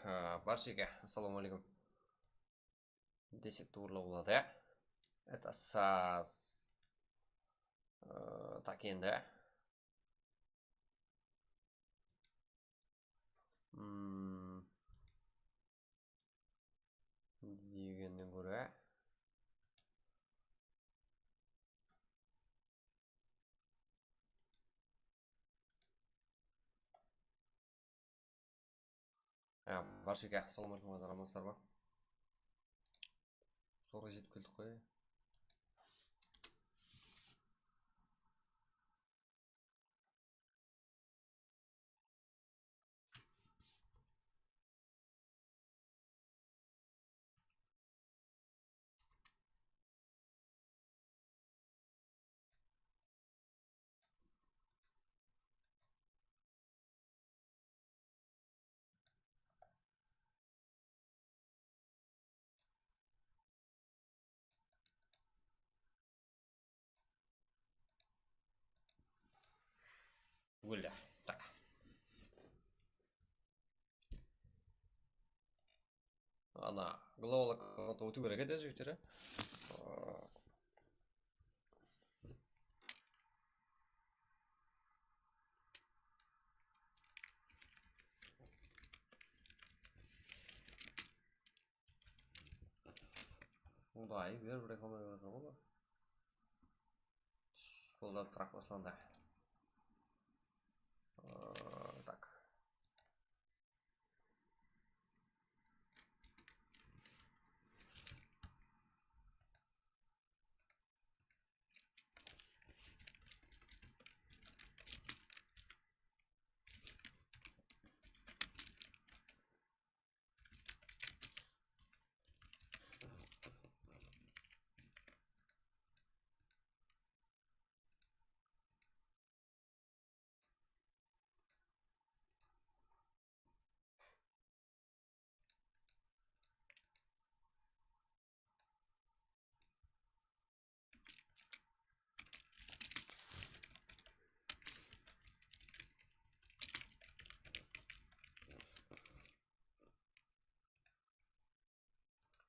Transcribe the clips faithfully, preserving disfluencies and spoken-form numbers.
Á, bárshege assalamu aleykum desek tuwrı boladı, ya. Это saz. Á, tak endi. Hmm. Degennen kóre. Á, bárshege assalamu aleykum, házir amansızlar ma? Sorǵa jetip keldik ǵoy. Óldi. Tak. Ana, global akkaunt ótiw kerek edi, jigitler, ya. Uday, bir, bir reklama berip atır ǵoy. Qolda turaq baslandı. Aa, tak.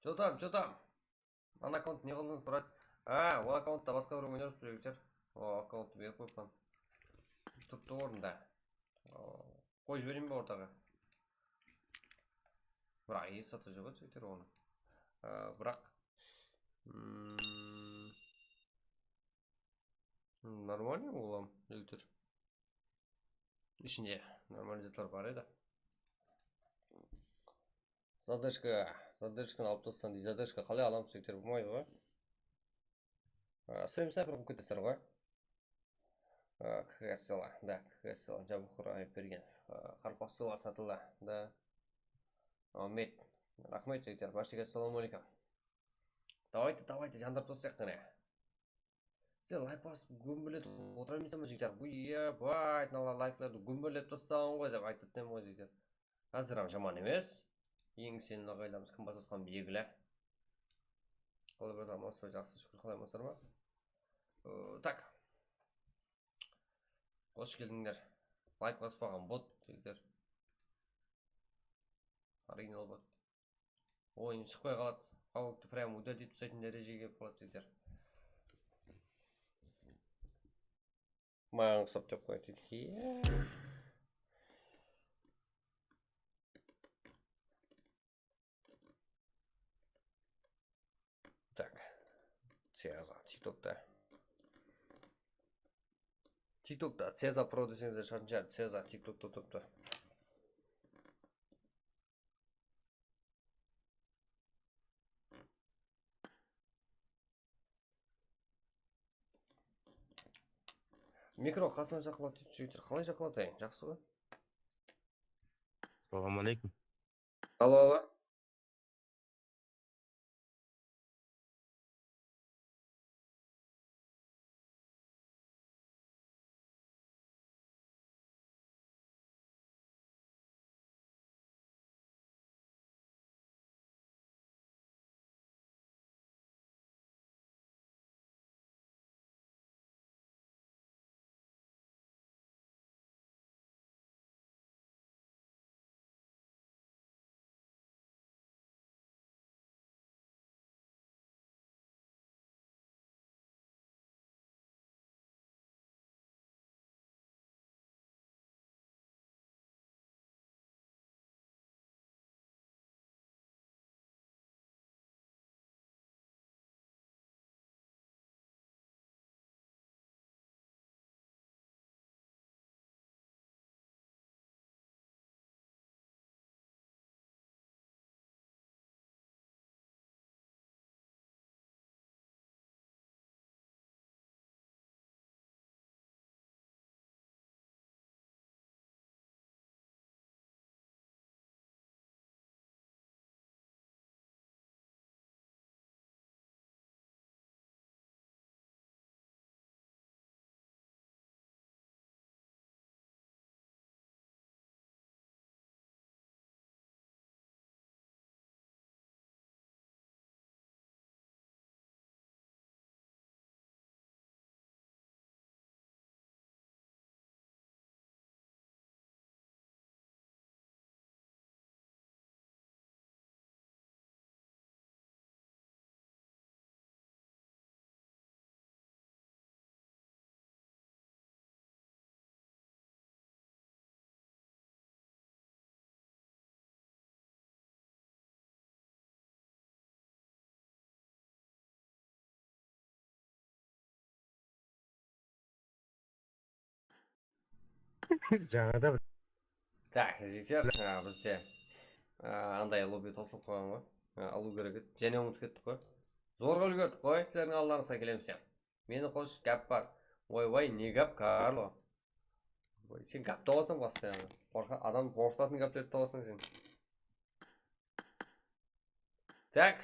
Что там, что там? Ana akkaunt ne qıldıńız, brat? A, ol akkauntta basqa bir oynar júr, jigitler. O, akkaunttı berip qoyıppan. Turıptı ornında. O, qoyıp jibereyin be ortaǵa? Biraq esi atı joq edi, jigitler, onı. A, biraq, mm, normalnıy olam, jigitler. Ishinde normalnıy zatlar bar edi. Zadeshka, zadeshkanı alıp taslań deydi. Zadeshka qalay alamız, jigitler, bolmaydı ǵoy. A, stream snayper qılıp ketesizler ǵoy. A, K K Sela, da, K K Sela, Jabıqur Ayıpbergen. A, Qarpaq Sela satıldı, da. Ahmet, raxmet, jigitler, bárshege assalamu aleykum. Давайте, давайте, jandırıp taslayıq qáne. Sen layk basıp gómberletip otıra emes pe, jigitler? Bu, eba, aytın ala, layklardı gómberletip taslaǵan ǵoy dep aytıp atırman ǵoy, jigitler. Házir hám jaman emes. Eń isenli aǵaylarımız kim basıp atqanı belgili. Qalay, bratlar, amansız ba? Jaqsı, shúkir. Qalay, amansızlar ma? Iı, tak. Xosh keldińler. Layk baspaǵan bot, jigitler. Original bot. Oyın shıqpay qaladı. Qawıqtı прям удалить etip taslaytın dárejege kelip qaladı, jigitler. Maǵan qısap dep qoyadı deydi. Iya. Tak. Ceza TikTokta. TikTokta Ceza Pro deseńizler shıǵatın shıǵar. Ceza TikTokta otırıptı. Mikro qasına jaqınlatıp jigitler, qalay jaqınlatayın? Jaqsı ǵoy. Assalamu aleykum. Alo, alo. Jańada bir Tak, jigitler, a, bizde, a, anday lobby tosılıp qoyǵan ǵoy. A, alıw kerek edi. Jáne umıtıp kettik ǵoy. Zorǵa úlgerdik ǵoy. Sizlerdiń aldılarıńızǵa kelemiz ya. Meni qos, gáp bar. Oy, oy, ne gáp, Karlo? Oy, sen gáp tabasań postoyanno. Qorqa-, adam qorqıtatın gáplerdi tabasań sen. Tak.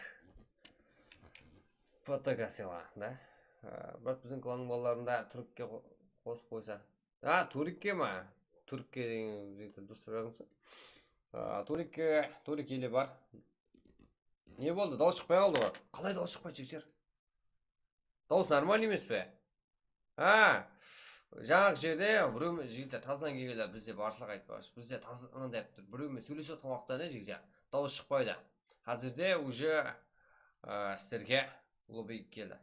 Fotografiyala, da. A, brat, biziń klannıń balaların da túrkke qo-, qosıp qoysa. A, túrkke ma? Túrkke degen jigitler durıs jazıńız. A, túrkke, túrk eli bar. Ne boldı? Dawıs shıqpay qaldı ǵoy. Qalay dawıs shıqpaydı, jigitler? Dawıs нормальный emes pe? Ha, jańaǵı jerde birew, jigitler, tazadan kelgenler, bizde barshılıq aytpaqshı. Bizde taz-, mınanday yaptır. Birewmen sóylesip atqan waqıtta ne, jigitler, dawıs shıqpaydı. Házirde уже, ı, sizlerge lobby keldi.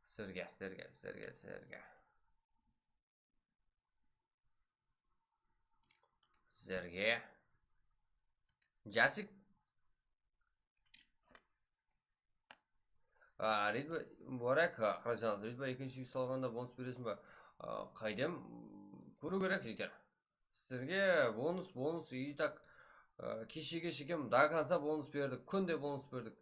Sizlerge, sizlerge, sizlerge, sizlerge. Sizlerge. Jasik. A, Ridva, Mubarak, a, Qarajan, Ridva ekinshi үй salǵanda bonus beresiń ba? A, qaydem, kóriw kerek, jigitler. Sizlerge bonus, bonus, и так, a, keshege shekem до конца bonus berdik, kúnde bonus berdik.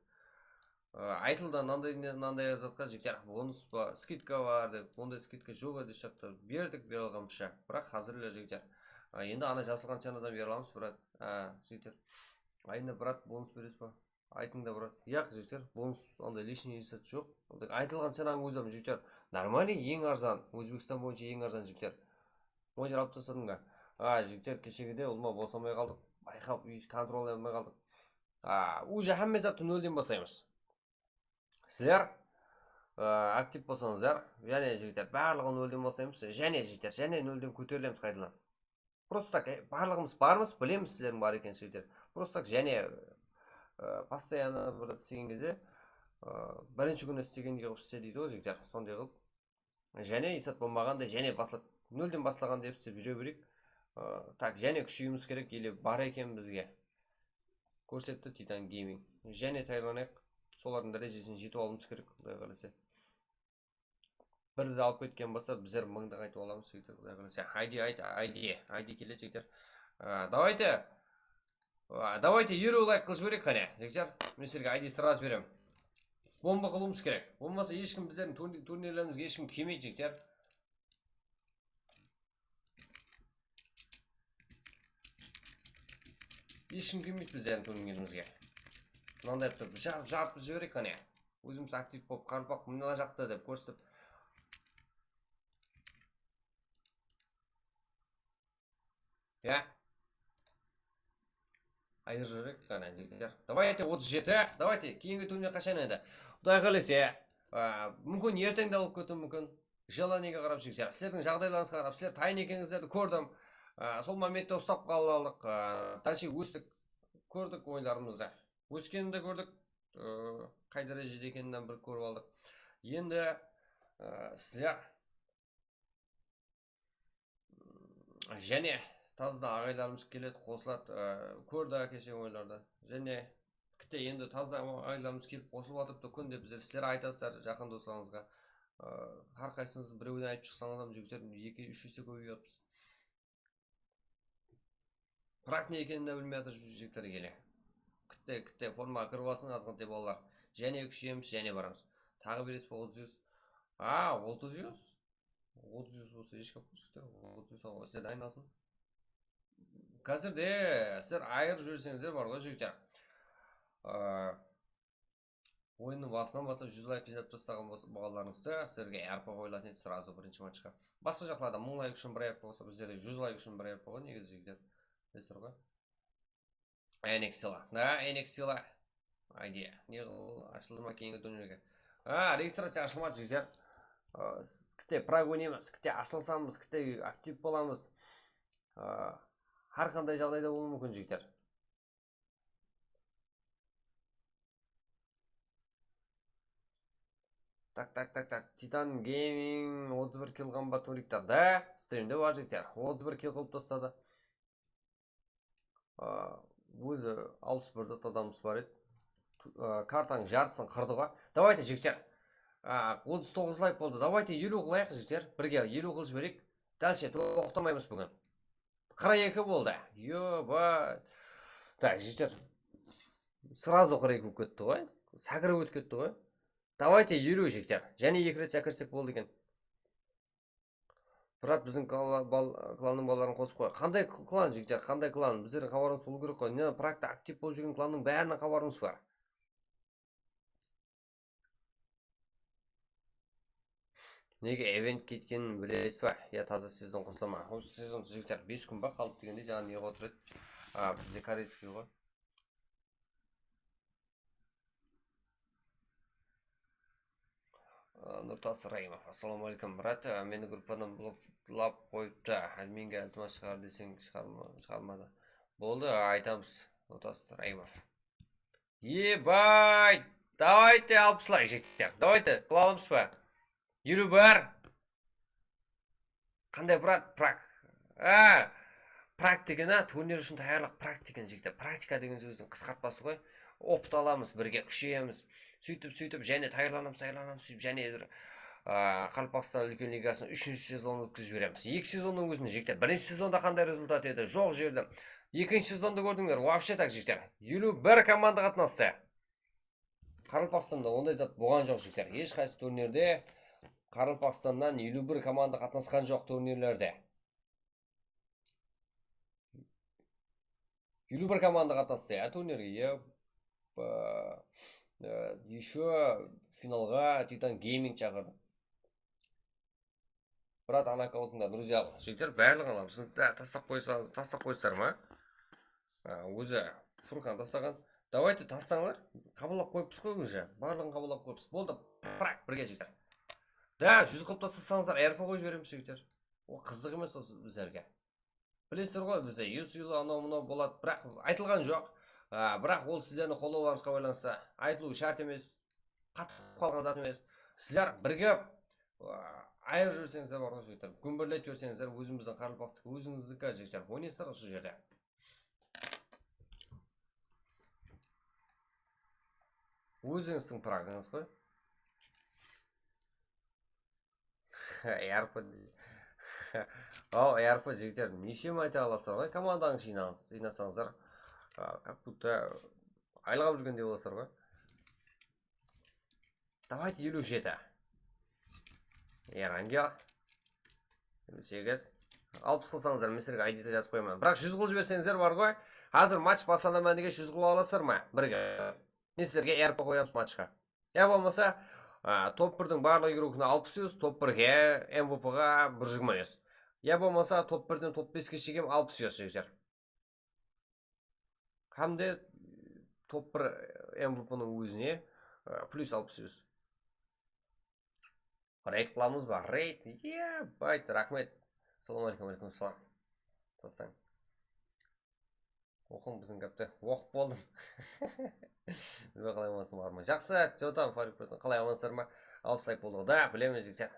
A, aytıldı, mınanday, mınanday zatqa, jigitler, bonus bar, skidka bar dep, onday skidka joq edi, shaqta berdik, bere alǵanımızsha. Biraq házirler, jigitler. A, endi ana jazılǵan cenadan bere alamız, brat. A, jigitler. Ayına, brat, bonus beresiz ba? Aytıń da, brat. Yaq, jigitler, bonus, onday лишний zat joq. Onday aytılǵan cenanıń ózi, jigitler, нормальный, eń arzan, Ózbekstan boyınsha eń arzan, jigitler. Moytır alıp tasladıń ba? A, jigitler, keshegide ulıwma bosamay qaldıq. Bayqap, úy kontrollay almay qaldıq. A, уже hámme zattı nolden baslaymız. Sizler, a, aktiv bolsańızlar, jáne, jigitler, barlıǵın nolden baslaymız. Jáne, jigitler, jáne nolden kóterilemiz qaytadan. Просто так, e, barlıǵımız barmız, bilemiz sizlerdiń bar ekenin, jigitler. Просто так, jáne, e, постоянно bir zat islegen gezde, e, birinshi kúni islegendey qılıp isle deydi ǵoy, jigitler. Sonday qılıp, jáne esap bolmaǵanday, jáne baslap, nolden baslaǵanday qılıp islep júre bereyik. E, так, jáne kúsheyiwimiz kerek, ele bar eken bizge. Kórsetti Titan Gaming. Jáne tayarlanayıq. Solardıń dárejesin jetip alıwımız kerek, Quday qálese. Birdi alıp ketken bolsa, bizler mıńdı qaytıp alamız, jigitler, Quday qálese. Aydi, ayt, aydi, aydi keledi, jigitler. A, давайте. A, давайте, elliw layk qılıp jibereyik qáne, jigitler. Men sizlerge aydi сразу beremen. Bomba qılıwımız kerek. Bolmasa hesh kim bizlerdiń turni-, turnirlerimizge hesh kim kelmeydi, jigitler. Hesh kim kelmeydi bizlerdiń turnirimizge. Mınanday qılıp turıp, jarıp, jarıp jibereyik qáne. Ózimiz aktiv bolıp, qarpaq mına jaqta dep kórsetip. Ya. Ayır júrek, qáne, jigitler. Давайте, otız jeti. Давайте, keyingi turnir qashan endi? Quday qálese, a, múmkin, erteń de bolıp ketiwi múmkin. Желаниеǵa qarap, jigitler. Sizlerdiń jaǵdaylarıńızǵa qarap, sizler tayın ekenińizlerdi kórdim. A, sol momentte ustap qala aldıq. A, дальше óstik. Kórdik oyınlarımızdı. Óskenin de kórdik. A, qay dárejede ekenin bir kórip aldıq. Endi, a, sizler Jáne tazadan aǵaylarımız keledi, qosıladı, ı, kórdi keshegi oyınlarda. Jáne kitte endi tazadan aǵaylarımız kelip qosılıp atırıptı, kúnde bizler, sizler aytasızlar jaqın doslarıńızǵa. I, hár qaysıńız birewden aytıp shıqsańız hám jigitler eki, úsh ese kóbeyip atırmız. Prak ne ekenin de bilmey atır jigitler ele. Kitte, kitte formaǵa kirip alsın azǵantay balalar. Jáne kúsheyemiz, jáne baramız. Taǵı beresiz ba otız yuz? A, otız yuz? Otız yuz bolsa hesh gáp joq, jigitler. Otız yuz alǵan sizler ayналsın. Házirde sizler ayırıp jiberseńizler bar ǵoy, jigitler. A, oyınnıń basınan baslap júz layk jıynap taslaǵan bolsa, bolǵanlarıńızda sizlerge R P qoyılatın edi сразу birinshi matchqa. Basqa jaqlarda mıń layk ushın bir R P bolsa, bizlerde júz layk ushın bir R P ǵoy, negizi, jigitler. Bilesizler ǵoy. N X T la. Na, N X T la. Ayde, ne qıl, ashıldı ma keyingi turnirge? A, registraciya ashılmadı, jigitler. A, s-, kitte prag oynaymiz, kitte ashılsamız, kitte aktiv bolamız. A, hár qanday jaǵdayda bolıwı múmkin, jigitler. Tak, tak, tak, tak. Titan Gaming otız bir kill qılǵanba turikta da, strimde bar, jigitler. Otız bir kill qılıp tasladı. A, ózi alpıs bir zat adamımız bar edi. ı, kartanıń jartısın qırdı ǵoy. Давайте, jigitler. A, otız toǵız layk boldı. Давайте, eliw qılayıq, jigitler. Birge eliw qılıp jibereyik. Dálshe toqtamaymız búgin. Qırq eki boldı. Yoba. Da, jigitler. Сразу qırq eki bolıp ketti ǵoy. Sákirip ótip ketti ǵoy. Давайте, eliw, jigitler. Jáne eki ret sákirsek boldı eken. Brat, biziń kla-, bal-, klannıń balaların qosıp qoy. Qanday k-, klan, jigitler, qanday klan? Bizlerdiń xabarımız bolıw kerek ǵoy. Ne, prakta aktiv bolıp júrgen klannıń bárinen xabarımız bar. Nege event ketkenin bilesiz ba? Ya taza sezon qosıla ma? Usı sezon, jigitler, bes kún ba qalıp degende, jańa ne qılıp otır edi? A, bizde koreyskiy ǵoy. A, Nurtas Raimov. Assalawma aleykum, brat. A, meni gruppadan bloklap qoyıptı. Adminge iltimas shıǵar deseń, shıǵarma-, shıǵarmadı. Boldı, aytamız, Nurtas Raimov. Ебать! Давайте, alpıs layk, jigitler. Давайте, qıla alamız ba? Eliw bar. Qanday, brat? Prak. A, prak degen, a, turnir ushın tayarlıq, prak degen, jigitler. Praktika degen sózdiń qısqartpası ǵoy. Opıt alamız, birge kúsheyemiz. Sóytip, sóytip, jáne tayarlanamız, tayarlanamız, sóytip, jáne bir, a, Qaraqalpaqstan úlken ligasınıń úshinshi sezonın ótkizip jiberemiz. Eki sezonnıń ózinde, jigitler. Birinshi sezonda qanday rezultat edi? Joq jerde. Ekinshi sezondı kórdińler, вообще так, jigitler. Eliw bir komanda qatnastı. Qaraqalpaqstanda onday zat bolǵan joq, jigitler. Hesh qaysı turnirde Qaraqalpaqstannan eliw bir komanda qatnasqan joq turnirlerde. Eliw bir komanda qatnastı, ya, turnirge, ya. Ba-, e, ещё finalǵa Titan Gaming shaqırdı. Brat, ana akkauntıńda, друзья, jigitler, barlıǵın alamız. Da, taslap qoysa, taslap qoysızlar ma? A, ózi Furkan taslaǵan. Давайте, taslańlar. Qabıllap qoyıppız ǵoy уже. Barlıǵın qabıllap qoyıppız. Boldı, prak, birge, jigitler. Da, júz qılıp taslasańızlar, R P qoyıp jiberemiz, jigitler. Ol qızıq emes, ol bizlerge. Bilesizler ǵoy, bizde U C L, anaw-mınaw boladı, biraq aytılǵan joq. A, biraq ol sizlerdiń qollawlarıńızǵa baylanıslı, aytılıwı shárt emes. Qatılıp qalǵan zat emes. Sizler birge, a, ayırıp jiberseńizler bar ǵoy, jigitler. Gúmbirletip jiberseńizler, ózimizdiń qaraqalpaqtiki, ózińizdiki, jigitler. Oynaysızlar ǵoy usı jerde. Ózińizdiń praǵıńız ǵoy. Airpod. Aw, Airpod, jigitler, nesheme ayta alasızlar ǵoy, komandańızdı jıynasańızlar, a, как будто aylıǵap júrgendey bolasızlar ǵoy. Давайте, eliw jeti. Erangel. Eliw segiz. Alpıs qılsańızlar, men sizlerge I D-de jazıp qoyaman. Biraq júz qılıp jiberseńizler bar ǵoy. Házir match baslanaman degen júz qılıp alasızlar ma? Birge. Men sizlerge R P qoyamız matchqa. Ya bolmasa, a, top birdiń barlıq igrokına alpıs U S, top birge, M V P-ǵa bir júz jigirma U S. Ya bolmasa, top birden top beske shekem alpıs U S, jigitler. Hám de top bir M V P-niń ózine, a, plyus alpıs U S. Reyd qılamız ba? Reyd. Iya, bayt, raxmet. Assalamu aleykum, aleykum assalam. Taslań. Oqıń biziń gápti. Oqıp boldım. Bilmey qalay amansın, barma? Jaqsı, Jotam, Farid Proton, qalay, amansızlar ma? Alpıs layk boldı. Da, bilemen, jigitler.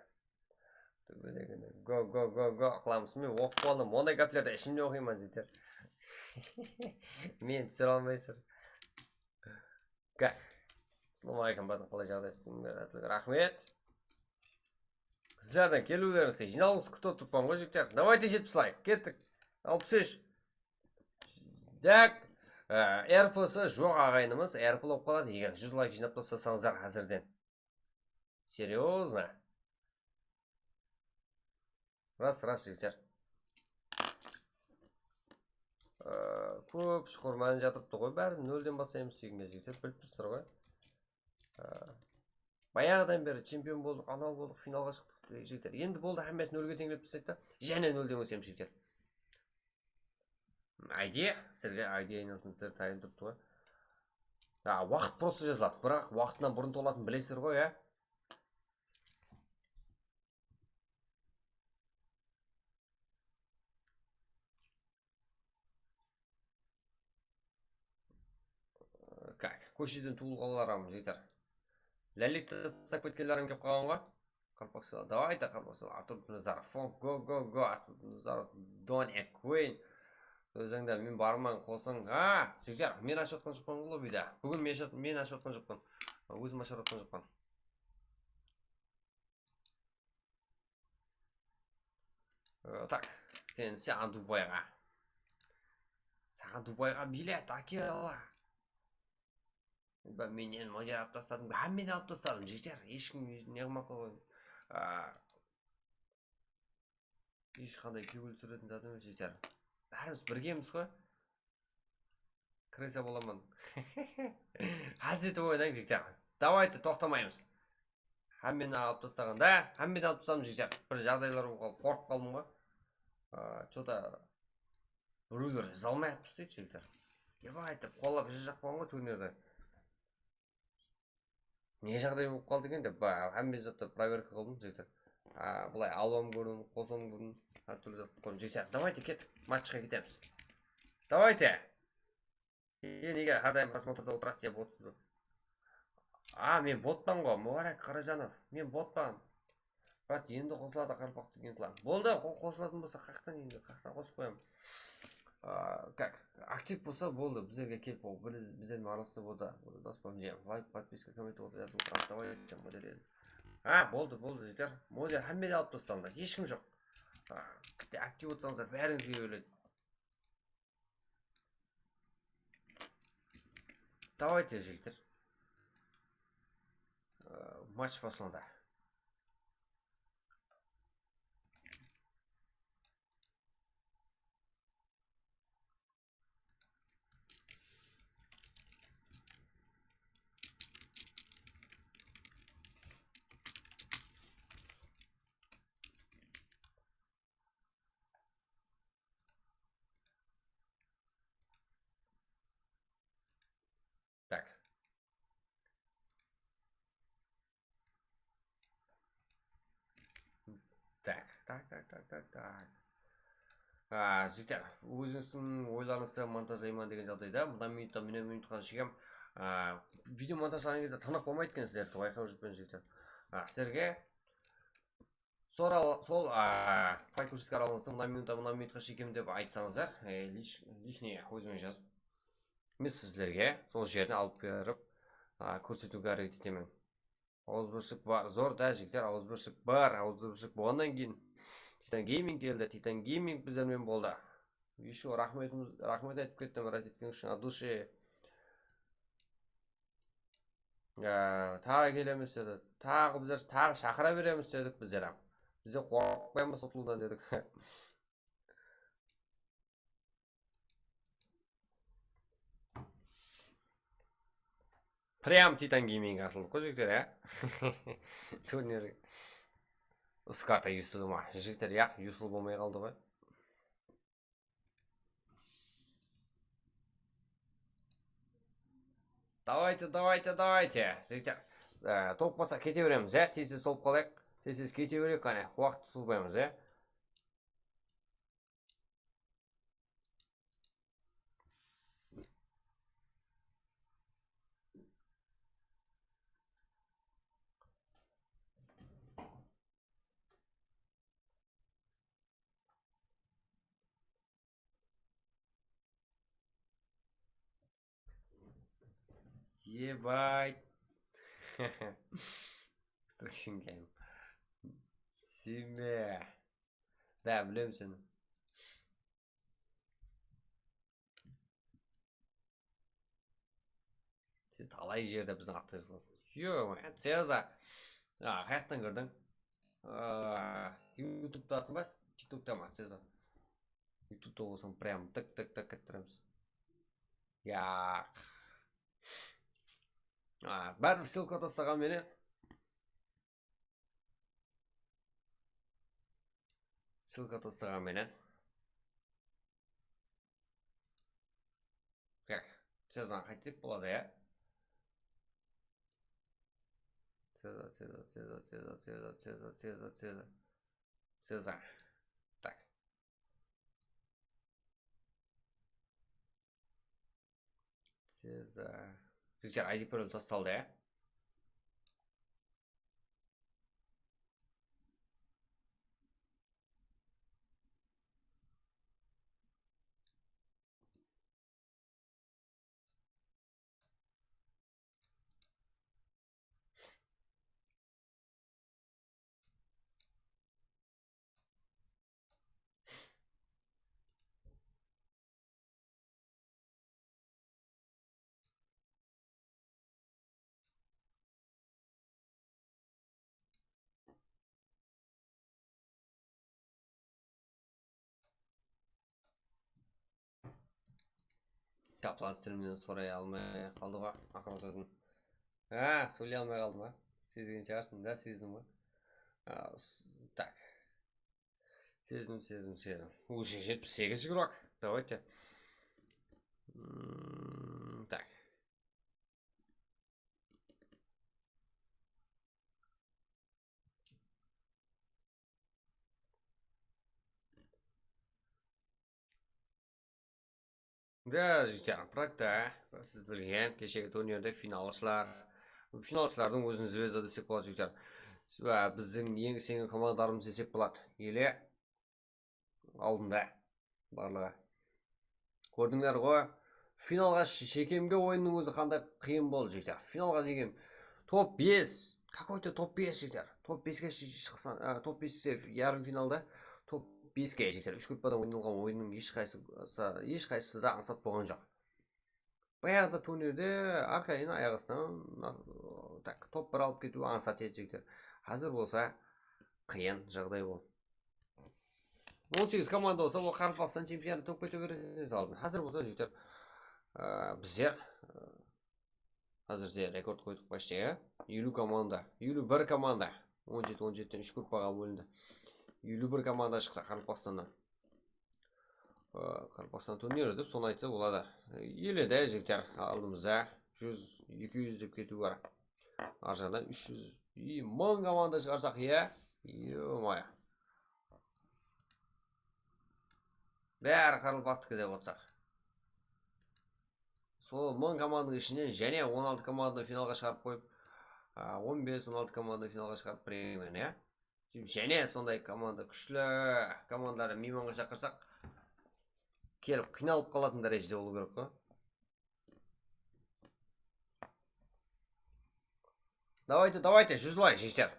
Go, go, go, go qılamız. Men oqıp boldım. Onday gáplerdi ishimde oqıyman, jigitler. Men túsire almaysızlar. Ga-, Assalamu aleykum, bratım, qalay, jaǵday? Sizlerge raxmet. Sizlerdiń keliwlerińizge jıynalıwıńızdı kútip otırıppan ǵoy, jigitler. Давайте, jetpis layk, kettik. Alpıs úsh. Tak, e, R P-sı joq aǵayinimiz, R P bolıp qaladı, eger júz layk jıynap taslasańızlar házirden. Серьёзно. Ras, ras, jigitler. Ee, kóp shuqır máni jatırıptı ǵoy, bárin nolden baslaymız degenge, jigitler, bilip tursızlar ǵoy. Ee, bayaǵıdan beri chempion boldıq, anaw boldıq, finalǵa shıqtıq, jigitler. Endi boldı, hámmesin nolge teńlep taslaydı da, jáne nolden ósemiz, jigitler. Aydiya, sizlerge aydiya aynansın, sizler tayın turıptı ǵoy. Ha, waqıt prosta jazıladı, biraq waqtınan burın tolatın bilesizler ǵoy, ya. Kósheden tuwılǵanlar ham jeter. Lolita taslap ketkenler ham kelip qalǵan ǵoy. Qarpaqsılar, давайте, qarpaqsılar. Artur Nazarov, go, go, go, Artur Nazarov, Don Ekweyn. Ózińde men barman qosıń. Ha, jigitler, men ashıp atqan joqpan lobida. Búgin men ashıp, men ashıp atqan joqpan. Ózim ashıp atqan joqpan. Ee, tak, sen, sen Dubayǵa. Saǵan Dubayǵa bilet ákela. Ba, mennen moderator alıp tasladım, hámmeni alıp tasladım, jigitler. Hesh kim ne qılmay qoydı. Aa, hesh qanday kewil túsiretin zatım joq, jigitler. Bárimiz birgemiz ǵoy. Krısa bolaman. Házir etip oynań, jigitler. Давайте, toqtamaymız. Hámmeni alıp taslaǵanda, hámmeni alıp tasladım, jigitler. Bir jaǵdaylar bolıp qalıp, qorqıp qaldım ǵoy. Aa, что-то birewler jaza almay atırıpsız, jigitler. Eba aytıp, qollap jazjaq bolǵan ǵoy turnirdin. Ne jaǵday bolıp qaldı eken dep, ba, hámme zattı proverka qıldım, jigitler. A, bılay alıp hám kórdim, qosıp hám kórdim, hár túrli zat qılıp kórdim, jigitler. Давайте, kettik, matchqa ketemiz. Давайте. E, nege hár dayım prosmotrda otırasız, ya, botsız ba? A, men botpan ǵoy, Mubarek Qarajanov, men botpan. Brat, endi qosıladı Qaraqalpaq degen klan. Boldı, qo-, qosılatın bolsa, qayaqtan endi, qayaqtan qosıp qoyaman. A, как, aktiv bolsa boldı, bizlerge kelip, o, bir, bizlermen aralassa boldı. Dospan, like, podpiska, komment otırıp jazıp otıramız, давайте, moder edim. Ha, boldı, boldı, jeter. Moder hámmede alıp tasladı, hesh kim joq. A, bitta aktiv otsańızlar, bárińizge beriledi. Давайте, jigitler. Ee, match baslandı. Tak. Tak, tak, tak, tak, tak, tak. A, jigitler, ózińizdiń oylarıńızdı montajlayman degen jaǵdayda, mına minutta, mine minutqa shekem, a, video montajlaǵan gezde tırnaq bolmaydı eken sizlerdiki, bayqap júrmen, jigitler. A, sizlerge Sol, sol, a, pay kórsetken aralıńızda mına minutta, mına minutqa shekem dep aytsańızlar, e, лич-, личный ózime jazıp, men sizlerge sol jerden alıp berip, a, kórsetiwge háreket etemen. Awızbirshilik bar, zor da, jigitler, awızbirshilik bar, awızbirshilik bolǵannan keyin Titan Gaming keldi, Titan Gaming bizlermen boldı. Ещё raxmetimiz, raxmet aytıp kettim, raxmet etkeniń ushın, от души. Á, taǵı kelemiz dedi. Taǵı bizler, taǵı shaqıra beremiz dedik bizler hám. Bizler qorqpaymız utılıwdan dedik. Прям Titan Gaming asıldı ǵoy, jigitler, ya. Turnir. Usı karta useable ma? Jigitler, yaq, useable bolmay qaldı ǵoy. Давайте, давайте, давайте. Jigitler, e, tolıp qalsa kete beremiz, ya. Tez-tez tolıp qalayıq. Tez-tez kete bereyik, qáne. Waqıt sozbaymız, ya. Ебать. Слышишь, кем? Симе. Да, bilem seni. Sen talay jerde biziń attı jazǵansıń. Yoq, Cezar. A, qayaqtan kirdiń? A, YouTube'tasıń ba, TikTok'ta ma, Cezar? YouTube'ta bolsań, прям tık, tık, tık ettiremiz. Yaq. A, báribir ссылка taslaǵan menen. Ссылка taslaǵan menen. Так, Cezarǵa qaytsaq boladı, ya? Cezar, Cezar, Cezar, Cezar, Cezar, Cezar, Cezar, Cezar. Cezar. Так. Cezar. Jigitler, I D parol tassaldı, ya? Kaplan streaminen soray almay qaldı ǵo, aqırı sózin. Ha, sóyley almay qaldım a. Sezgen shıǵarsıń da, sezdim ǵo. A, s-, tak. Sezdim, sezdim, sezdim. Уже jetpis segiz игрок. Давайте. Mm, tak. Da, jigitler, proqta, siz bilgen, keshegi turnirde finalshılar. Finalshılardıń ózin zvezda desek boladı, jigitler. Wa, bizdiń eń isengen komandalarımız desek boladı. Ele aldında barlıǵı. Kórdińler ǵoy, finalǵa sh-, shekemge oyınnıń ózi qanday qıyın boldı, jigitler. Finalǵa degen top bes, какой-то top bes, jigitler. Top beske sh-, shıqsań, a, top beste yarım finalda top beske, jigitler. Úsh gruppadan oynalǵan oyınnıń hesh qaysı, sa-, hesh qaysısı da ańsat bolǵan joq. Bayaǵıda turnirde arqayın ayaq astınan, nar-, tak, top bir alıp ketiw ańsat edi, jigitler. Házir bolsa qıyın jaǵday bol. On segiz komanda bolsa, ol Qaraqalpaqstan chempionatı top kete beredi aldın. Házir bolsa, jigitler, a, bizler, a, házirde rekord qoydıq почти, a? Eliw komanda, eliw bir komanda. On jeti, on jetiden úsh gruppaǵa bólindi. Eliw bir komanda shıqtı Qaraqalpaqstannan. A, Qaraqalpaqstan turniri dep sonı aytsa boladı. Ele de, jigitler, aldımızda júz, eki júz dep ketiw bar. Arjaǵınan úsh júz, i, mıń komanda shıǵarsaq, iya? Ё-моё. Bári qaraqalpaqtiki dep otsaq. Sol mıń komandanıń ishinen jáne on altı komandanı finalǵa shıǵarıp qoyıp, a, on bes, on altı komandanı finalǵa shıǵarıp, примерно, ya? Jáne sonday komanda, kúshli komandalardı miymanǵa shaqırsaq, kelip qıynalıp qalatın dárejede bolıw kerek ǵoy. Давайте, давайте, júz layk, jigitler.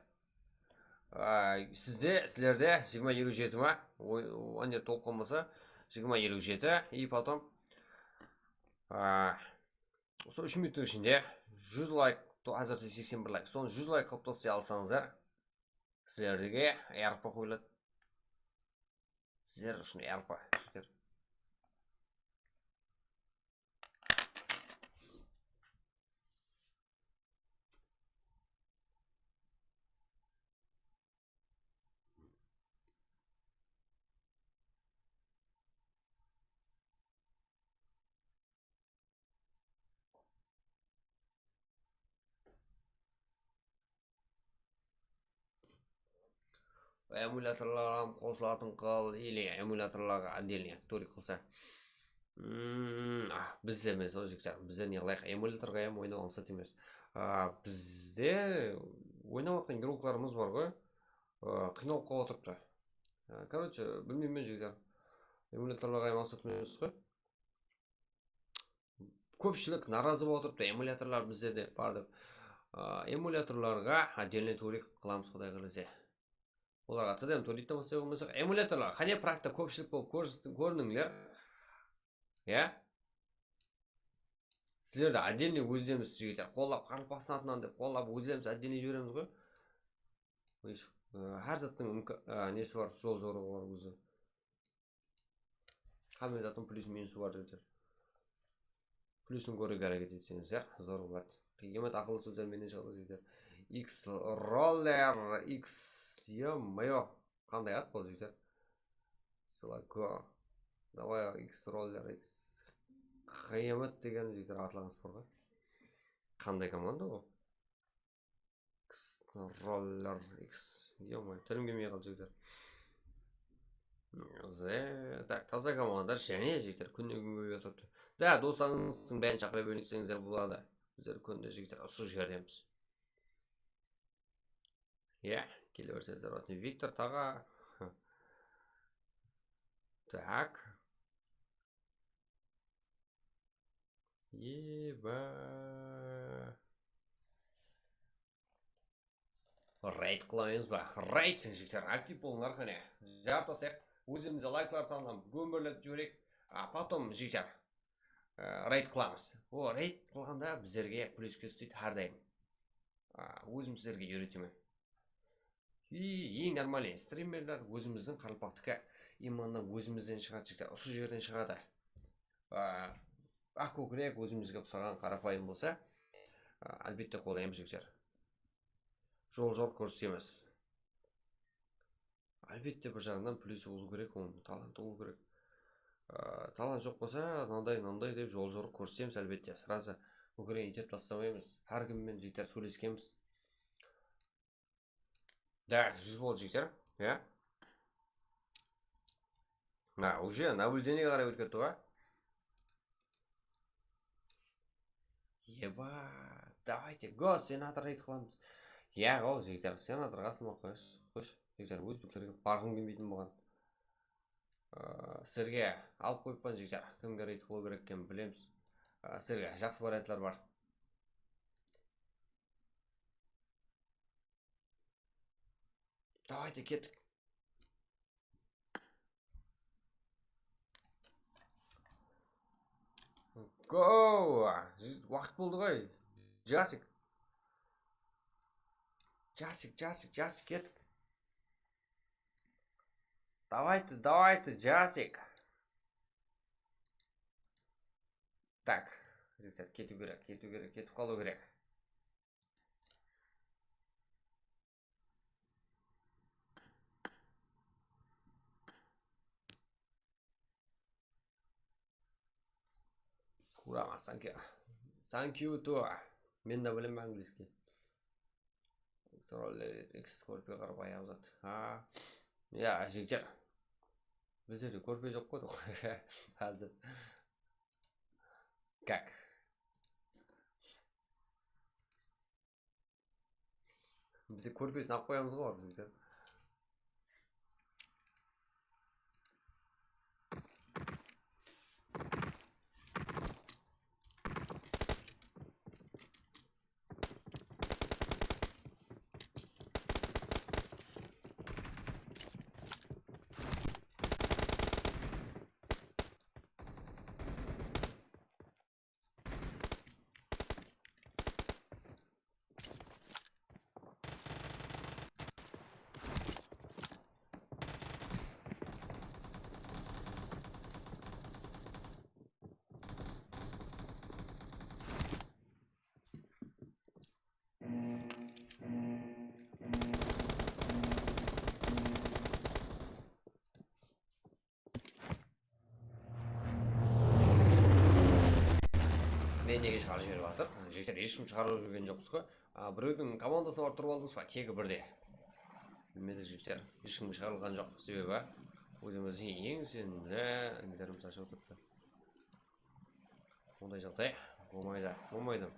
Ay, sizde, sizlerde jigirma, eliw jeti ma? Oy, áne, tolıp qalmasa, jigirma, eliw jeti, и потом, a, usı úsh minuttıń ishinde júz layk, to-, házir seksen bir layk. Sonı júz layk qılıp taslay alsańızlar, sizlerge yarpa qoyıladı. Sizler ushın yarpa, jigitler. Emulyatorlar ham qosılatın qıl, или emulyatorlarǵa отдельный turik qılsa. Hmm, ah, bizde emes, ol jigitler, bizde ne qılayıq, emulyatorǵa ham oynaw ańsat emes. A, bizde oynap atqan игрокlarımız bar ǵoy, a, qıynalıp qalıp otırıptı. A, короче, bilmeymen, jigitler. Emulyatorlarǵa ham ańsat emes ǵoy. Kópshilik narazı bolıp otırıptı, emulyatorlar bizde de bar dep. A, emulyatorlarǵa отдельный turik qılamız, Quday qálese. Olarǵa T D M turik te bolsa, bolmasa emulyatorlar. Qáne, proqta kópshilik bolıp kórs-, kórinińler. Ya? Sizlerdi отдельный ózlerimiz, jigitler, qollap, qaraqalpaqstan atınan dep qollap, ózlerimiz отдельный jiberemiz ǵoy. Hár zattıń imka-, a, nesi bar, jol jorıǵı bar ózi. Hámme zattıń plyus minusı bar, jigitler. Plyusın kóriwge háreket etseńizler, zor boladı. Qıyamet aqıllı sózler menen shıǵadı, jigitler. X roller, X, ё-моё. Qanday at bul, jigitler? Slako. Давай, X roller, X. Qıyamet degen, jigitler, atlarıńız bar ǵoy. Qanday komanda bul? X roller X. Ё-моё, tilim kelmey qaldı, jigitler. Ze, tak, taza komandalar jáne, jigitler, kúnne kúnge kóbeyip turıptı. Da, doslarıńızdıń bárin shaqıra berseńizler boladı. Bizler kúnde, jigitler, usı jerdemiz. Ya, kele berseńizler boladı. Viktor taǵa. Tak. Eba. Reyd qılaymız ba? Reyd, jigitler, aktiv bolıńlar, qáne. Jarıp taslayıq. Ózimizde layklar sanın gómberlep jibereyik. A, потом, jigitler, e, reyd qılamız. O, reyd qılǵanda bizlerge plyus keledi hár dayım. A, ózim sizlerge úyretemen. И, eń нормальный strimerler ózimizdiń qaraqalpaqtiki, именно ózimizden shıǵadı, jigitler, usı jerden shıǵadı. A, Aq kókirek ózimizge uqsaǵan qarapayım bolsa, a, álbette qollaymız, jigitler. Jol-jorıq kórsetemiz. Álbette, bir jaǵınan plyusı bolıw kerek, onıń talanttı bolıw kerek. A, talant joq bolsa, mınanday, mınanday dep jol-jorıq kórsetemiz, álbette. Srazı kókiregin iytep taslamaymız. Hár kim menen, jigitler, sóyleskenbiz. Да, júz boldı, jigitler. Ya. Ha, уже наблюдениеge qaray ótip ketti ǵoy. Eba, давайте, go, senator reyd qılamız. Ya, go, jigitler, senatorǵa asılmay-aq qoyayıq, qoysh, jigitler, ózbeklerge barǵım kelmeytin bolǵan. Aa, sizlerge alıp qoyıppan, jigitler, kimge reyd qılıw kerek ekenin bilemiz. Aa, sizlerge jaqsı variantlar bar. Давайте, kettik. Go! Waqıt boldı ǵoy. Jasik. Jasik, jasik, jasik, kettik. Давайте, давайте, jasik. Так, ребят, ketiw kerek, ketiw kerek, ketip qalıw kerek. Kurama, thank you. Thank you too. Men de bilemen angliyskiy. Troller, X, Scorpio, qarabay, abzat. Ha. Ya, jigitler. Bizde de Scorpio joq ǵoy. Házir. Как? Bizde kórpesin alıp qoyamız ǵoy, bizde. Men nege shıǵarıp jiberip atır? Jigitler, hesh kim shıǵarıp jibergen joqpız ǵoy. A, birewdiń komandasına barıp turıp aldıńız ba? Tegi birde. Bilmedik, jigitler. Hesh kim shıǵarılǵan joq. Sebebi ózimizdiń eń isenimli ingilerimiz ashılıp turıptı. Onday jaǵday bolmaydı, bolmaydı.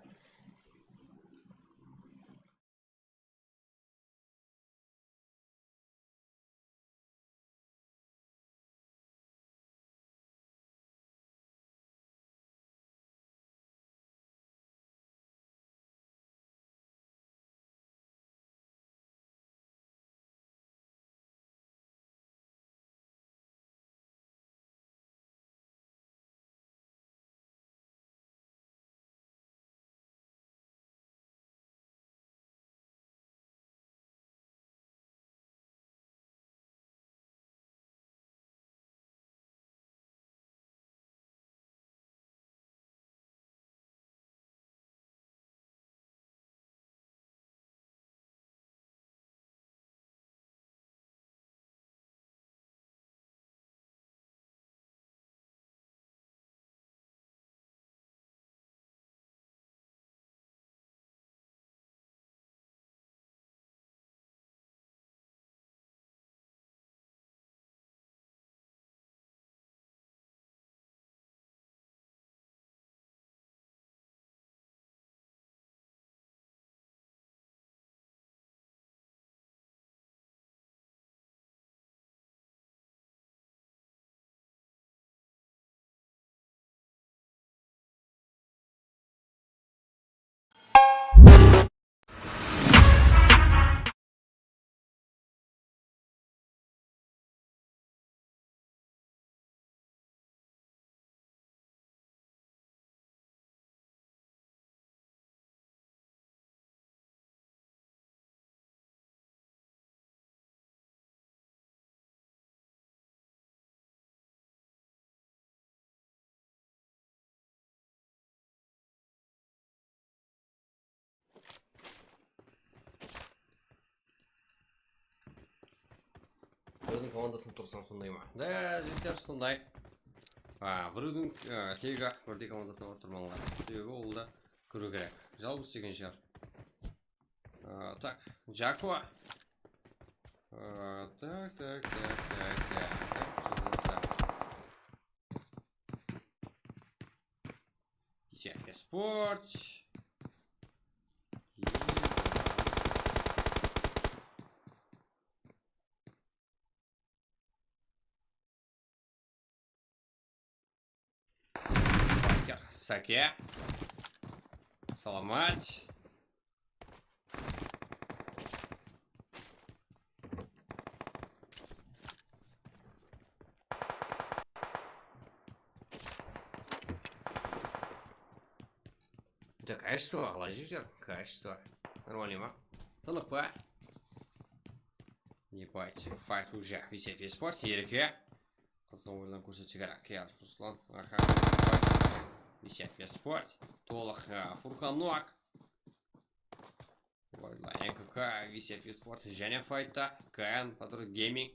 Birewdiń komandasına tursań sonday ma? Da, jigitler, sonday. A, birewdiń, a, tegi-aq birdey komandasına barıp turmańlar. Sebebi ol da kiriw kerek. Jalbız degen shıǵar. A, tak, Jako. A, tak, tak, tak, tak, tak. Десятка спорт. Файтер, саке. Саламат. Да, качество, ǵalay júrsizler? Качество. Нормальный ma? Tınıq pa? Ебать, файт уже. Висят в спорте, ерке. Qızǵın oyınlardı kórsetsek, K R Ruslan, aha, висят в спорте. Tolıq, a, Furkan Nok. Oyla N K K, висят в спорте, jáne faytta, K N, Patrul Gaming.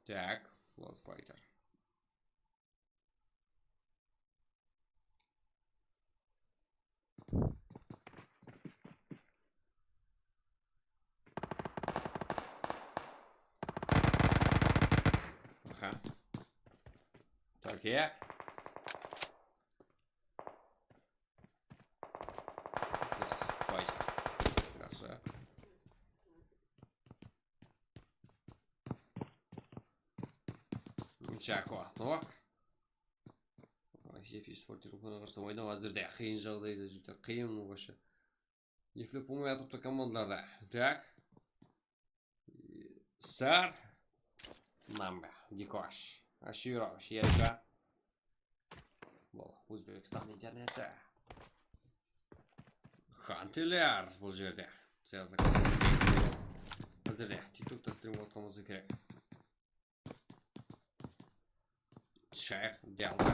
Tak, Floss Fighter. Aha. Türkiye. Biraz fayda. Jaqsı. Jako, Nok. Ay, Zefis Sporting Ruhına qarsı oynaw házirde qıyın jaǵdayda júr, qıyın вообще. Eflep bolmay atırıptı komandalarda. Tak. Star. Namba, Dikosh. Ashirovich, Yerka. Bul Ózbekstan interneti. Xanteler bul jerde. Házirde TikTokta strim atqan bolsa kerek. Shayx, Delta.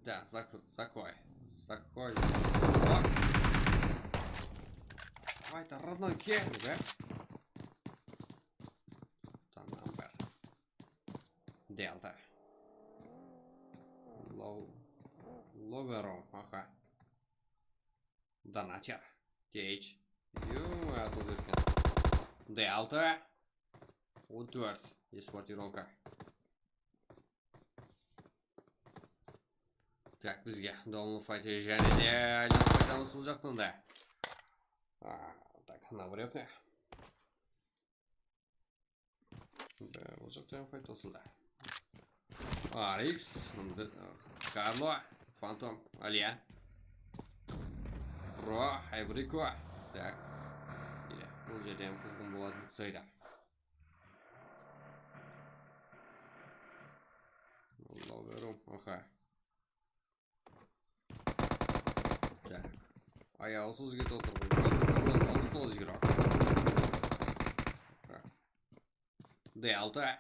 Да, зак-, закрой. Закрой. Давай, ты родной кем, да? Там, там, бер. Delta. Low. Lowerom, aha. Donater. T H. Ё-моё, atıl etken. Delta. On tórt. Esportirovka. Tak, bizge Domlu Fighter jáne de aylanıp qaytamız bul jaqtan da. A, tak, navrepne. Bul jaqtan fight tosıldı. Arix, Karlo, Phantom, Aliya. Pro, Hybrico. Tak. Mine, bul jerde hám qızǵın boladı uqsaydı. Lowerom, aha. Tak. Ayawsız ketip atır ǵoy. Aldı toǵız jigirma. D altı.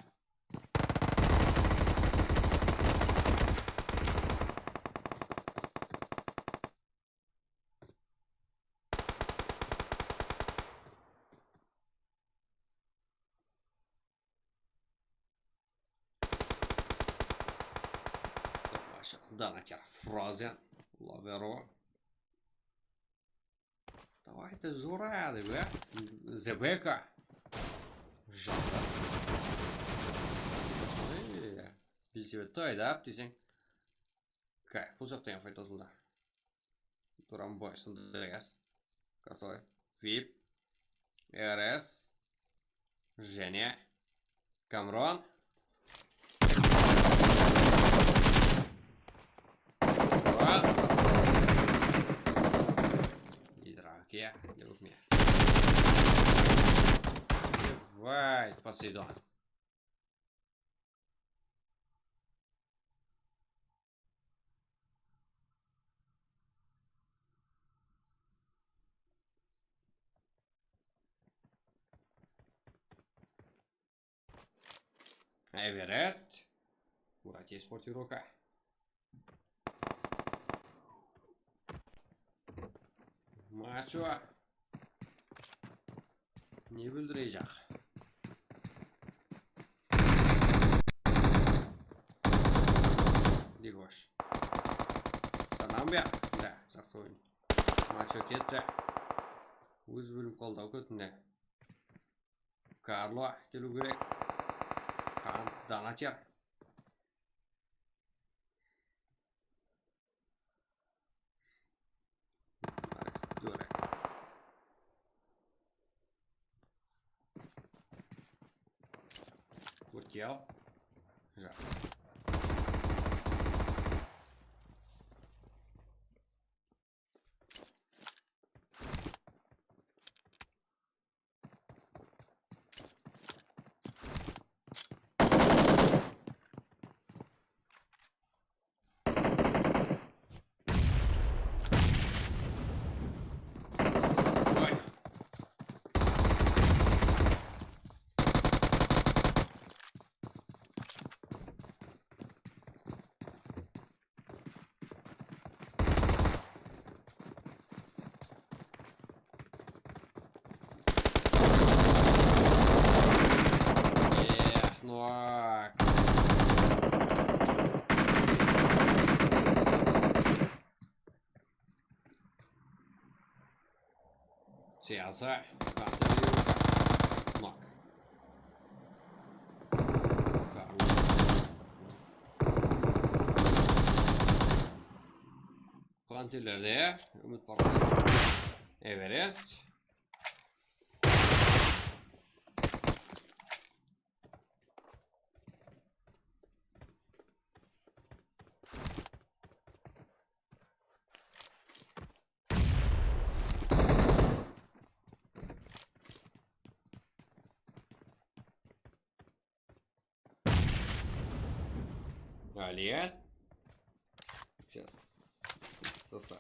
Donater, Frozen, Lovero. Давай ты, Жура, dep, Zebeka. Jalǵas. Ey, belsebetti aydap deseń. Kay, bul jaqta hám fayt qosıldı. Duran boy, sonday ǵaz. Kosoi. Vip. R S. Jáne. Kamron. Kamron. Idrake. Levukme. Давай, Посейдон. Эверест. Братья из Портирока. Мачо. Ne bildirejaq? Degosh. Sanam ya? Da, jaqsı oyın. Macho ketti. Óz bólim qoldaw ketindi. Karlo keliw kerek. Qan, Donater. Durek. Kúrtkel. Jaqsı. Эх, Нок. Siyasa. Nok. Qanterlerde Úmit Parxod. Everest. Далее. Сейчас. Сосай.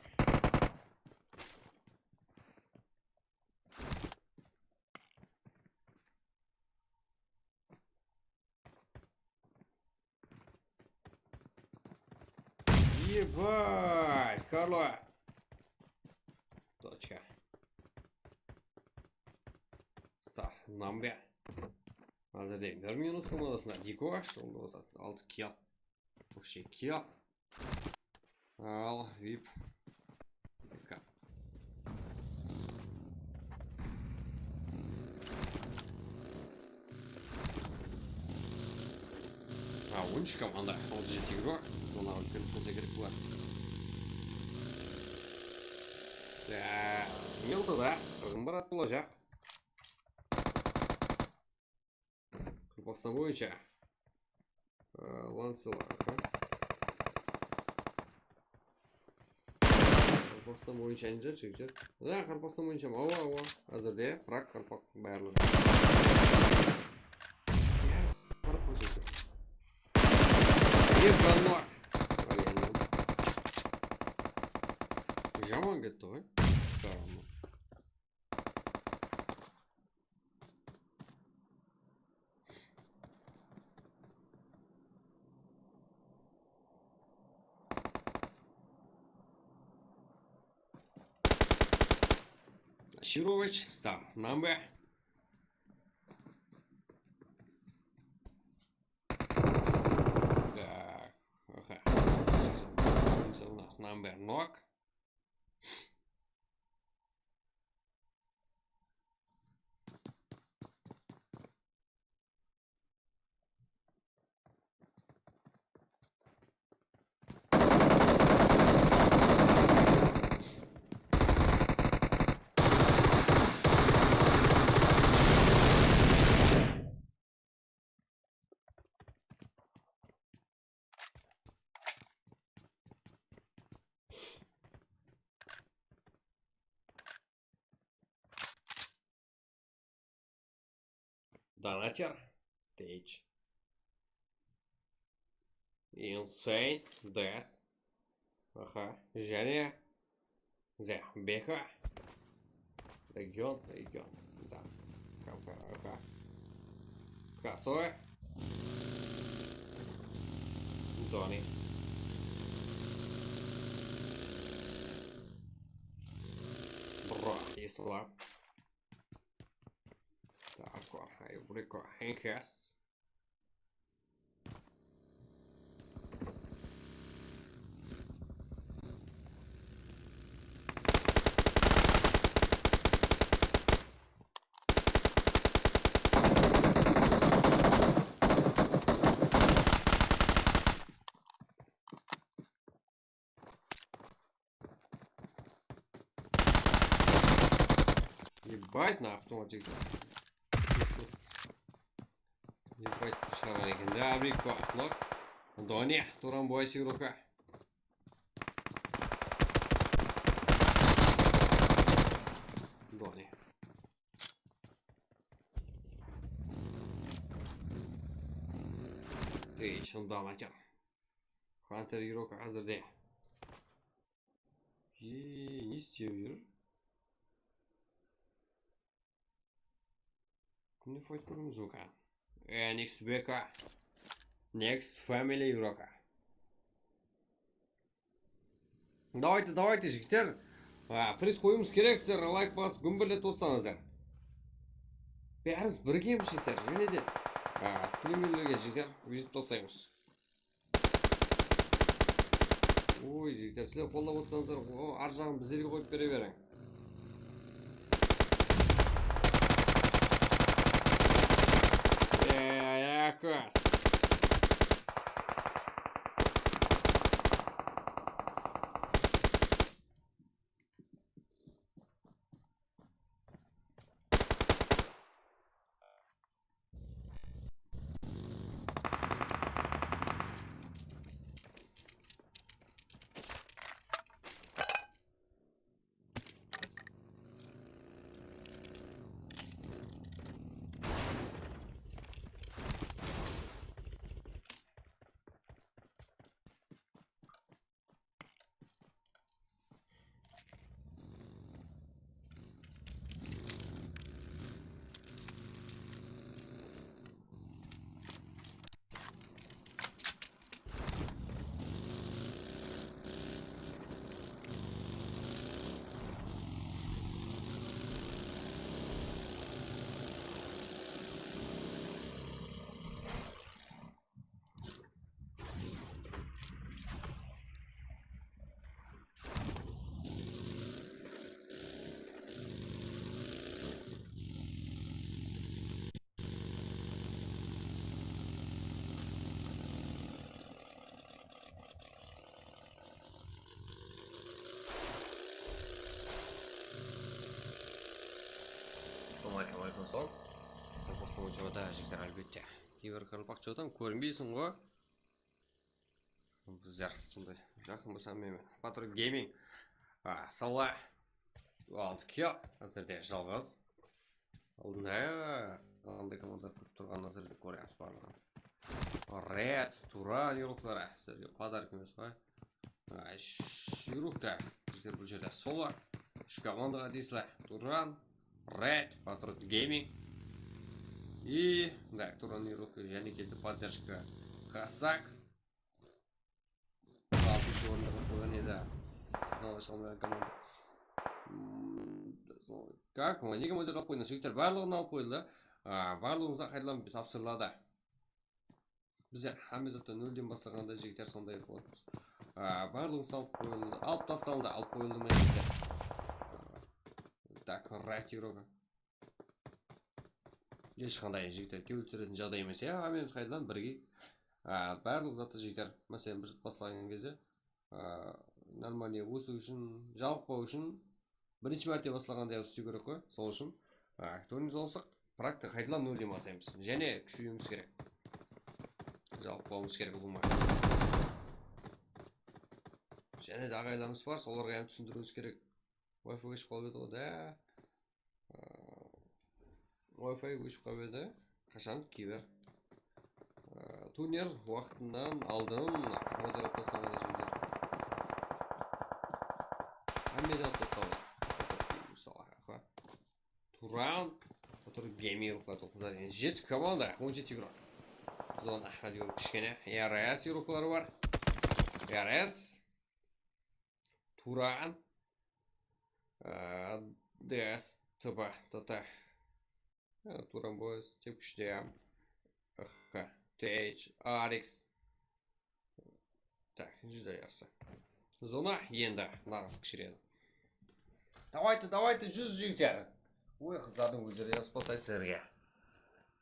Ебать, Карло. Точка. Так, Намбе. Házirde bir minus komadasında Diko, onda bolsa altı kill. Вообще kill. Al, vip. Ha, on úsh komanda, otız jeti igrok. Zona kirip qalsa kerek bolar. Ya, mıltıda qırqın barat bolajaq. Qaraqalpaqstan boyınsha. Ee, Lansela, aha. Qaraqalpaqstan boyınsha endi jigitler. Ya, Qaraqalpaqstan boyınsha, awa, awa. Házirde Prag, Qaraqalpaq, bárligi. Ya, Qaraqalpaq jigitler. Bir janlar. Jaman ketti ǵoy. Shirovich, Star, Nambe. Так, aha. Nambe, Nok. Donater. Tech. Insane. Death. Aha. Jáne. Zé. Beka. Region. Region. Da. Kamka. Aha. Косой. Донни. Бро, Ислам. Kayriko Henkas. Ебать, на автоматик. Ебать, пышаǵан eken. Да, Брикко. Нок. Дони, Туран бой сигрока. Дони. Ты ещё дал, атям. Хантер игрок házirde. Ey, ne istep júr? Kimdi fight kóremiz, oka? E, next beka. Next family игрока. Давайте, давайте, jigitler. A, priz qoyıwımız kerek, sizler layk basıp gúmberletip otsańızlar. Bárimiz birgemiz, jigitler, jáne de. A, strimerlerge, jigitler, vizit taslaymız. Oy, jigitler, sizler qollap otsańızlar, o, ar jaǵın bizlerge qoyıp bere beriń. Ey, ayaqos. Assalawma aleykum, aleykum assalam. Jigitler, álbette. Kiberkarpaq, что там, kórinbeysiń ǵoy. Bizler sonday jaqın bolsa, men Patrul Gaming. A, sawla. Altı kill. Házirde jalǵız. Aldında qanday komanda turıp turǵanın házirde kóremiz barlıǵın. Red, Turan yurıqları. Sizlerge podarka emes pa? Ay, sh-, yurıqta. Bizler bul jerde solo. Úsh komandaǵa tiyisli. Turan, Red, Patrul Gaming. I, da, Turan yurıqta jáne keldi podderjka. Kasak. Altınshı orındı alıp qoyǵan edi. Finalǵa shıǵa almaǵan komanda. Hmm, kak, nege model alıp qoydıńız? Jigitler, barlıǵın alıp qoyıldı. A, barlıǵıńızǵa qaytadan tapsırıladı. Bizler hámme zattı nolden baslaǵanda, jigitler, sonday qılıp otırmız. A, barlıǵın salıp qoyıldı, alıp taslandı, alıp qoyıldı ma, jigitler? Tak, Red yurıǵı. Hesh qanday, jigitler, kewil túsiretin jaǵday emes, ya, hámmemiz qaytadan birge, a, barlıq zattı, jigitler, máselen, bir zat baslaǵan gezde, a, normalnıy ósiw ushın, jalıqpaw ushın birinshi márte baslaǵanda istiw kerek ǵoy. Sol ushın, a, turnirdi alsaq, praktika qaytadan nolden baslaymız. Jáne kúsheyiwimiz kerek. Jalıqpawımız kerek ulıwma. Jáne de aǵaylarımız bar, solarǵa hám túsindiriwimiz kerek. Wi-Fi óship qalıp edi ǵoy, da. A, Wi-Fi óship qalıp edi. Qashan? Kiber. A, turnir waqtından aldın moderatör taslanǵan edi. Hámmeden alıp taslandı. Patrul Gaming, aha. Turan, Patrul Gaming yurıqları toplasa, jeti komanda, on jeti yurıq. Zona, hadi yurıq kishkene. R S yurıqları bar. R S. Turan. A, D S, T B, T T. Turan Boys, Tepkishte. Aha, Tej, Arix. Tak, júdá jaqsı. Zona endi naǵız kishiredi. Давайте, давайте, júz jigitler. Oy, qızlardıń ózleri jazıp baslaydı sizlerge.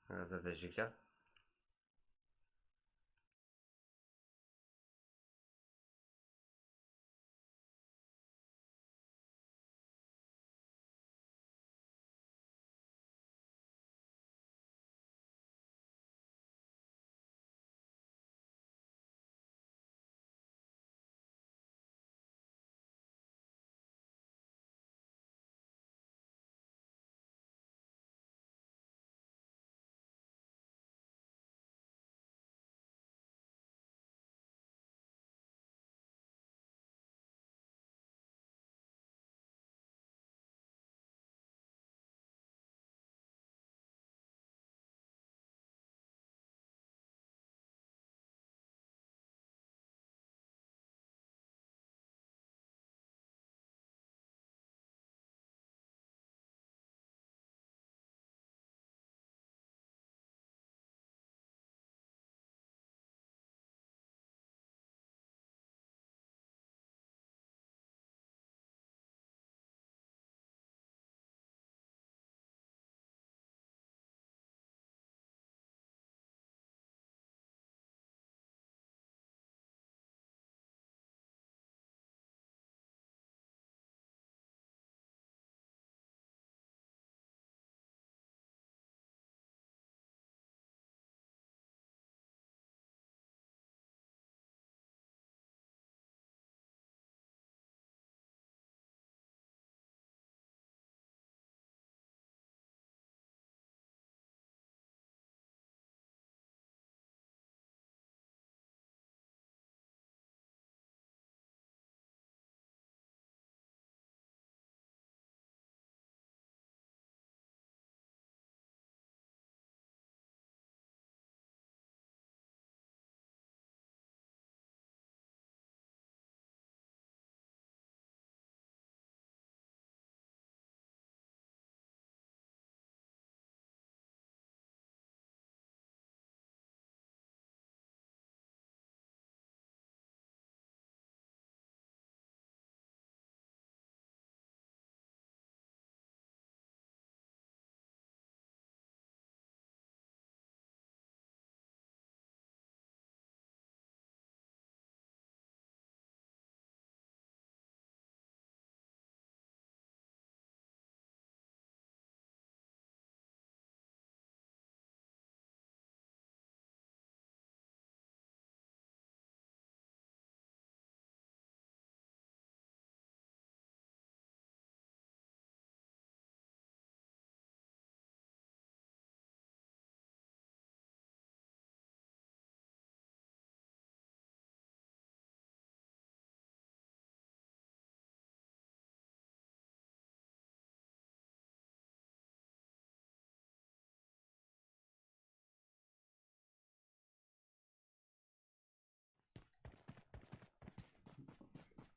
Házirde jigitler.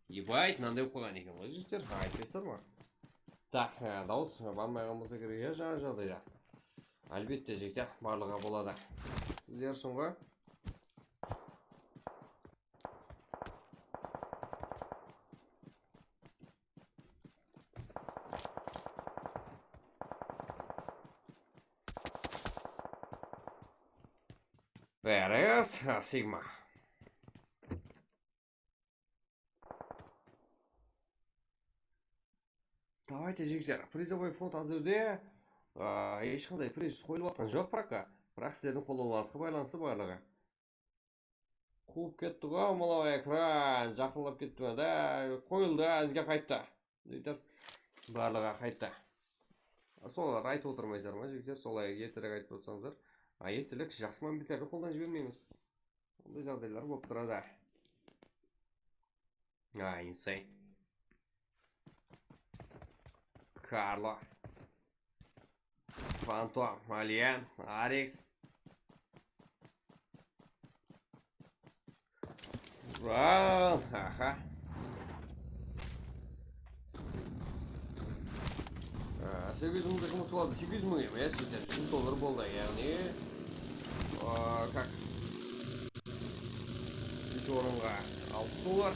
Ебать, mınanday qoyǵan eken ǵoy, jigitler, aytpaysızlar ma? Tak, e, dawıs barmay qalmasa kerek, ya, jańa jaǵdayda. Álbette, jigitler, barlıǵa boladı. Sizler ushın ǵoy. There is a Sigma. Давайте, jigitler, prizovıy fond házirde, a, hesh qanday priz qoyılıp atqan joq, biraq, biraq sizlerdiń qollawlarıńızǵa baylanıslı barlıǵı. Quwıp ketti ǵo mınaw ekran, jaqınlap ketti me? Da, qoyıldı, izge qayttı. Jigitler, barlıǵı qayttı. Solar aytıp otırmaysızlar ma, jigitler? Solay erterek aytıp otsańızlar. A, erterek jaqsı momentlerdi qoldan jibermeymiz. Onday jaǵdaylar bolıp turadı. A, insane. Karlo. Fantom, Alien, Arix. Ural, aha. A, Segiz mıń da qımbat qaladı. Segiz mıń emes, jigitler, júz dollar boldı. Yaǵnıy, a, kak, úsh orınǵa alpıs dollar.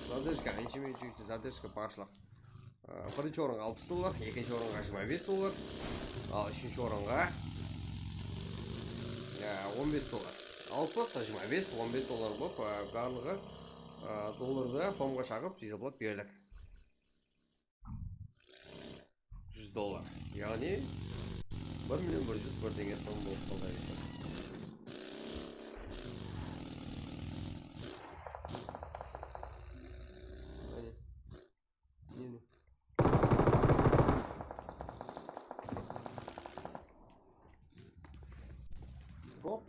Zadержка, insheme, jigitler, zadержка barshılıq. A, birinshi orınǵa alpıs dollar, ekinshi orınǵa jigirma bes dollar, al, úshinshi orınǵa, a, on bes dollar. Alpıs, jigirma bes, on bes dollar bolıp, a, barlıǵı, a, dollardı somǵa shaǵıp, esaplap berdik. Júz dollar. Yaǵnıy, bir million bir júz bir degen som bolıp qaldı eken. Mine. Mine. Hop.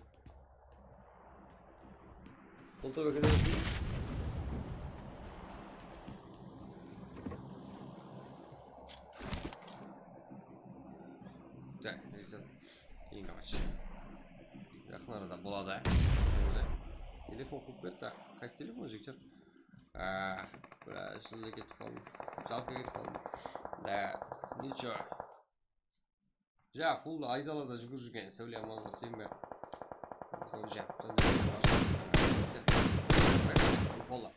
Bul da ókene. Tak, neyse. Keyin kapatsın. Yaqın arada boladı. Telefon qılıp ketti. Qaysı telefon, jigitler? Aa, biraz jıllı ketip qaldım. Jalqı ketip qaldım. Da, nicho. Ja, full aydalada júgirip júrgen, sáwle aman, sen be? Sol ja, sen de. Qolla.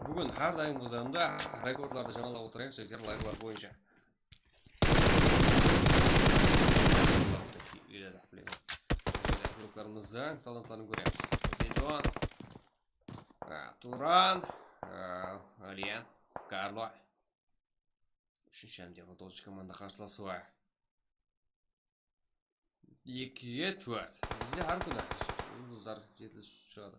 Búgin hár dayımǵıdan da rekordlardı jańalap otırayıq, jigitler, layklar boyınsha. Druklarımızdıń talantların kóremiz. Poseydon, a, Turan, a, Alien, Karlo. Úshinshi hámde bul doshı komanda qarsılasıwı. Ekige tórt. Bizde hár kúni juldızlar jetilisip shıǵadı.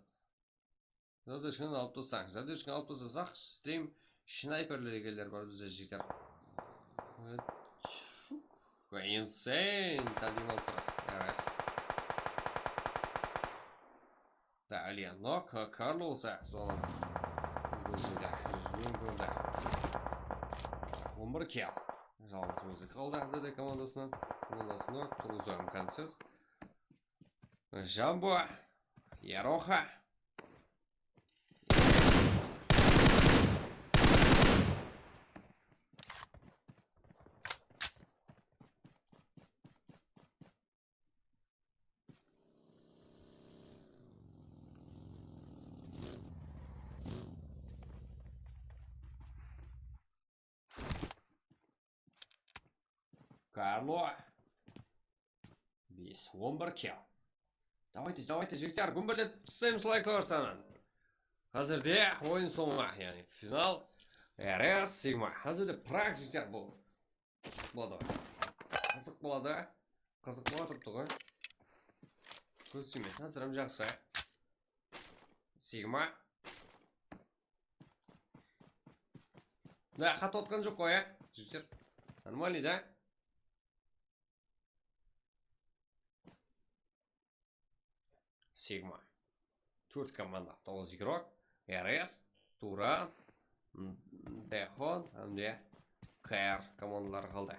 Zadeshkanı alıp taslań. Zadeshkanı alıp taslasaq, stream snayperler egenler bar bizde, jigitler. Shuk. Insane. Sál dem alıp tur. Emes. Da, Alien nok, Karlo bolsa soń ózinde júz on bir de. On bir kill. Jalǵız ózi qaldı házirde komandasınan. Komandası nok, turǵızıw imkansız. Jambo, Yaroxa. Karlo. Bes, on bir kill. Davayte, davayte, jigitler, gúmberlep taslaymız layklar sanın. Házirde oyın sońı, yaǵnıy final. R S Sigma. Házirde prak, jigitler, bul. Boladı. Qızıq boladı. Qızıq bola turıptı ǵoy. Kóz tiymesin, házir hám jaqsı. Sigma. Da, qattı otqan joq ǵoy, ya. Jigitler. Нормальный, da? Sigma. Tórt komanda, toǵız igrok, R S, Turan, m, Dexon, hám de K R komandaları qaldı.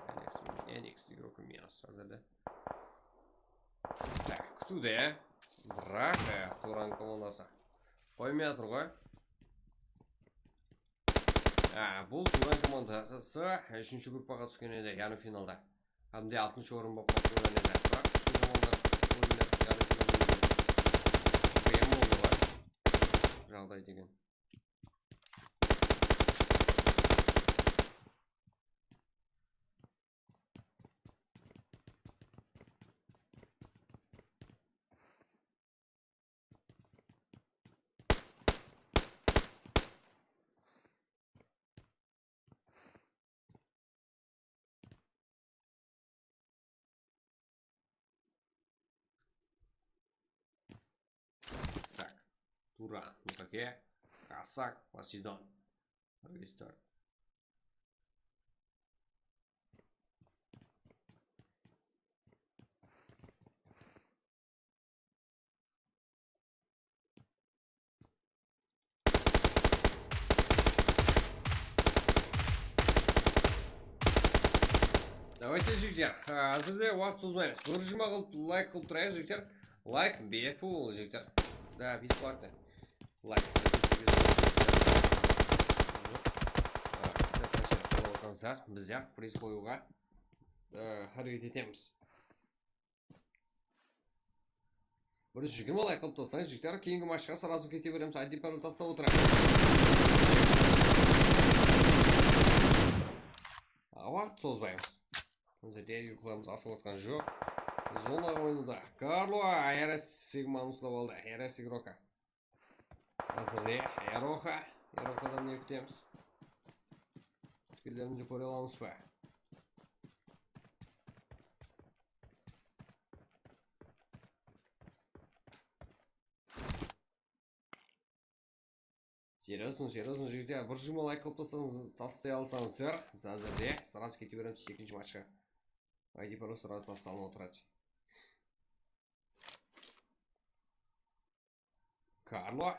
Alex, Enix igrok minus házirde. Tak, kútiwde. Biraq, e, Turan komandası qoymay atır ǵoy. A, bul Turan komandası úshinshi gruppaǵa túsken edi yarım finalda. Hám de altınshı orın bolıp qaptılar edi. Biraq úshti komanda oyınlar yarım finalda qıyın boldı ǵoy. Jaǵday degen. Tak. Turan, Nukake, Kasak, Poseidon. Restart. Давайте, jigitler, házirde waqıt sozbaymız. Bir júz jigirma qılıp layk qılıp turayıq, jigitler. Layk bepul, jigitler. Да, бесплатно. Layk. Sizler qansha qollap atsańızlar, bizler priz qoyıwǵa, e, háreket etemiz. Bir júz jigirma layk qılıp taslań, jigitler, keyingi matchqa srazı kete beremiz. Addiy parol taslap otıramız. A, waqıt sozbaymız. Házirde yurıqlarımız asıp atqan joq. Zona oynadı. Karlo, R S Sigmani uslap aldı. R S Igroka. Házirde Eroxa. Eroxadan ne kútemiz? Útkellerimizdi kóre alamız ba? Seriyasın, seriyasın, jigitler, bir júz jigirma layk qılıp taslasańız, taslay alsańızlar, házirde srazı kete beremiz ekinshi matchqa. Addiy parol srazı taslanıp otıradı. Karlo.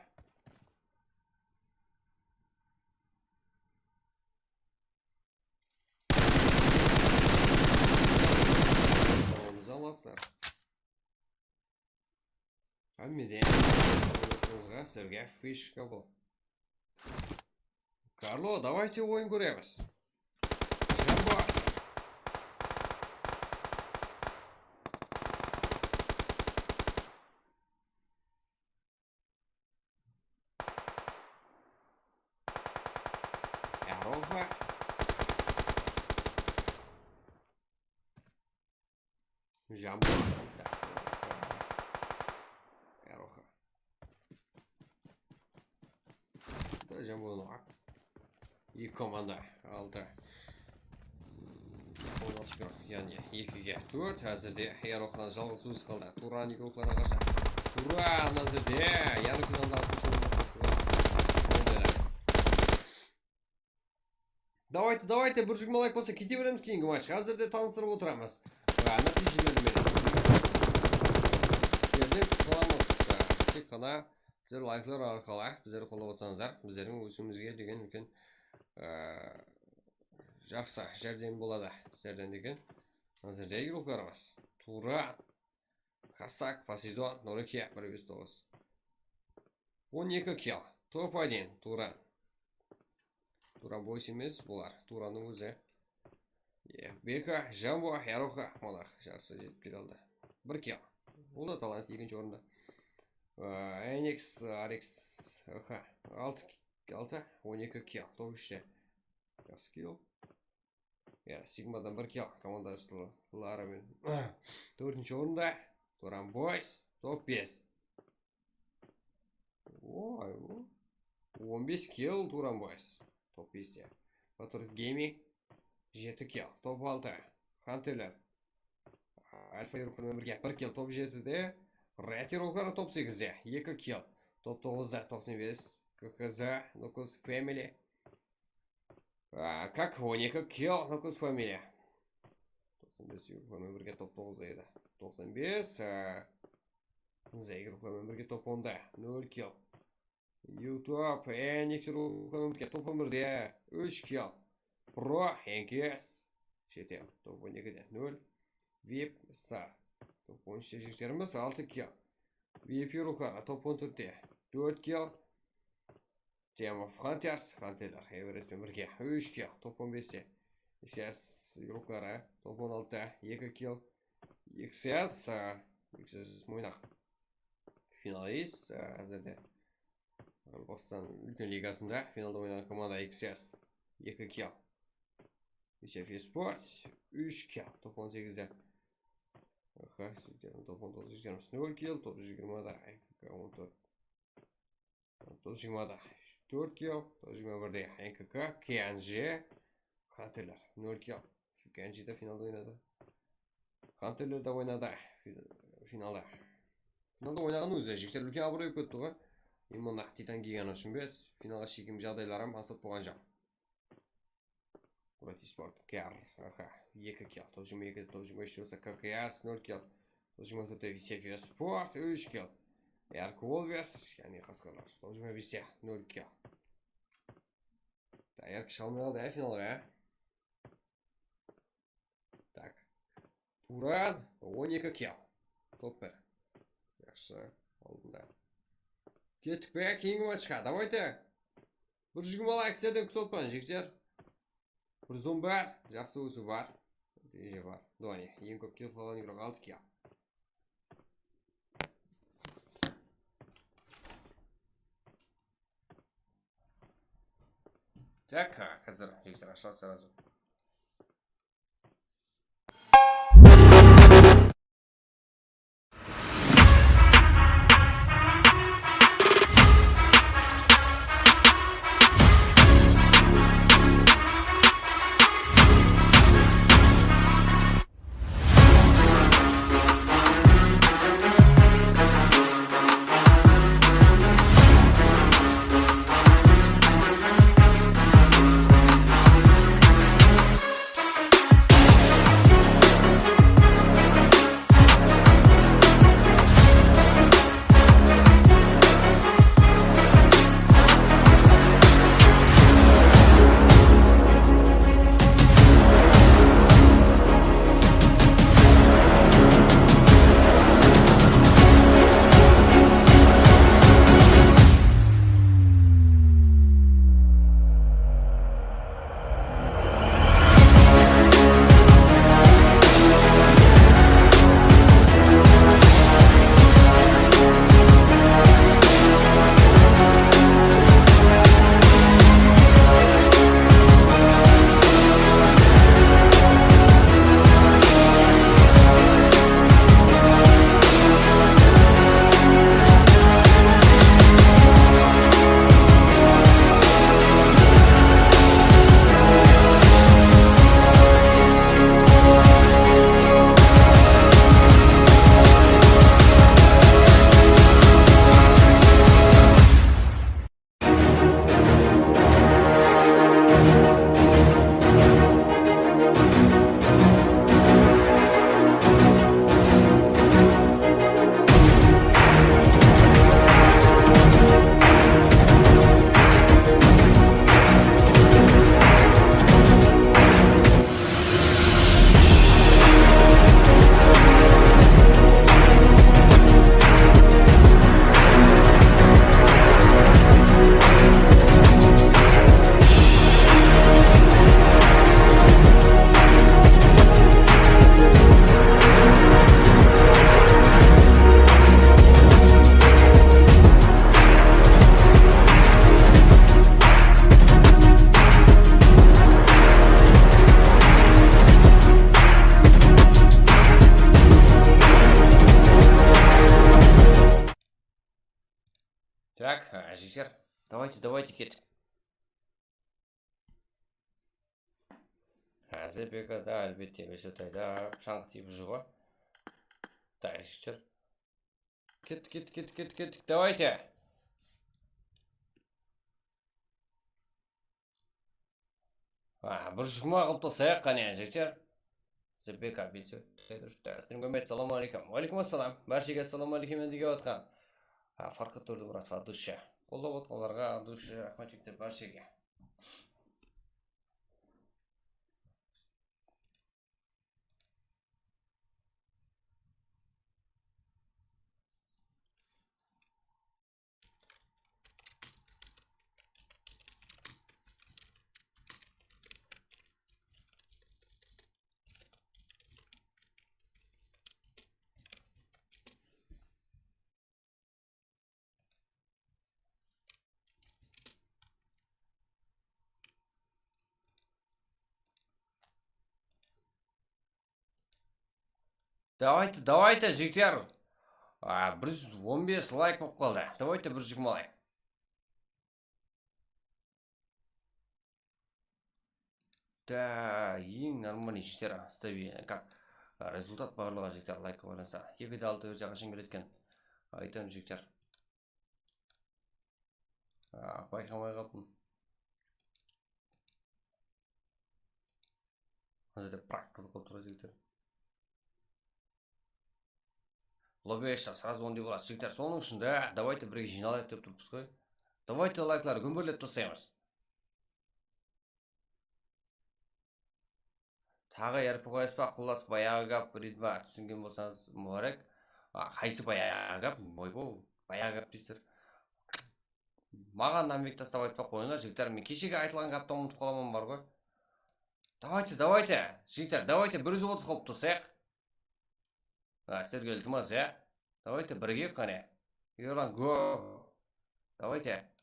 Tamamımızı alasızlar. Hámmeden. Sizge fishka bul. Karlo, давайте oyın kóremiz. Jambo. Eroxa. Jambo. Eroxa. Da Jambonı aq. Eki komanda altı. On altı igrok, yaǵnıy ekige tórt. Házirde Eroxadan jalǵız ózi qaldı. Turan igroklarına qarsı. Turan házirde yarım finalda altınshı orındı. Davayte, davayte, bir júz jigirma layk bolsa kete beremiz keyingi matchqa. Házirde tanıstırıp otıramız. A, nátiyjelerdi menen. Sizlerden kútip qalamız. A, tek ǵana sizler layklar arqalı bizlerdi qollap atsańızlar, bizlerdiń ósiwimizge degen úlken, a, jaqsı járdem boladı. Sizlerden degen. Házirde igroklarımız. Turan, Kasak, Poseidon, Norike, bir bes toǵız. On eki kill. Top один, Turan. Turan boys emes, bular. Turannıń ózi. E, Beka, Jambo, Yaroxa, Monah. Jaqsı jetip kele aldı. Bir kill. Bul da talant, ekinshi orında. E, Enix, Arix, aha, altı, altı, on eki kill. Top úshte. Jaqsı kill. Ya, Sigmadan bir kill komandası Lara menen. Tórtinshi orında Turan boys, top bes. Oy, o. On bes kill Turan boys, top beste. Patriot Gaming, jeti kill, top altı. Hunterler. Alfa igroklar menen birge bir kill, top jetide. Red igroklar top segizde, eki kill, top toǵızda, toqsan bes. K K Z, Nukus Family. A, kak, on eki kill, Nukus Family. Toqsan bes igroklar menen birge top toǵızda edi. Toqsan bes, a, Zay igroklar menen birge top onda, nol kill. YouTube, Enix igroklar menen birge top on birde, úsh kill. Pro, N K S, jete, top on ekide, nol. Vip, Star, top on úshte jigitlerimiz, altı kill. V I P ruxlar, top on tórtte, tórt kill. Team of Hunters, Hunterler, Everest penen birge, úsh kill, top on beste. X S ruxları, top on altıda, eki kill. X S, a, X S Moynaq. Finalist, a, házirde Qaraqalpaqstan úlken ligasında finalda oynaǵan komanda X S, eki kill. Yusef Esport, úsh kill, top on segizde. Aha, top on toǵız jigirma, nol kill, top jigirmada, N K K on tórt. Top jigirmada, tórt kill, top jigirma birde, N K K, K N G, Hunterler, nol kill. K N G de finalda oynadı. Hunterler de oynadı, fi-, finalda. Finalda oynaǵan ózi, jigitler, úlken abıroy bolıp ketti ǵoy. Endi mına Titan kelgeni ushın emes, finalǵa shekemgi jaǵdaylar hám asıp bolǵan joq. Murat Esport, K R, aha, eki kill, top jigirma eki, top jigirma úshte bolsa K K S, nol kill, top jigirma tórtte Vesefiya Sport, úsh kill. Erk Wolves, yaǵnıy qasqırlar, top jigirma beste, nol kill. Tayar kishi almay qaldı, ya, finalǵa, ya. Tak. Turan, on eki kill. Top bir. Jaqsı, aldında. Kettik pe? Keyingi matchqa, давайте. Bir júgim alayıq, sizlerden kútip otpan, jigitler. Bir zon bar, jaqsı ósi bar. Reje bar. Dóne, eń kóp kill qılǵan igrok altı kill. Так, házir jigitler ashıladı сразу. Так, a, jigitler, давайте, давайте, kettik. Házir bekada, álbette, Besotayda shańǵı tiyip júr ǵoy. Так, jigitler. Kettik, kettik, kettik, kettik, kettik, давайте. A, bir júgma qılıp taslayıq, qáne, jigitler. Zebeka, Besotayda júrdi. Assalawma aleykum. Wa aleykum assalam. Bárshege assalawma aleykum endi kep atqan. A, Farqat Tórdimuratova, dusha. Qollap otqanlarǵa, dusha, raxmet, jigitler, bárshege. Давайте, давайте, jigitler. A, bir júz on bes layk bolıp qaldı. Давайте, bir júz jigirma layk. Da, eń нормальный jigitler, stabilno, как, a, rezultat barlıǵı jigitler, layk qoyılsa. Eki de altı berse qashan keledi eken? Aytam jigitler. A, bayqamay qaldım. Házir de prak qızıq bolıp tur, jigitler. Lobeshta сразу onday boladı, jigitler. Sonıń ushın da, давайте birge jıynalayıq dep turıppız ǵoy. Давайте layklardı gómberlep taslaymız. Taǵı R P qoyasız ba? Qullas, bayaǵı gáp, Ridva, túsingen bolsańız, múbárek. A, qaysı bayaǵı gáp? Oybo, bayaǵı gáp deysizler. Maǵan namvik taslap aytpay qoyıńlar, jigitler. Men keshegi aytılǵan gápti umıtıp qalaman bar ǵoy. Давайте, давайте, jigitler, давайте, bir júz otız qılıp taslayıq. Ha, sizlerge iltimas, ya. Давайте, birigeyik qáne. Erlan, go. Давайте.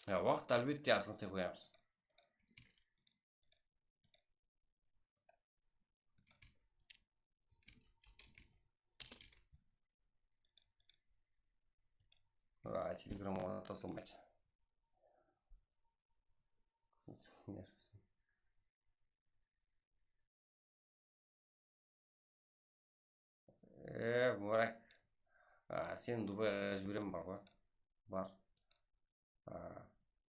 Ya, waqıt, álbette, asıǵıp qoyamız. Vay, telegramǵa taslamaydı. E, Mubarak. A, seni Dubayǵa jiberem bar ǵoy. Bar. A,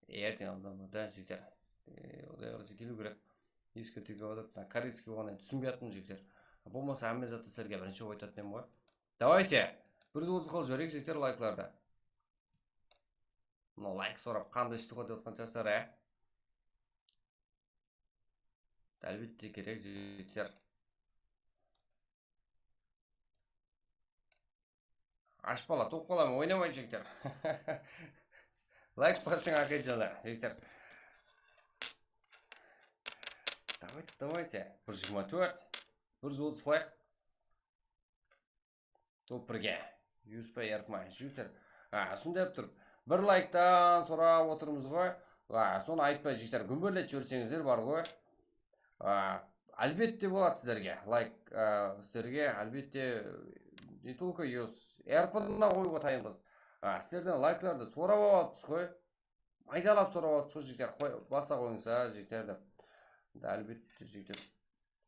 erteń aldın da jeter. E, Qudayǵa keliw kerek. Eski túyge otırıp, mına koreyskiy bolǵannan túsinbey atırmın, jigitler. Bolmasa, hámme zattı sizlerge birinshi bolıp aytatın edim ǵoy. Давайте. Bir júz otız qılıp jibereyik, jigitler, layklardı. Mına layk sorap, qandı ishti ǵoy dep otqan shıǵarsızlar, á? Álbette kerek, jigitler. Ash bala, tuwıp qalaman, oynamaydı, jigitler. Layk basıń, ákejanlar, jigitler. Давайте, давайте. Bir júz jigirma tórt. Bir júz otız qoyayıq. Top birge. Yuspa Erkman, jigitler. A, usınday qılıp turıp, bir layktan sorap otırmız ǵoy. A, sonı aytpay, jigitler, gúmberletip jiberseńizler bar ǵoy. A, álbette boladı sizlerge. Layk, a, sizlerge, álbette, не только yus, Erkmannan qoyıwǵa tayınbız. A, sizlerden layklardı sorap alıp atırmız ǵoy. Maydalap sorap atırmız ǵoy, jigitler. Qoy, basa qoyıńız, a, jigitler, dep. Álbette, jigitler.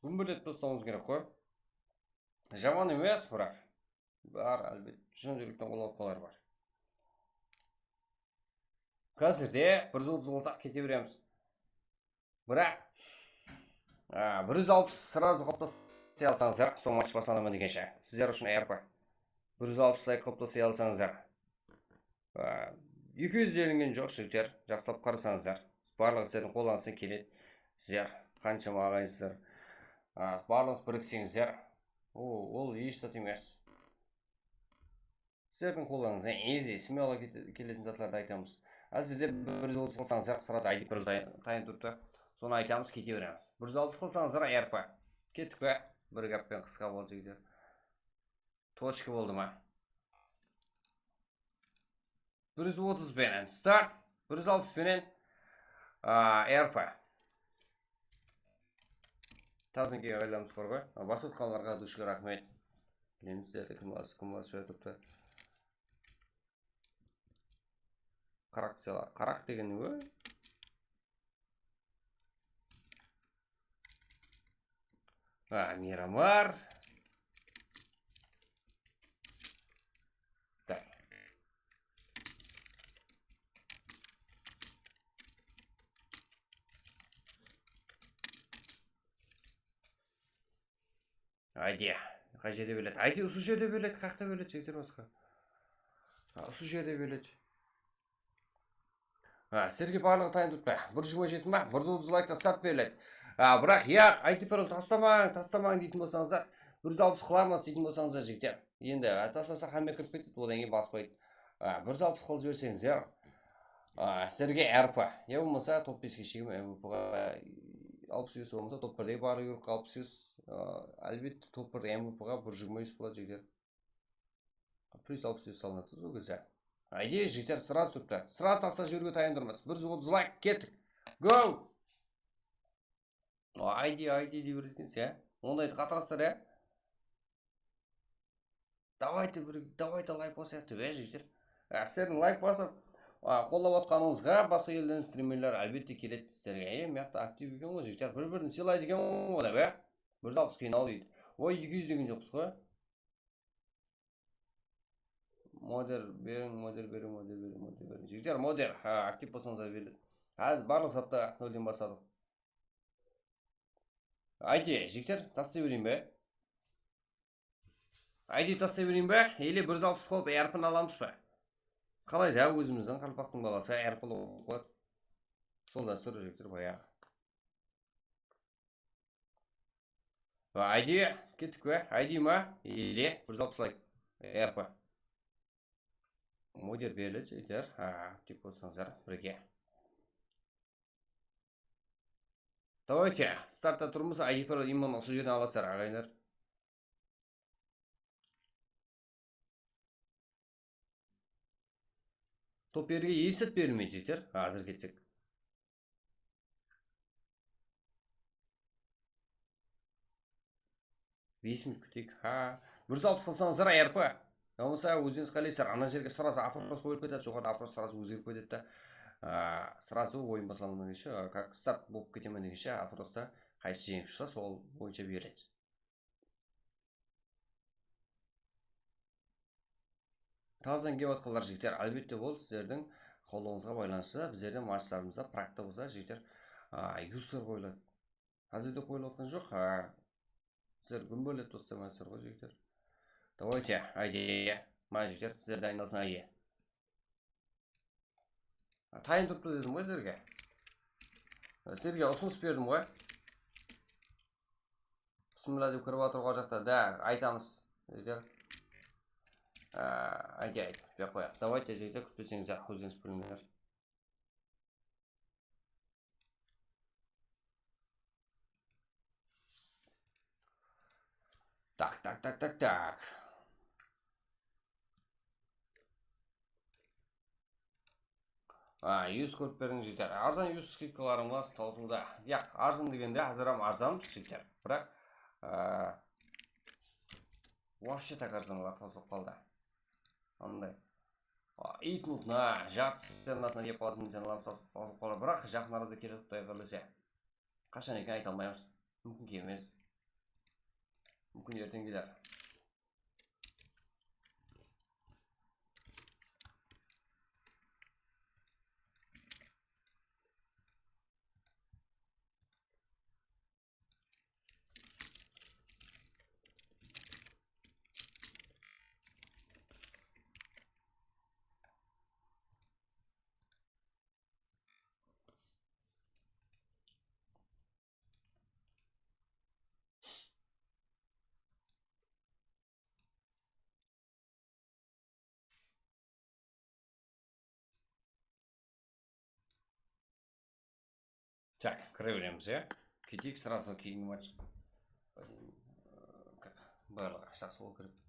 Gúmberletip taslawıńız kerek ǵoy. Jaman emes, biraq. Bar, álbet, shın júrekten qollap-quwatlaw bar. Házirde bir júz otız qılsaq kete beremiz. Biraq, a, bir júz alpıs srazı qılıp taslay alsańızlar, sol match baslanaman degenshe. Sizler ushın ayırpa. Bir júz alpıs layk qılıp taslay alsańızlar. A, eki júz delingen joq, jigitler, jaqsılap qarasańızlar. Barlıǵı sizlerdiń qollarıńızdan keledi. Sizler qanshama aǵayınsızlar. A, barlıǵıńız birikseńizler. O, ol hesh zat emes. Sizlerdiń qollarıńızdan easy, smelo kete-, keletin zatlardı aytamız. Házirde bir júz otız qılsańızlar, srazı I D bir júz tay-, tayın turıptı. Sonı aytamız, kete beremiz. Bir júz alpıs qılsańızlar, R P. Kettik pe? Bir gáppen qısqa boldı, jigitler. Tochka boldı ma? Bir júz otız penen start, bir júz alpıs penen, a, R P. Tazınki aylanıp bar ǵoy. A, basıp atqanlarǵa dúshke raxmet. Bilemiz sizlerdi kim bas-, kim basıp atırıptı. Qaraq sela-, qaraq degen ne ǵoy? A, Miramar. Tak. Ayde, qay jerde beredi? Ayde, usı jerde beredi, qayaqta beredi, jigitler, basqa. A, usı jerde beredi. A, sizlerge barlıǵı tayın turıptı. Bir júz jigirma jeti ma? Bir júz otız layk taslap beriledi. A, biraq, yaq, I T Pro taslamań, taslamań deytin bolsańızlar, bir júz alpıs qılamız deytin bolsańızlar, jigitler. Endi, a, taslasaq, hámme kirip ketedi, odan keyin baspaydı. A, bir júz alpıs qılıp jiberseńizler, a, sizlerge R P. Ya bolmasa, top beske shegim M V P ǵa alpıs yus, bolmasa top birdegi barlıq yurıqqa alpıs yus. A, álbette, top birde M V P ǵa bir júz jigirma yus boladı, jigitler. Plyus alpıs bes salınadı, sol gezde. Ayde, jigitler, sraz turıptı. Sraz taslap jiberiwge tayın turmız. Bir júz otız layk, kettik. Go! Ayde, ayde dey beretuǵın ekensiz, ya. Ondaydı qatırasızlar, ya. Давайте, bir, давайте layk basayıq dep, ya, jigitler. Ya, sizlerdiń layk basıp, a, qollap atqanıńızǵa basqa elden strimerler, álbette, keledi sizlerge. E, mıyaqta aktiv eken ǵoy, jigitler. Bir-birin sıylaydı eken ǵoy, dep, ya. Bir júz alpıs qıynaw deydi. Oy, eki júz degen joqpız ǵoy. Moder beriń, moder beriń, moder beriń, moder beriń. Jigitler, moder, ha, aktiv bolsańızlar beriledi. Házir barlıq zatta nolden basladıq. Ayde, jigitler, taslay bereyin be? I D taslay bereyin be? Ele bir júz alpıs qılıp, erpin alamız ba? Qalay da, ózimizdiń qaraqalpaqtıń balası erpin oqıp. Sol dástúr, jigitler, bayaǵı. Va I D kettik pe? I D ma? Ele bir júz alpıs layk. Erpa. Moder beriledi, jigitler. Ha, kútip otsańızlar birge. Давайте, startta turmız, I D pir imon usı jerden alasızlar, aǵayinler. Top erge esip berilmeydi, jigitler. Házir ketsek. Bes minut kúteyik. Ha, bir júz alpıs qılsańızlar, I R P. Ya bolmasa, ózińiz qáleysizler, ana jerge srazı oпрос qoyılıp ketedi, joqarıda oпрос srazı ózgerip ketedi da. A, srazı oyın baslanǵannan keyin, a, как start bolıp ketemen degenshe, oprosta qaysı jeńip shıqsa, sol boyınsha beriledi. Tazadan kelip atqanlar, jigitler, álbette, bul sizlerdiń qollıǵıńızǵa baylanıslı. Bizlerde matchlarımızda prakta bolsa, jigitler, a, user qoyıladı. Házir de qoyılıp atqan joq. A, sizler gúmbálet doslar, jigitler. Давайте, I D. Mana, jigitler, sizler dayınlasın, I D. Tayın turıptı dedim ǵoy sizlerge. Sizlerge usınıs berdim ǵoy. Bismillah dep kirip atır ǵoy, jaqta. Da, aytamız. Jigitler. A, aytayıq, aytayıq, kútpey-aq qoyayıq. Давайте, jigitler, kútpeseńiz, ózińiz bilińler. Tak, tak, tak, tak, tak. A, júz kórip beriń, jigitler. Arzan júz skidkalarımız tawsıldı. Yaq, arzan degende, házir hám arzanbız, jigitler. Biraq, a, вообще так arzanlar tawsılıp qaldı. Anday. A, iyt mutına, jartı cisternasına dep alatın janlar tawsılıp qaldı. Biraq, jaqın arada keledi, Quday qálese. Qashan eken, ayta almaymız. Múmkin kelmez. Múmkin erteń keler. Tak, kire beremiz, ya. Keteyik, srazı keyingi match. Bárlıǵı jaqsı bolıw kerek.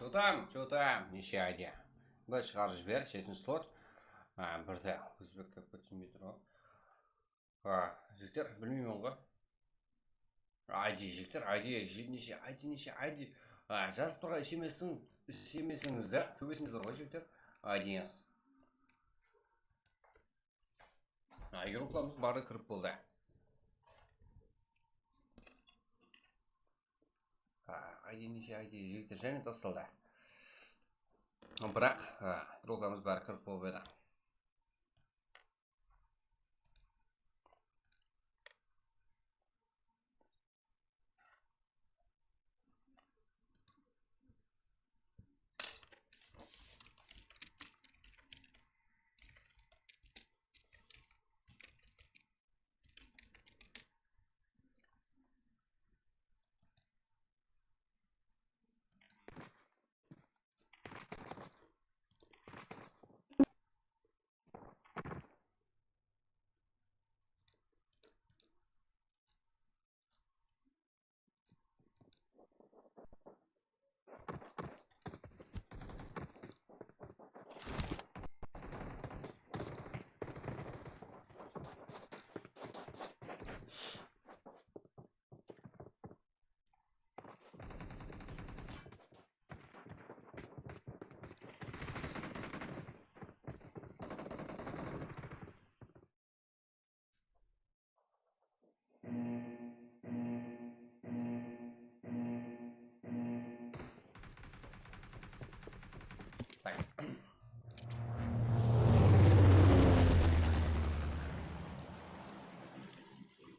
Чё там, чё там, neshe I D? Bılay shıǵarıp jiber, jetinshi slot. A, birde ózbek kep kótsinbey tur ǵoy. A, jigitler, bilmeymen ǵoy. I D, jigitler, I D, neshe, I D, neshe, I D. A, jazıp turǵan ishemesiń, ishemesińizler, kóbesinde tur ǵoy, jigitler. I D-ńiz. A, игрокlarımız barı kirip boldı. A, I D neshe, I D, jigitler, jáne tastaldı. Biraq, a, игрокlarımız barı kirip bolıp edi.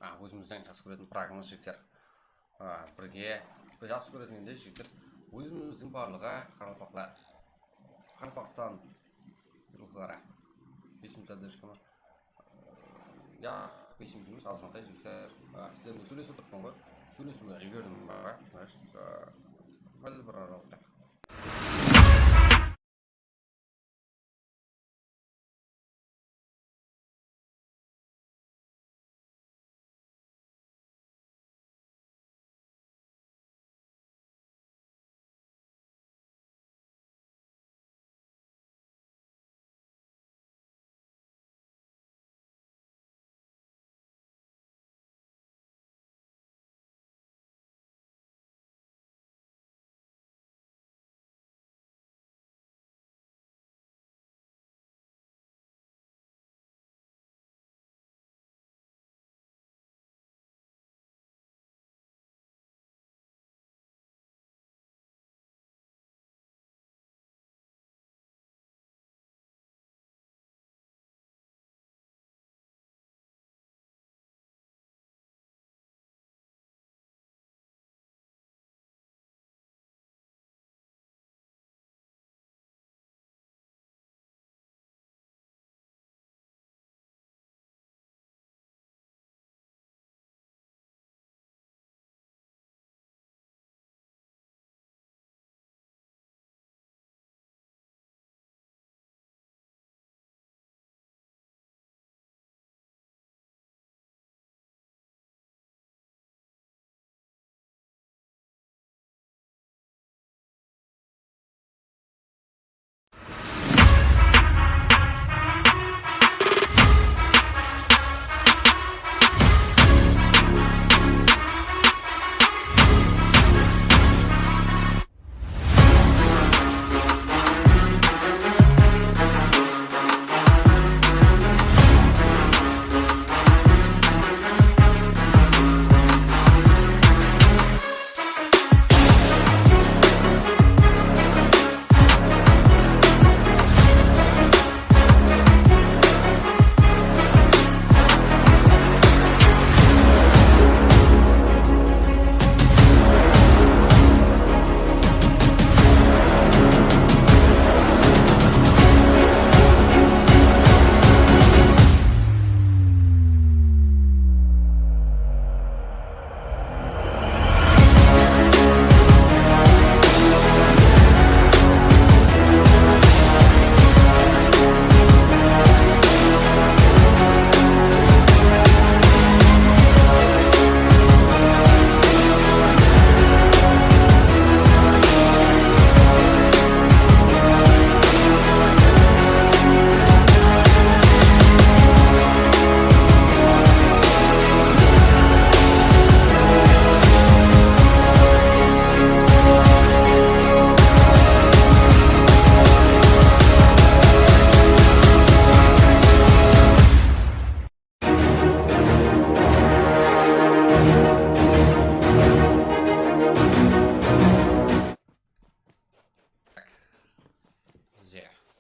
A, ózimizdiń jaqsı kóretin pragımız, jigitler. A, birge, bir jaqsı kóretin de, jigitler, ózimizdiń barlıǵı qaraqalpaqlar. Qaraqalpaqstan ruxları. Besim tadırshkama. Ya, besim emes, azǵantay jigitler. A, sizler menen sóylesip otırıppan ǵoy. Sóylesiwge jiberdim, a, значит, a, bálli bir aralıqta.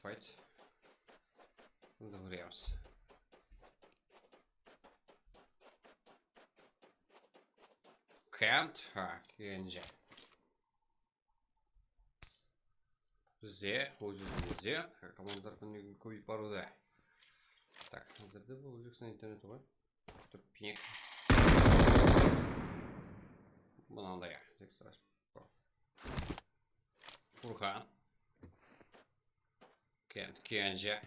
Давайте. Договоримся. Kent, ha, Kenji. Bizde, óz-ózimizde komandalar kúnlegen kóbeyip barıwda. Tak, házirde bul Ózbekstan interneti ǵoy. Turıp pinek. Mınanday, Furqan. Kent, Kenji.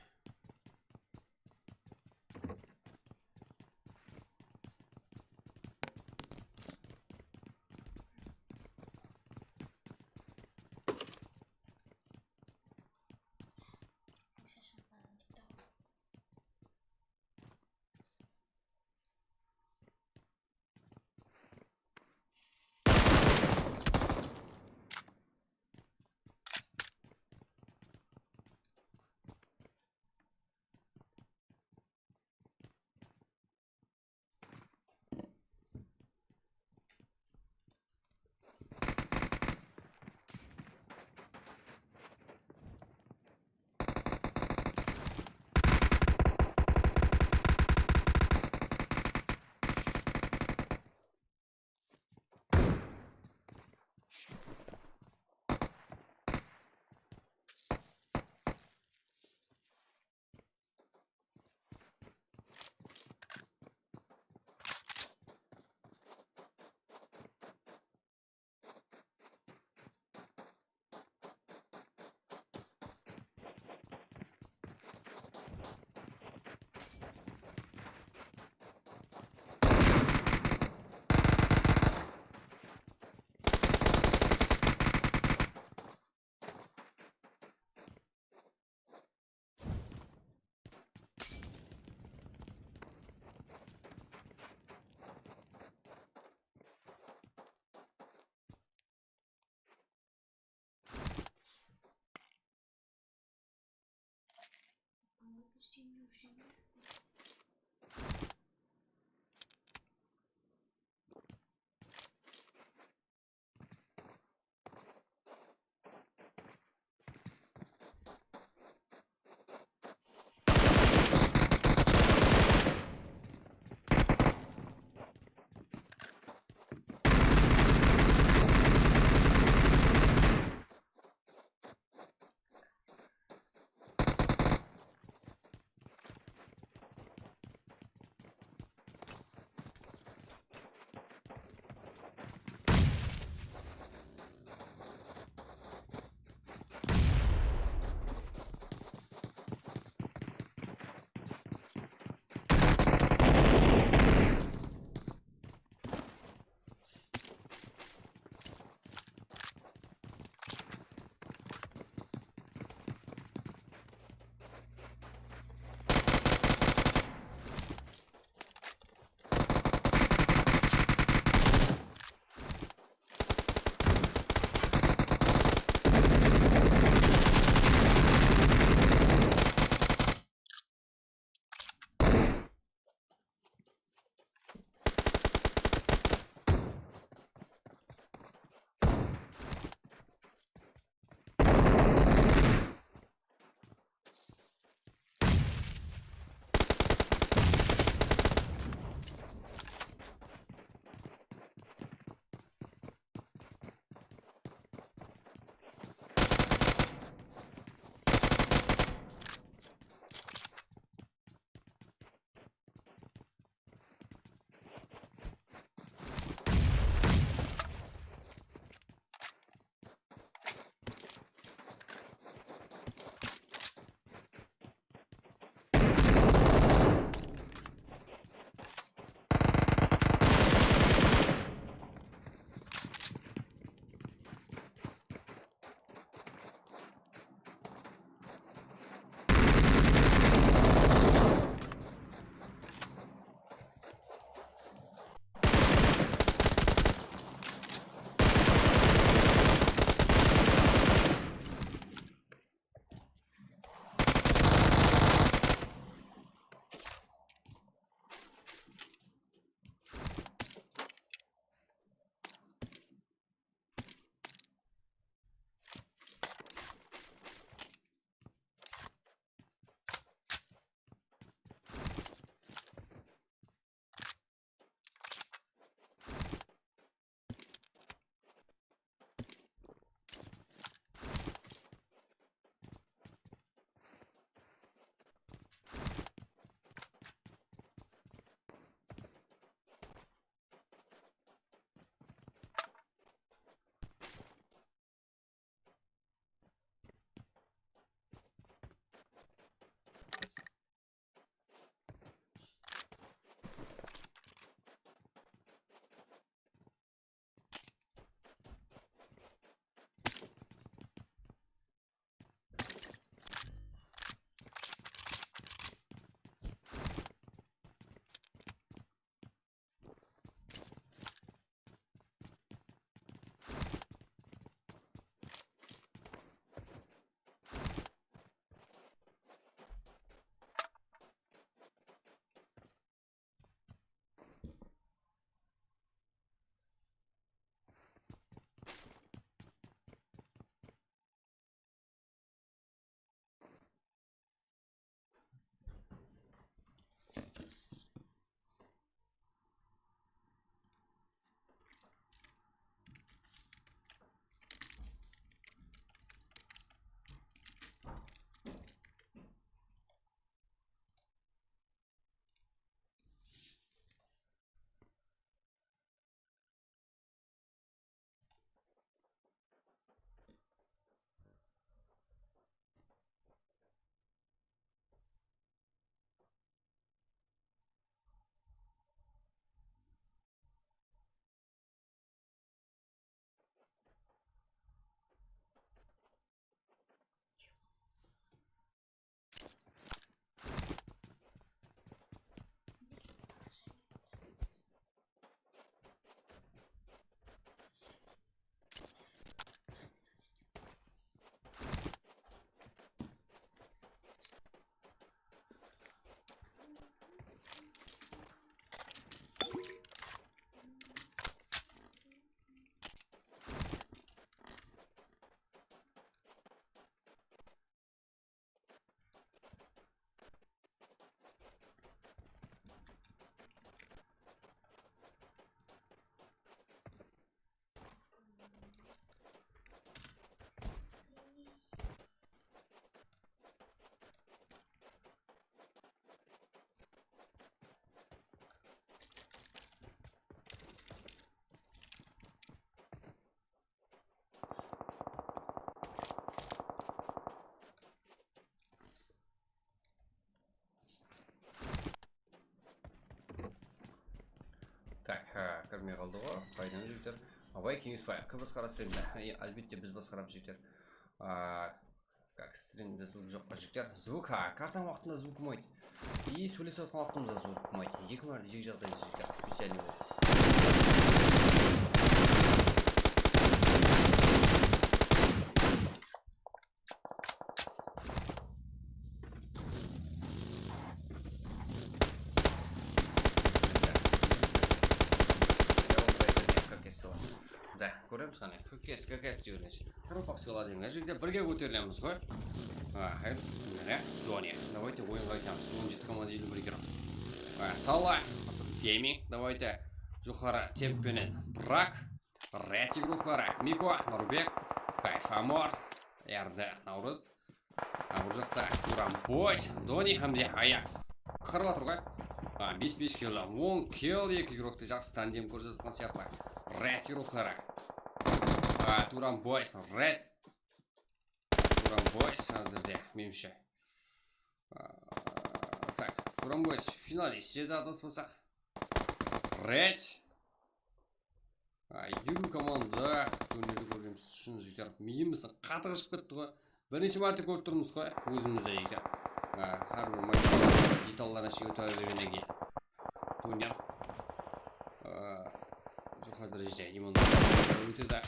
Kórmey qaldı ǵoy, qaydan jigitler? Abay Keńesbaev, kim basqara strimdi? E, álbette biz basqaramız jigitler. A, kak, strimde zvuk joq pa jigitler? Zvuk, ha, kartan waqtında zvuk bolmaydı. I sóylesip atqan waqtımızda zvuk bolmaydı. Eki márte jeki jaǵdayda jigitler, специальный bolıp. Da, kóremiz qáne, kakes, kakes dep júrgen. Qaraqalpaq sıyladı, mına jerde birge kóterilemiz ǵoy. Aha, mine, Doni. Давайте oyınǵa aytamız. On jeti komanda eliw bir kilo. A, Sala, Gaming, давайте joqarı temp penen Brak. Red igrokları, Miko, Nurbek, Kayf Amor, Erdi, Navrız. A, bul jaqta Turan Boys, Doni hám de Ayaks. Qırıp atır ǵoy. A, bes bes kill, on kill, eki igroktı jaqsı tandem kórsetip atqan sıyaqlı. Red igrokları. A, Turan Boys, Red. Turan Boys házirde, menimshe. A, tak, Turan Boys finalist edi, adaspasaq. Red. A, eliw komanda turnirdi kórgenimiz ushın jigitler, miyimiz qatı qızıp ketti ǵoy. Bir neshe márte kórip turmız ǵoy, ózimiz de jigitler. A, hár bir match detallarına shekem táber bergennen keyin. Turnir. A, joqarı dárejede imanlı ótedi.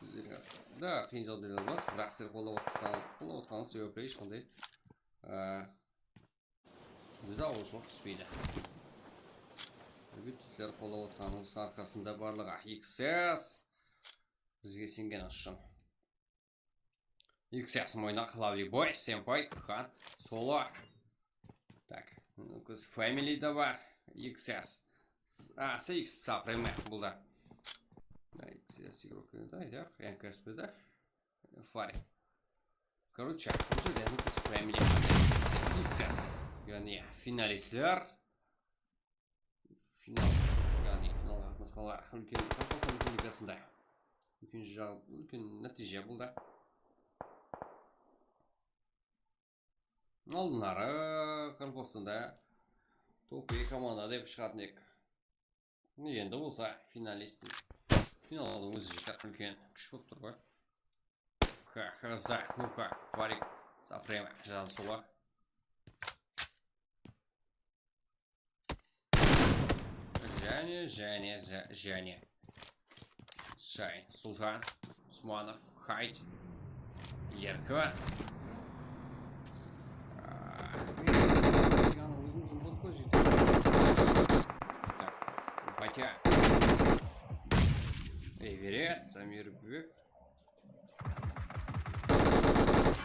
Bizlerge da qıyın jaǵdaylar bar, biraq sizler qollap otqan-, qollap otqanıńız sebepli hesh qanday, a, júdá awırshılıq túspeydi. Álbette, sizler qollap otqanıńız arqasında barlıǵı. X S bizge isengeni ushın. X S, Moynaq, Lovely Boy, Senpai, Khan, Solo. Tak, Lucas Family de bar. X S. S-, a, S X Supreme bul da. Da, X S igrok da, aytayıq, N K S P da. Fari. Короче, bul jerde Lucas Family. X S. Yaǵnıy finalistler. Final, yaǵnıy finalǵa qatnasqanlar úlken, Qaraqalpaqstan Respublikasında úlken jaǵ-, úlken nátiyje bul da. Aldınları Qaraqalpaqstanda top eki komanda dep shıǵatın edik. Endi bolsa finalist, finaldıń ózi jete úlken kúsh bolıp tur ǵoy. K H Z, Nurka, Farik, Supreme, Jansuwa. Jáne, jáne, já-, jáne. Shayn, Sultan, Usmanov, Hayt, Erkin. Aa, ózimiz ulıp qoy jigitler. Batya. Эверест, Amirbek.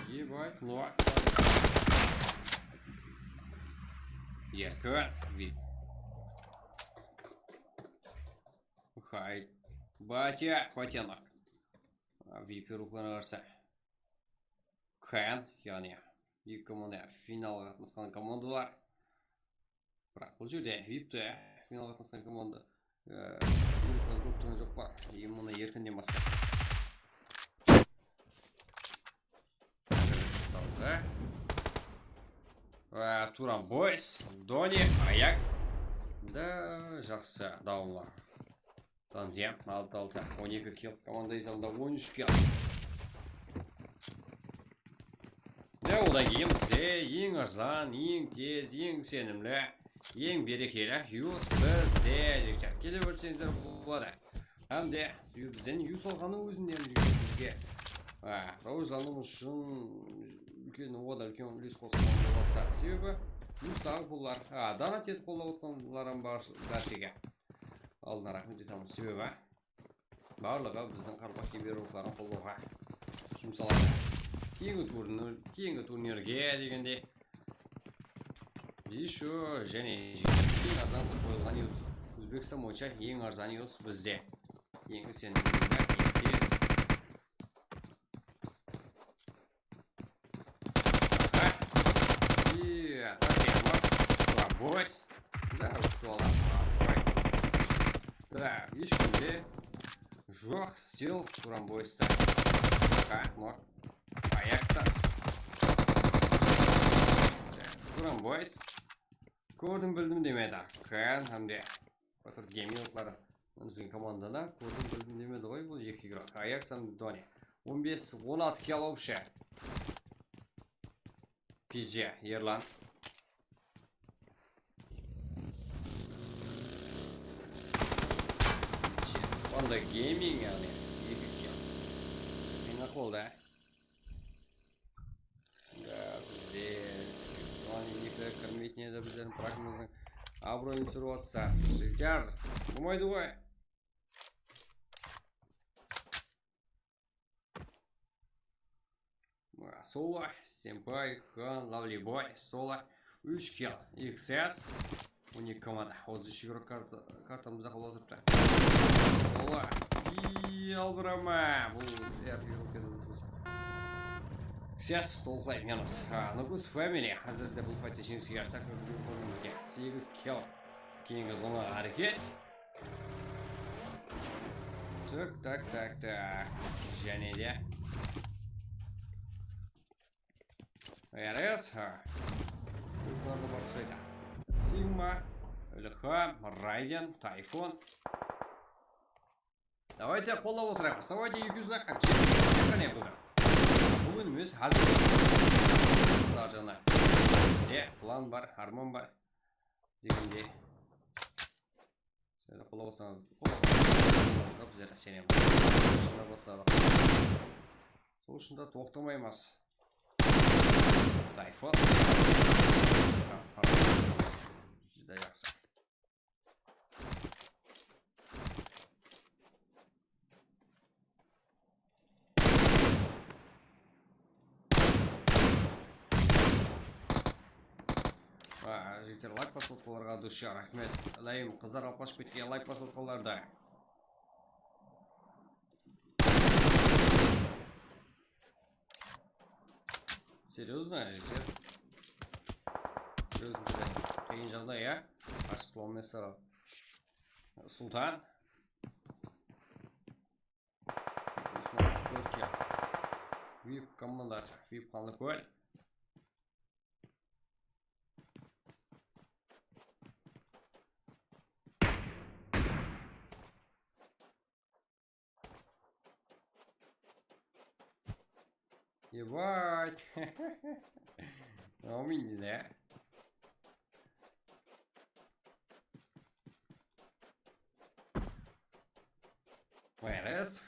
Ебать, ну. Erkin, Vip. Hay. Batya, Batyanok. Vip ruxlarına qarsı. Kayan, yaǵnıy eki komanda finalǵa qatnasqan komandalar. Biraq bul jerde Vip te finalǵa qatnasqan komanda, e, ruxlar kórip turǵan joq pa? Endi mına Erkinnen basqa. Házirgi sostavda. Va Turan Boys, Doni, Ayaks. Da, jaqsı, dawınlar. Tandem, altı altı, on eki kill. Komanda esabında on úsh kill. Ve odan keyin bizde eń arzan, eń tez, eń isenimli, eń berekeli Yus bizde, jigitler. Kele berseńizler boladı. Hám de bizden Yus alǵannıń ózinde, jigitler, bizge, a, rawajlanıw ushın úlken, oǵada úlken úles qosqan bolsa. Sebebi Yus taǵı pullar, a, donat etip qollap otqanlar hám bar, bárshege aldına raxmet aytamız. Sebebi barlıǵı biziń qaraqalpaq kiberruxların qollawǵa jumsaladı. Keyingi turnir, keyingi turnirge degendey. Ещё jáne eń arzan qılıp qoyılǵan Yus. Ózbekstan boyınsha eń arzan Yus bizde. Eń isenimli, eń tez. И, так, я вот, Turan Boys. Да, ushtalar, asıqpay. Да, hesh kimde joq, stil Turan Boysta. Ha, mor. Ayaksta. Turan Boys. Kórdim, bildim demedi. Kayan hám de Gaming otları. Biziń komandada kórdim, bildim demedi ǵoy bul eki igrok. Ajax hám Doni. On bes, on altı kill alıp úshe. P J, Erlan. Panda Gaming, yaǵnıy eki kill. Qıyın ahwalda. Da, bizde Sirtuan eki kirmeytin edi bizlerdiń prakimizdiń abıroyın túsirip atsa. Jigitler, bolmaydı ǵoy. Solo, Senpay, Xan, Lovely Boy, Solo, úsh kill, X S, on eki komanda, otız úsh igrok karta, kartamızda qolda turıptı. Solo, i, albırama, bul er igrok edi bolsa. X S, tolıqlay minus. Ha, Nukus Family, házirde bul faytta jeńiske jarsaq, segiz kill. Keyingi zonaǵa háreket. Tak, tak, tak, tak. Jáne de. Eres, ha. Buyruqlarda bar usaydı. Sigma, Ilham, Raiden, Tayfun. Давайте qollap otırayıq. Давайте eki júz lak. Qáne búgin. Búgin emes, házir. Bizde plan bar, arman bar. Degendey. Sizler qollap otsańız, bizler isenemiz. Shında basladıq. Sol ushın da toqtamaymız. Tayfa. Júdá jaqsı. Jigitler, layk basıp otqanlarǵa dusha raxmet. Ilayım, qızlar alıp qashıp ketken layk basıp otqanlardı. Серьёзно, jigitler? Серьёзно, qıyın jaǵday, ya? Qashıp qala almaysızlar. Sultan. Tórtke. Vip komandası, Vip Qanlıkól. Ебать. Amin de. Where is?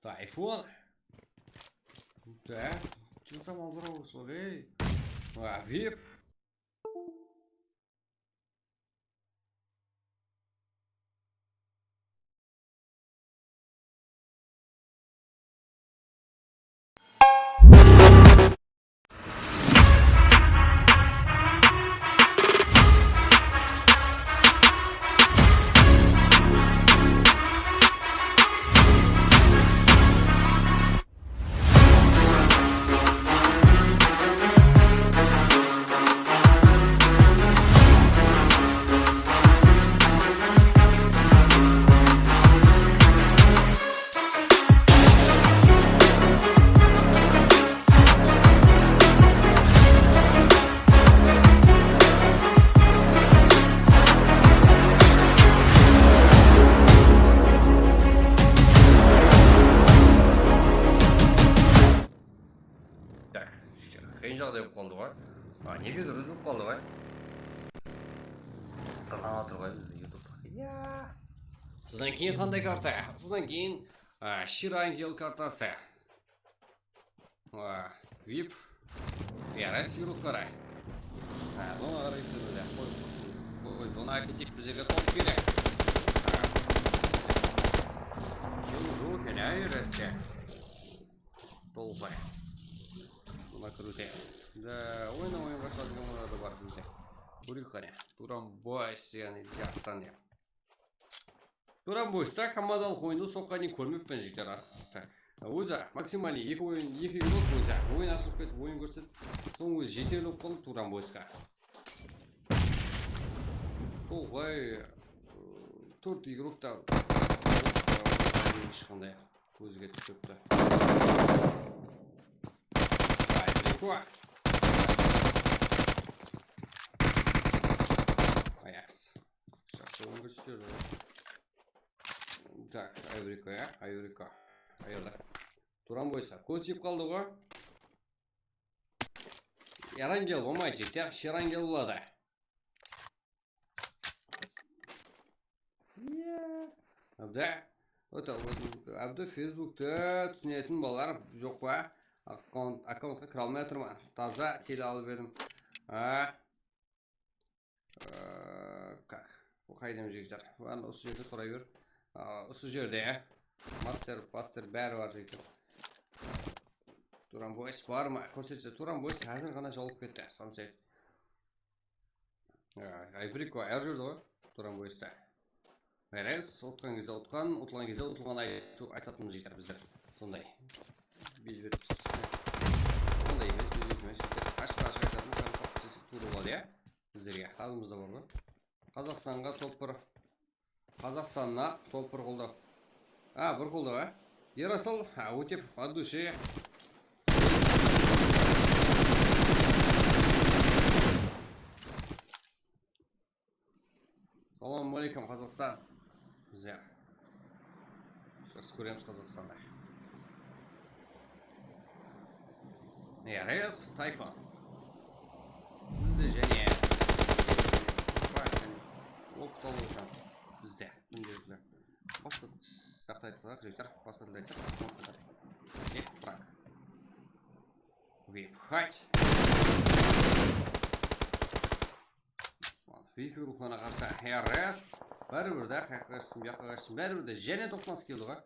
Tayfun. Так, что там, Албырау, ей? А, Вип. Так, qıyın jaǵday bolıp qaldı ǵoy. A, negedur úzilip qaldı ǵoy. Qızǵanıp atır ǵoy bizi YouTube. Ya. Usıdan keyin qanday karta? Usıdan keyin, a, Shira Angel kartası. A, Vip. Yaray, sıyırıqları. A, zona qaray ketedi. Qoy, qoy, zona keteyik, bizlerge top kerek. A. Jol eken, áy, Rossiya. Tolqay. Mına krute. Da, oyna, oyın başladı, olar da bar bizde. Kóreyik qáne. Turan boy, yaǵnıy jastan dep. Duran Boysta komandalıq oyındı soqqa deyin kórmeppen, jigitler, rasta. Ózi maksimalnıy eki oyın, eki minut ózi oyın ashılıp ketip, oyın kórsetip, soń ózi jeterli bolıp qaldı Duran Boyska. Tolqay, ı, tórt igrokta, ı, hesh qanday kózge túsipti. Aybriko. Ayaks. Jaqsı oyın kórsetedi. Tak, Aybriko, ya, Aybriko. Qayerda? Duran Boyska kóz tiyip qaldı ǵoy. Erangel bolmaydı, jigitler, sherangel boladı. Iya. Abda. Ota, abda Facebookta túsinetin balalar joq pa? Akkaunt, akkauntqa kire almay atırman. Taza tele alıp edim. A. Ee, kak. Bul qaydam, jigitler? Anda usı jerde soray ber. Aa, usı jerde, ya. Master, master bári bar, jigitler. Duran Boys bar ma? Kórsetse, Duran Boys házir ǵana jawılıp ketti, Sunset. Ee, Aybriko, ayar júrdi ǵoy, Duran Boysta. Meres, utqan gezde utqan, utılǵan gezde utılǵan aytıw, aytatın jigitler bizler. Sonday. Bezbetpiz. Sonday emes, bezbetpes jigitler. Ashıq-ashıq aytatın, qanday desek tuwrı boladı, ya. Bizlerge, halımızda bar ǵoy. Qazaqstanǵa top bir. Qazaqstannan top bir qollaw. A, bir qollaw, a? Erasıl, ha, ótep, от души. Salam aleykum, Qazaqstan. Bizler jaqsı kóremiz Qazaqstandı. Eres, Tayfun. Bizde jáne opıt alıwshı. Bizde, kúndelikli. Basqa jaqta aytsaq, jigitler, basqa tilde aytsaq, basqa tilde. Ep, brak. Выпхать. Fifi ruxlarına qarsı Eres. Báribir de, qayaqqa qashsın, buyaqqa qashsın, báribir de jáne toqsansız keldi ǵoy.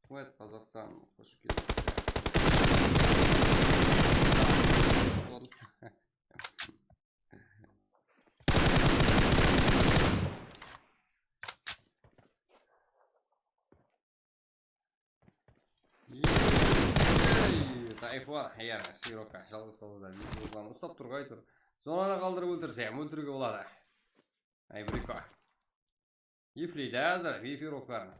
Raxmet, Qazaqstan, xosh keldińiz. Ey, Tayfun, ya, Siroka, jalǵız qaldı da, mikrofonı uslap tur, qaytır. Zonanı qaldırıp óltirse, óltiriwge boladı. Aybriko. Efleydi házir, Fifi ruxların.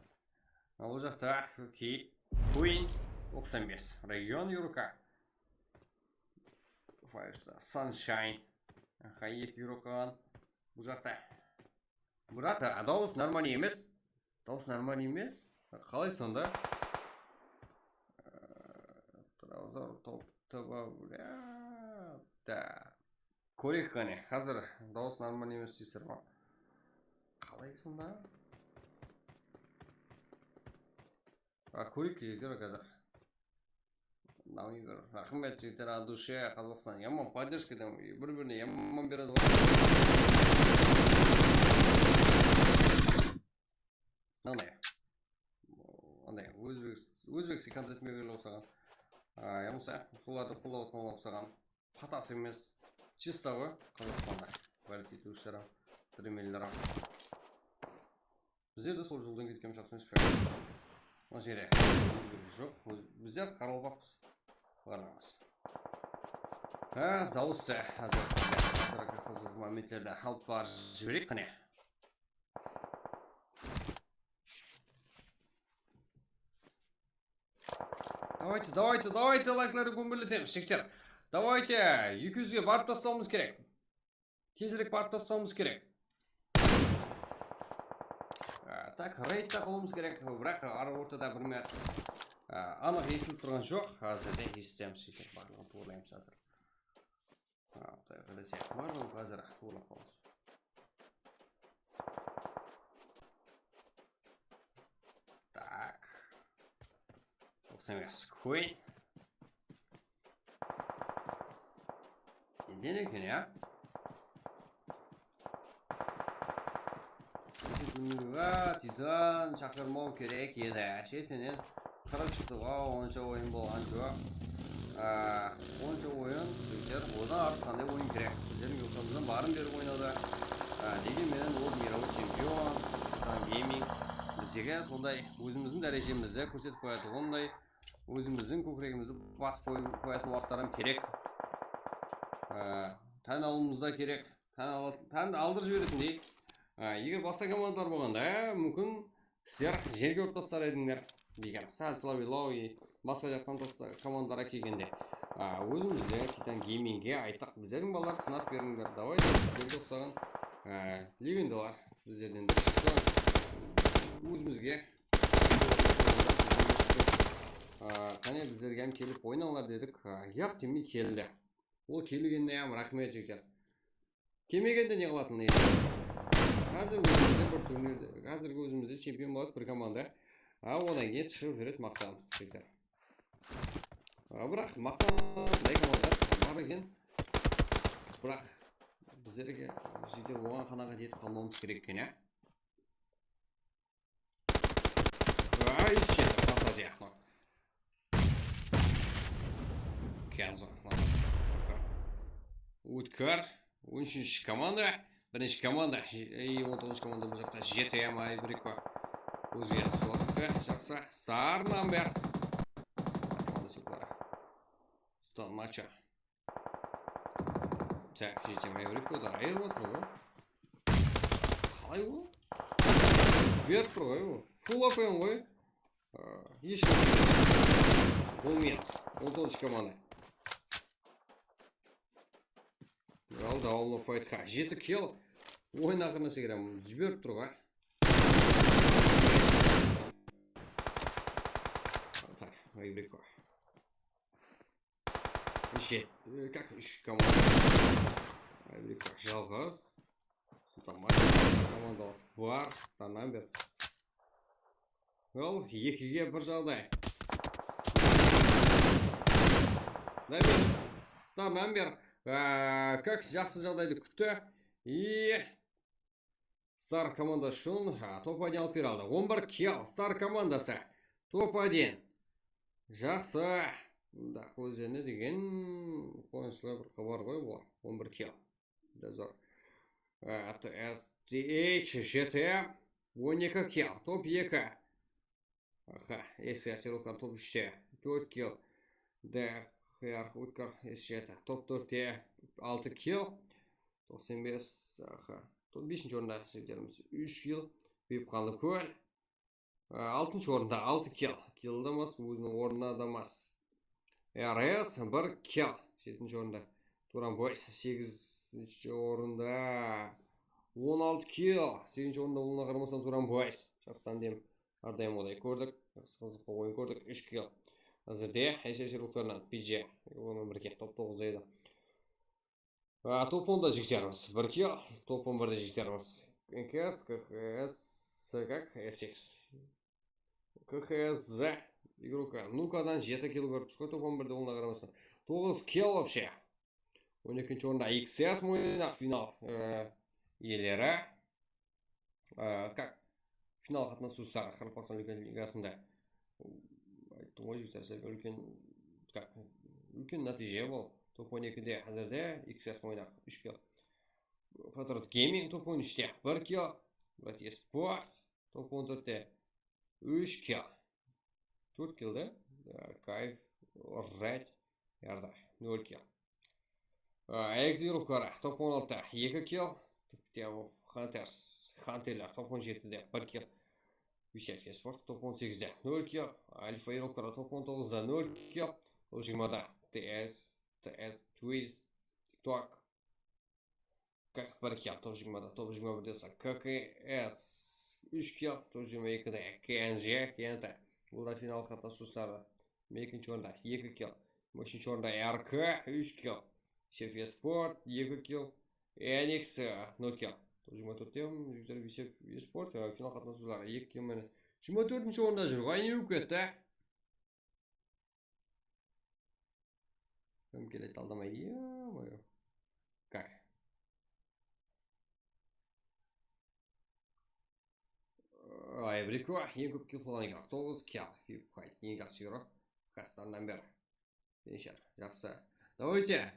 Al, bul jaqta Ki-, Queen toqsan bes. Region Yurka. Five Star, Sunshine. Aha, eki yuro qalǵan. Bul jaqta. Brat, a, dawıs normalnıy emes. Dawıs normalnıy emes. Qalay sonda? Ee, Trauzor top, toba, bля. Da. Kóreyik qáne. Házir dawıs normalnıy emes deysizler ma? Qalay sonda? A, kóreyik, jigitler, házir. Nawiver, raxmet, jigitler, от души, Qazaqstan. Yaman podderjka, bir-birine yaman beredi ǵoy. Anday. Anday, ózbek, ózbek kontent bergen uqsaǵan. A, yamasa, bulardı qollap atqan uqsaǵan. Patası emes. Чисто ǵoy, Qazaqstanda. Bári tiytip ishler, tremenler. Bizler de sol joldan ketkenimiz jaqsı emes pe? Mına jeri ózgergisi joq. Óz-, bizler qaraqalpaqpız. Barlamız. Ha, dawıs ta, házir. Házirgi qızıq momentlerdi alıp barıp jibereyik, qáne. Давайте, давайте, давайте, layklardı gómberletemiz, jigitler. Давайте, eki júzge barıp taslawımız kerek. Tezirek barıp taslawımız kerek. A, tak, reyd ta qılıwımız kerek. Biraq ara ortada bir minut. A, anıq esitilip turǵan joq. Házir de esitemiz, jigitler, barlıǵın tuwrılaymız házir. Ha, Quday qálese, barlıǵın házir tuwrılap qalamız. Tak. Toqsan bes, Queen. Neden eken, ya? Titan shaqırmaw kerek edi. Shetinen qırıp shıqtı ǵo, onsha oyın bolǵan joq. Á, onsha oyın, jigitler, odan artıq qanday oyın kerek? Bizlerdiń yurtımızdan barın berip oynadı. Á, degen menen ol mirovoy chempion, Titan Gaming. bizlerge sonday ózimizdiń dárejemizdi kórsetip qoyatuǵınday, ózimizdiń kókiregimizdi basıp qoy-, qoyatuǵın waqıtlar hám kerek. Á, tán alıwımız da kerek. Tán al-, tán aldırıp jiberetindey. Á, eger basqa komandalar bolǵanda, á, múmkin, sizler jerge urıp taslar edińler. Eger sál sılawıy, basqa jaqtan tasta-, komandalar kelgende. Á, ózimizde Titan Gamingge ayttıq, bizlerdiń balalar sınap berińler. Davay, bizlerge uqsaǵan, á, legendalar bizlerden de shıqsın. Ózimizge, á, qáne bizlerge hám kelip oynańlar dedik. Á, yaq demey keldi. Ol kelgenine hám raxmet, jigitler. Kelmegende ne qılatın edi? Házir ózimizde bir turnirde, házirgi ózimizde chempion boladı bir komanda. A, odan keyin shıǵıp júredi maqtan, jigitler. A, biraq maqtan, bunday komanda bar eken. Biraq bizlerge, jigitler, oǵan qanaǵat etip qalmawımız kerek eken, ya. Ay, shete, fantaziya. Kenzo. Ótkir. On úshinshi komanda. Birinshi komanda. Ey, on toǵızınshı komanda bul jaqta jeti M I bir eki. Ózge sulatı jaqsı. Star number. Komanda suyıqları. Sultan Macho. Tak, jeti M I bir eki da ayırıp atır ǵoy. Qalay ol? Berip tur ǵoy ol. Full A P M ǵoy. Á, hesh bolmaydı. On toǵızınshı komanda. Al, dawamlı faytqa. Jeti kill. Oyın aqırına shekem jiberip tur ǵoy. Tak, Aybriko. Jet, e, как, úsh komanda. Aybriko jalǵız. Sultan Macho komandalas bar. Stannan ber. Al, ekige bir jaǵday. Stannan ber. Á, как, jaqsı jaǵdaydı kútti. И Star komandası ushın, ha, top один alıp bere aldı. On bir kill, Star komandası. Top один. Jaqsı. Mında ózlerine degen quwanıshlı bir xabar ǵoy bular. On bir kill. Júdá zor. Á, T S T H, J T, on eki kill, top eki. Aha, S S Eroklar top úshte, tórt kill. D H R Ótkir S jeti, top tórtte, altı kill. Toqsan bes, aha. Top besinshi orında jigitlerimiz, úsh kill. Buyıp qaldı kól. Á, altınshı orında, altı kill. Kill da emas, óziniń ornına da emas. R S bir kill. Jetinshi orında. Turan Boys segizinshi orında. On altı kill. Segizinshi orında bolǵanına qaramastan Turan Boys. Jaqsıdan dem. Ardayım oday kórdik. Jaqsı qızıqlı oyın kórdik. Úsh kill. Házirde S S Eroklarınan P J. Onıń birge top toǵızda edi. A, top onda jigitlerimiz bir kill, top on birde jigitlerimiz K K S, K K S, как, S X. K K S Z, игрока. Nukadan jeti kill kórippiz ǵoy, top on birde, onına qaramastan. Toǵız kill вообще. On ekinshi orında X S Moynaq final, e, iyeleri. Á, как, final qatnasıwshıları Qaraqalpaqstan úlken ligasında. Ayttım ǵoy, jigitler, sizlerge úlken, как, úlken nátiyje bul. Top on ekide házirde X S Moynaq úsh kill. Patriot Gaming top on úshte bir kill. Brat Esport top on tórtte úsh kill. Tórt kill da. Á, Kayf, Red, Yarda, nol kill. Á, Exi Ruxara, top on altıda eki kill. Hunters, Hunterler, top on jetide bir kill. Yusef Esport, top on segizde nol kill. Alfa Ruxara, top on toǵızda nol kill. Top jigirmada T S, T S Twiz, TikTok. Как, bir kill, top jigirmada, top jigirma birde bolsa K K S, úsh kill, top jigirma ekide K N J, Kenta. Bular final qatnasıwshıları. Ekinshi orında eki kill. Úshinshi orında R K, úsh kill. Chef Esport, eki kill. Enix, nol kill. Top jigirma tórtte jigitler Chef Esport, e, final qatnasıwshıları eki kill menen. Jigirma tórtinshi orında júr ǵoy, ne bolıp ketti? Kim keledi, aldamaydı, ё-моё. Как? Ay, bir eki, eń kóp kill qılǵan eken. Toǵız kill. Fight, eń jaqsı hero. Kastardan beri. Finisher, jaqsı. Давайте.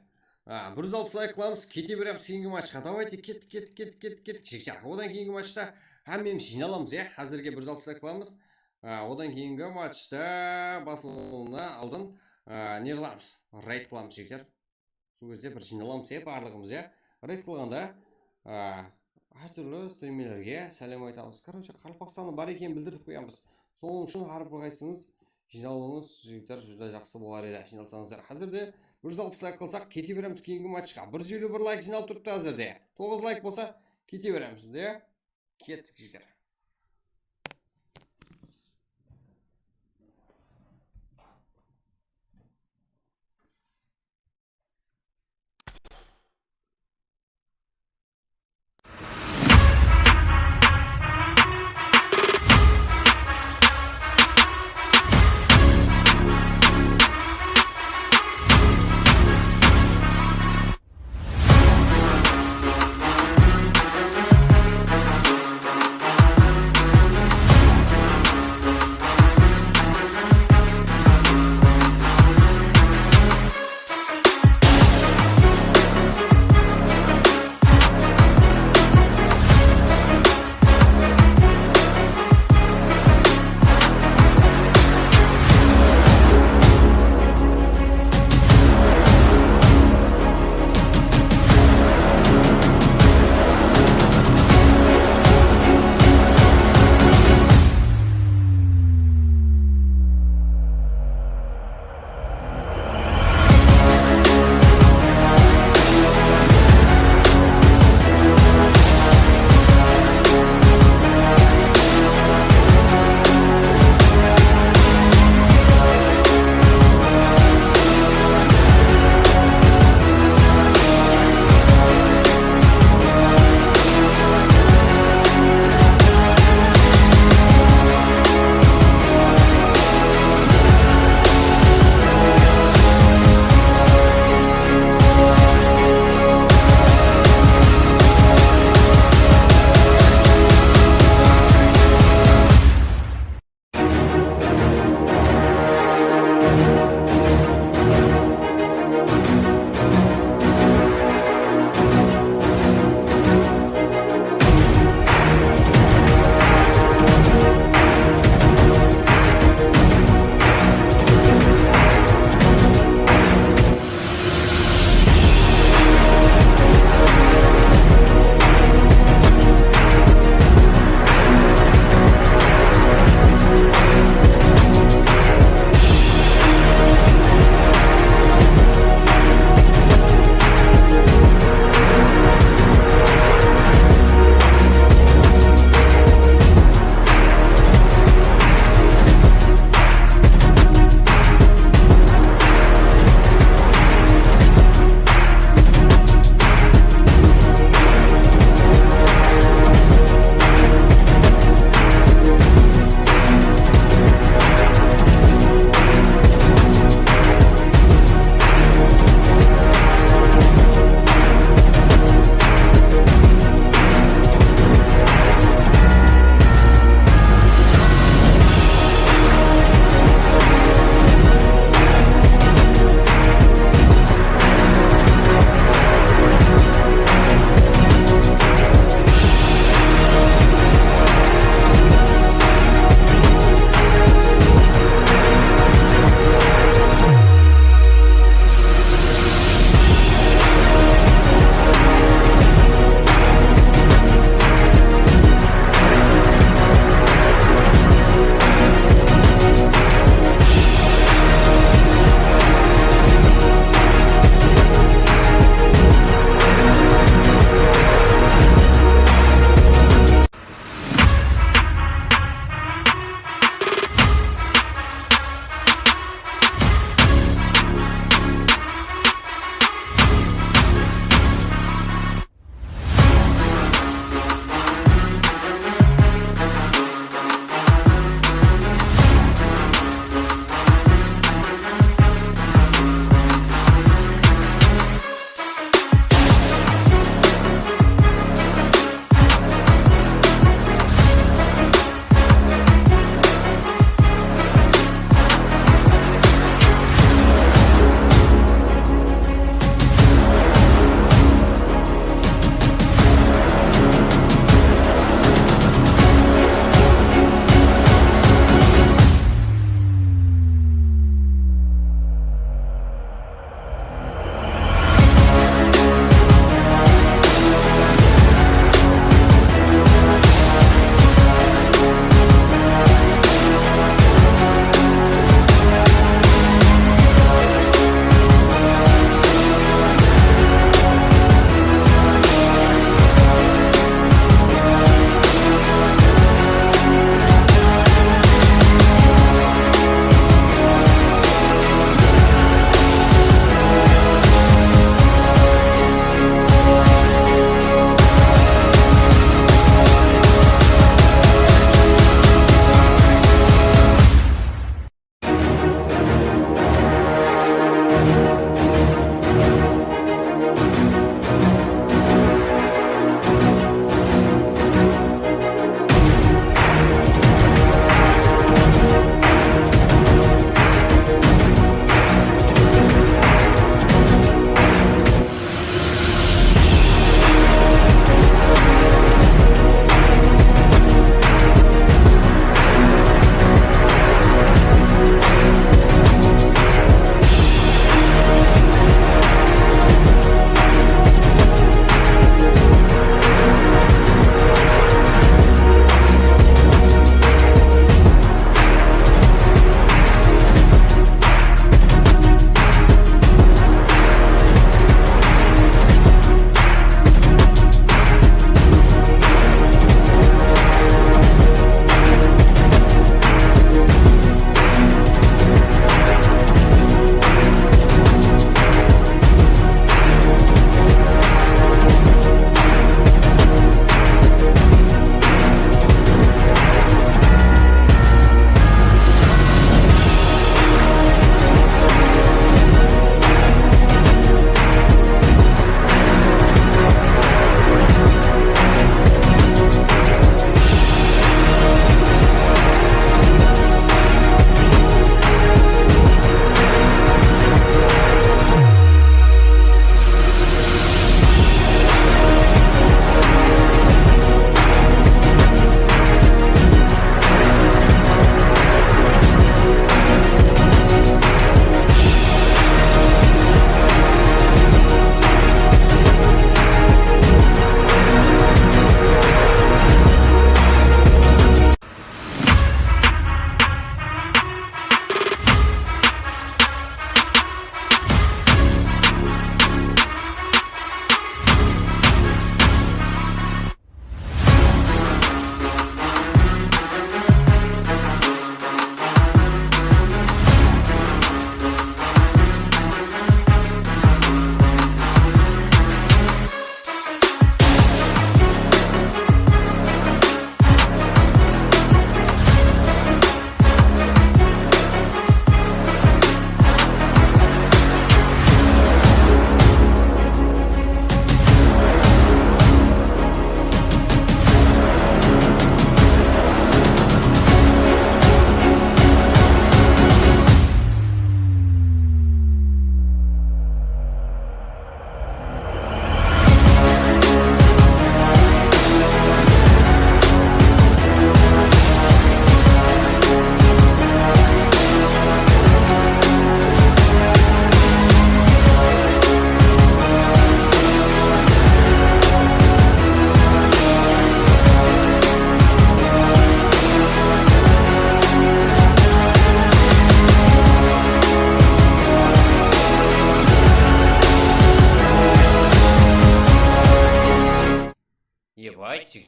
A, bir júz alpıs layk qılamız, kete beremiz keyingi matchqa. Davayte, kettik, kettik, kettik, kettik, kettik, jigitler. Odan keyingi matchta hámmemiz jıynalamız, ya. Házirge bir júz alpıs layk qılamız. A, odan keyingi matchta baslanıwına aldın, a, ne qılamız? Reyd qılamız, jigitler. Sol gezde bir jıynalamız, ya, barlıǵımız, ya. Reyd qılǵanda, a, hár túrli streamerlerge sálem aytamız. Короче, Qaraqalpaqstannıń bar ekenin bildirip qoyamız. Sonıń ushın hár bir qaysıńız jıynalıwıńız, jigitler, júdá jaqsı bolar edi, jıynalsańızlar. Házirde bir júz alpıs layk qılsaq, kete beremiz keyingi matchqa. Bir júz eliw bir layk jıynalıp turıptı házirde. Toǵız layk bolsa, kete beremiz, ya. Kettik, jigitler.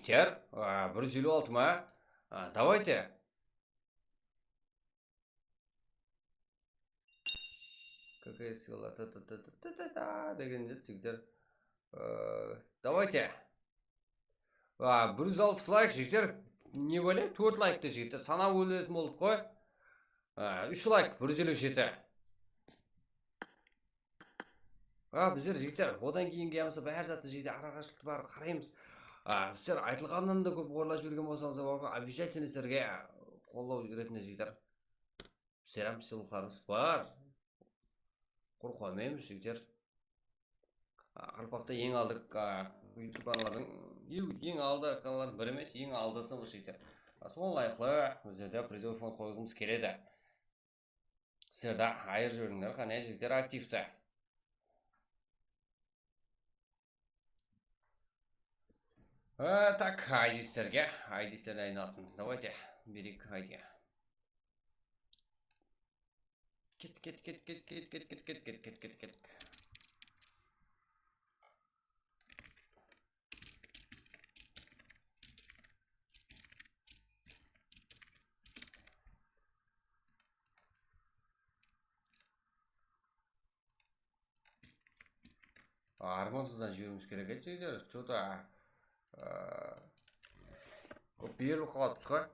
Jigitler, a, bir júz eliw altı ma? A, давайте. Какая сила? Та-та-та-та-та-та degen jigitler. Ee, давайте. Aa, bir júz alpıs layk, jigitler. Ne bále? Tórt laykta, jigitler. Sanap óletin boldıq ǵoy. Aa, úsh layk, bir júz eliw jeti. Aa, bizler, jigitler, odan keyingi yamasa bári zattı, jigitler, araqashıqtı barıp qaraymız. Aa, sizler aytılǵannan da kóp orınlap jibergen bolsańızlar, obязательно sizlerge qollaw retinde, jigitler. Selam, sıylıqlarımız bar. Qur qoymaymiz, jigitler. A, Qaraqalpaqta eń aldı, a, YouTube kanallardıń, eń, eń aldı kanallardıń biri emes, eń aldısı bul, jigitler. A, soǵan ılayıqlı bizler de призовой fond qoyǵımız keledi. Sizler de ayırıp jiberińler, qáne, jigitler, aktivti. Ee, tak, I D-lerge, I D-lerge aynalsın. Давайте, берейик I D. Ket, ket, ket. Armansızdan jiberiwimiz kerek edi, jigitler. Что-то, aa, kóp berilip qalıptı ǵoy.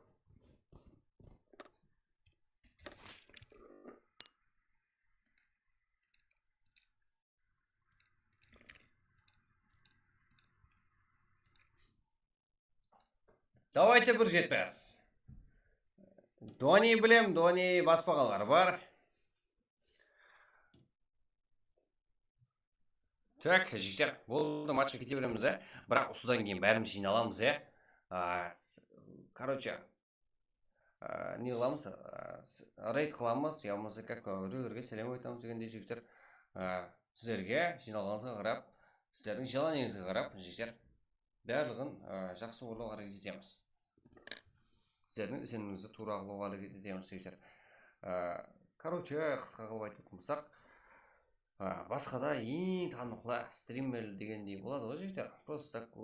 Давайте bir jetpes. Doni bilem, Doni baspaǵanlar bar. Tak, jigitler, boldı, matchqa kete beremiz, e. Biraq usıdan keyin bárimiz jıynalamız, e. A, s-, короче, a, ne qılamız, a, s-, reyd qılamız, ya bolmasa, как, a, birewlerge sálem aytamız degendey, jigitler. A, sizlerge jıynalǵanıńızǵa qarap, sizlerdiń jelaniyańızǵa qarap, jigitler, barlıǵın, a, jaqsı orınlawǵa háreket etemiz. Sizlerdiń isenińizdi tuwra qılawǵa háreket etemiz, jigitler. A, короче, qısqa qılıp aytatuǵın bolsaq, a, basqa da eń tanıqlı strimer degendey boladı ǵoy, jigitler. Просто так, e,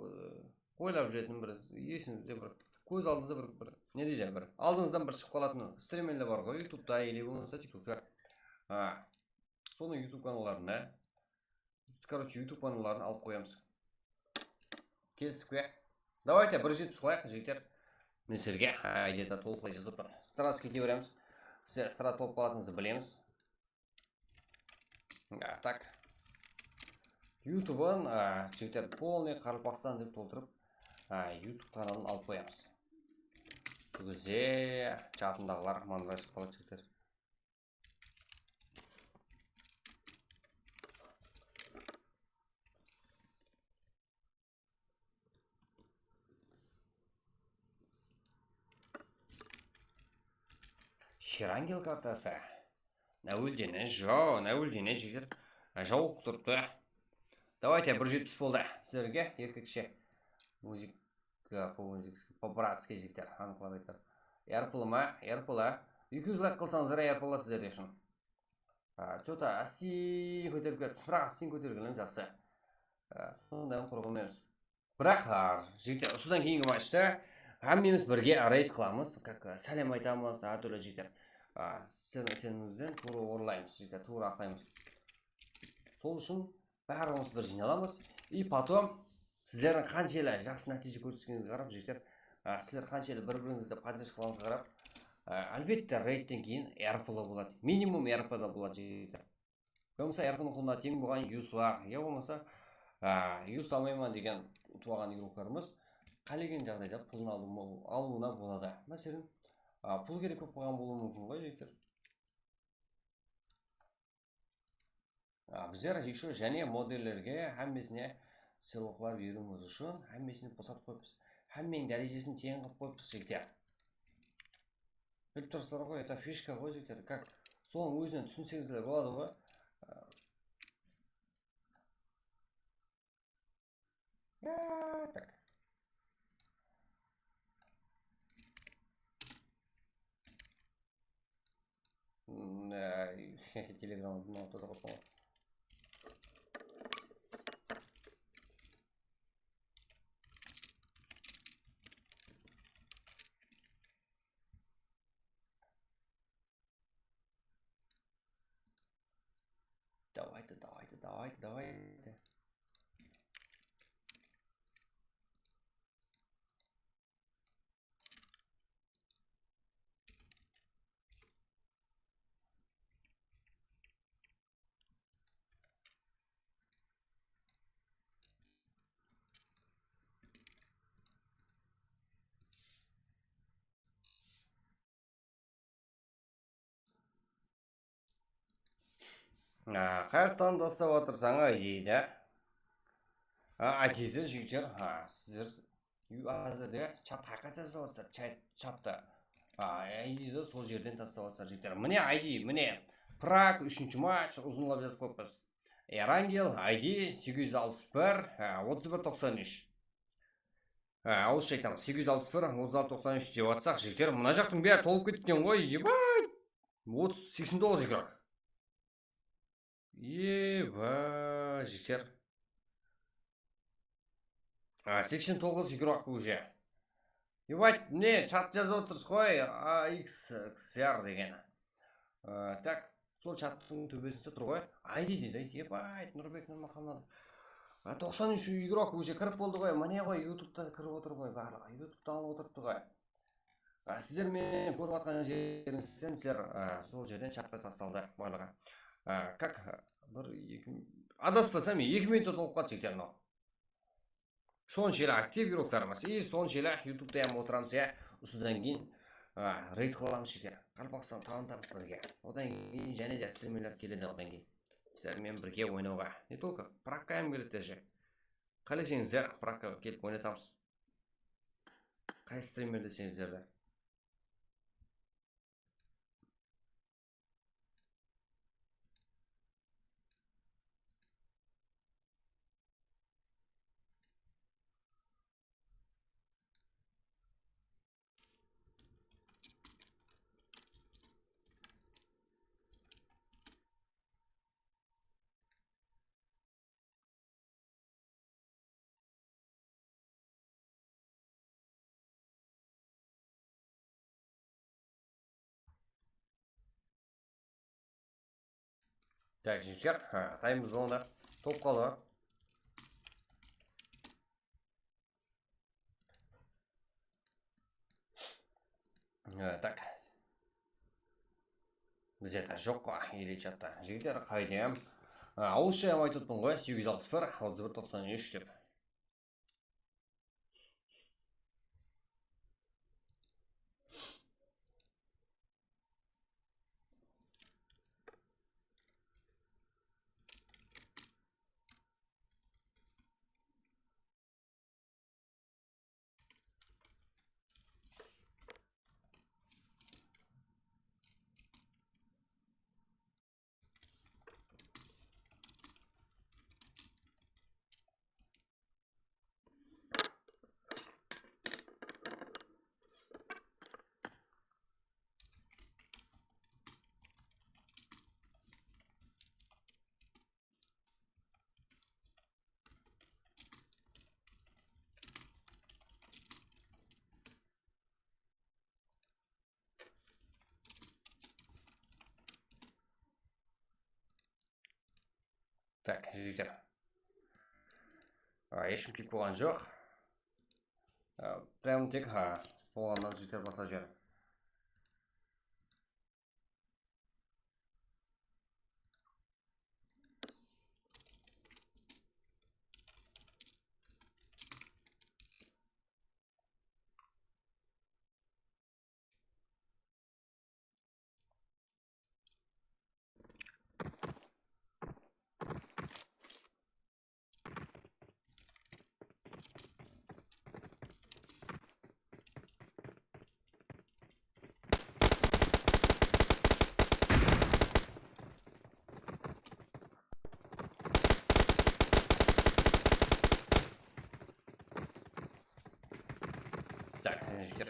oylap júretin bir esińizde bir, kóz aldıńızda bir, bir, ne deydi, bir aldıńızdan bir shıǵıp qalatın strimerler bar ǵoy, YouTubeta ele bolmasa TikTokta. A, sonıń YouTube kanallarında, короче, YouTube kanalların alıp qoyamız. Kelistik pe? Давайте, bir jetpis qılayıq, jigitler. Men sizlerge I D-de tolıqlay jazıp turman. Сразу kete beremiz. Sizler сразу tolıp qalatıńızdı bilemiz. A, tak. YouTube'ın, a, jigitler, полный Qaraqalpaqstan dep toltırıp, a, YouTube kanalın alıp qoyamız. Sol gezde chatındaǵılar manıraja shıǵıp qaladı, jigitler. Sherangel kartası. Náwildene jaw, náwildene jigit. Jawıp turıptı. Давайте, bir jetpis boldı. Sizlerge erkekshe. Muzik. По-братски jigitler, anıqlap aytsaq. Yarpılı ma? Yarpılı. Eki júz layk qılsańızlar, yarpılı sizler ushın. A, что-то ásten kóterip ketipsiz, biraq ásten kótergeniń jaqsı. A, sonday qurǵan emes. Biraq, a, jigitler, usıdan keyingi matchta hámmemiz birge reyd qılamız, как, a, sálem aytamız, hár túrli jigitler. A, sizlerdiń isenińizden tuwrı orınlaymız, jigitler, tuwrı aqlaymız. Sol ushın barlıǵımız bir jıynalamız. И потом sizlerdiń qanshelli jaqsı nátiyje kórsetkenińizge qarap, jigitler, a, sizler qanshelli bir-birińizdi поддержкалawıńızǵa qarap, a, álbette, reydten keyin R P L boladı. Minimum R P L boladı, jigitler. Bolmasa R P L-dıń qulına teń bolǵan yuslar, ya bolmasa, a, yus almayman degen utıp alǵan igroklarımız qálegen jaǵdayda pulın alıw-, alıwına boladı. Máselen, a, pul kerek bolıp qalǵan bolıwı múmkin ǵoy, jigitler. A, bizler ещё jáne modellerge hámmesine sıylıqlar beriwimiz ushın hámmesine bosatıp qoyıppız. Hámmeniń dárejesin teń qılıp qoyıppız, jigitler. Bilip turasızlar ǵoy, это фишка ǵoy, jigitler. Как, sonıń ózinen túsinseńizler boladı ǵoy. Ya, tak. Hmm, e, Telegramı bilmem, toza qoyıppan ǵoy. Давайте, давайте. Á, qayaqtan taslap atırsań, I D-di? Á, I D-di, jigitler. Á, sizler, yu, házirde chat qayaqqa taslap atsa, chat, chatta. Á, I D-di sol jerden taslap atsa, jigitler. Mine I D, mine. Prag, úshinshi match, uzınlap jazıp qoyıppız. Erangel, I D segiz júz alpıs bir, á, otız bir toqsan úsh. Á, awızsha aytamız, segiz júz alpıs bir, otız altı toqsan úsh dep atsaq, jigitler, mına jaqtıń bári tolıp ketken ǵoy, ebat! Otız, seksen toǵız igrok. Eba, jigitler. Á, seksen toǵız igrok уже. Ebat, mine, chat jazıp atırsız ǵoy, A X X R degeni. Á, tak, sol chattıń tóbesinde tur ǵoy. I D deydi, ebat, Nurbek Nurmuxammadov. Á, toqsan úsh igrok уже kirip boldı ǵoy. Mine ǵoy, YouTubeta kirip otır ǵoy barlıǵı. YouTubeta alıp otırıptı ǵoy. Á, sizler meni kórip atqan jerińizden sizler, á, sol jerden chatqa taslandı barlıǵı. Á, kak, bir, eki, adaspasam, eki minutta tolıp qaldı, jigitler, mınaw. Sonshelli aktiv igroklarımız, i sonshelli YouTubeta ham otıramız, ya. Usıdan keyin, a, reyd qılamız, jigitler. Qaraqalpaqstan tanıtamız birge. Odan keyin jáne de strimerler keledi odan keyin. Sizler menen birge oynawǵa. Не только Pragqa ham keledi, даже. Qáleseńizler, Pragqa kelip oynatamız. Qaysı strimer deseńizler de. Так, jigitler, ha, tayımız boldı. Top qaldı. Ha, tak. Bizde de joq ǵoy, ele chatta. Jigitler, qaydem? Ha, awızsha ham aytıp otırman ǵoy, segiz júz alpıs bir, otız bir toqsan úsh dep. Tak, jigitler. A, hesh kim kelip qoyǵan joq. A, прям tek, ha, bolǵannan jigitler baslap jiber. Так, mına jigitler.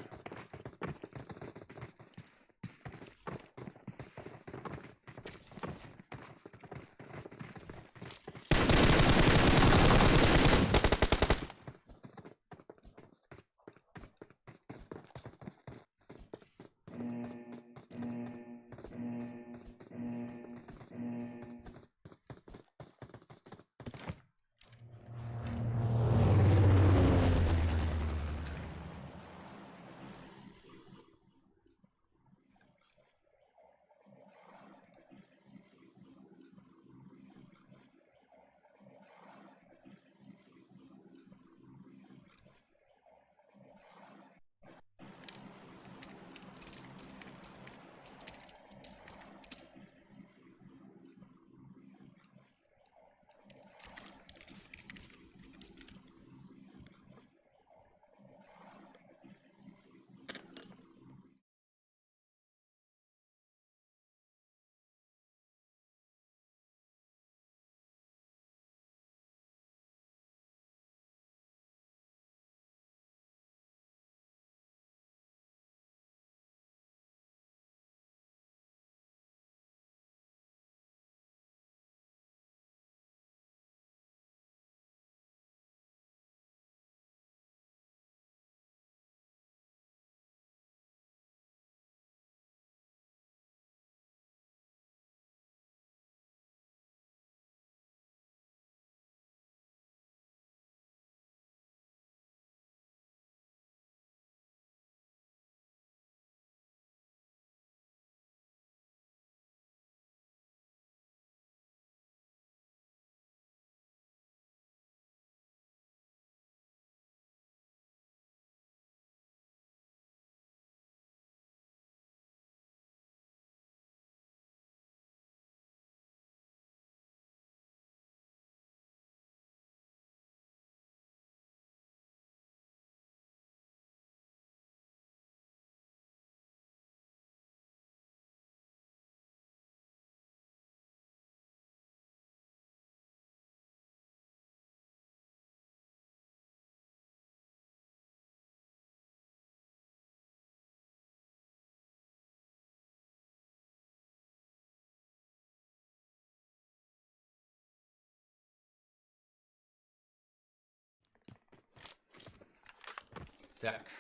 Tak.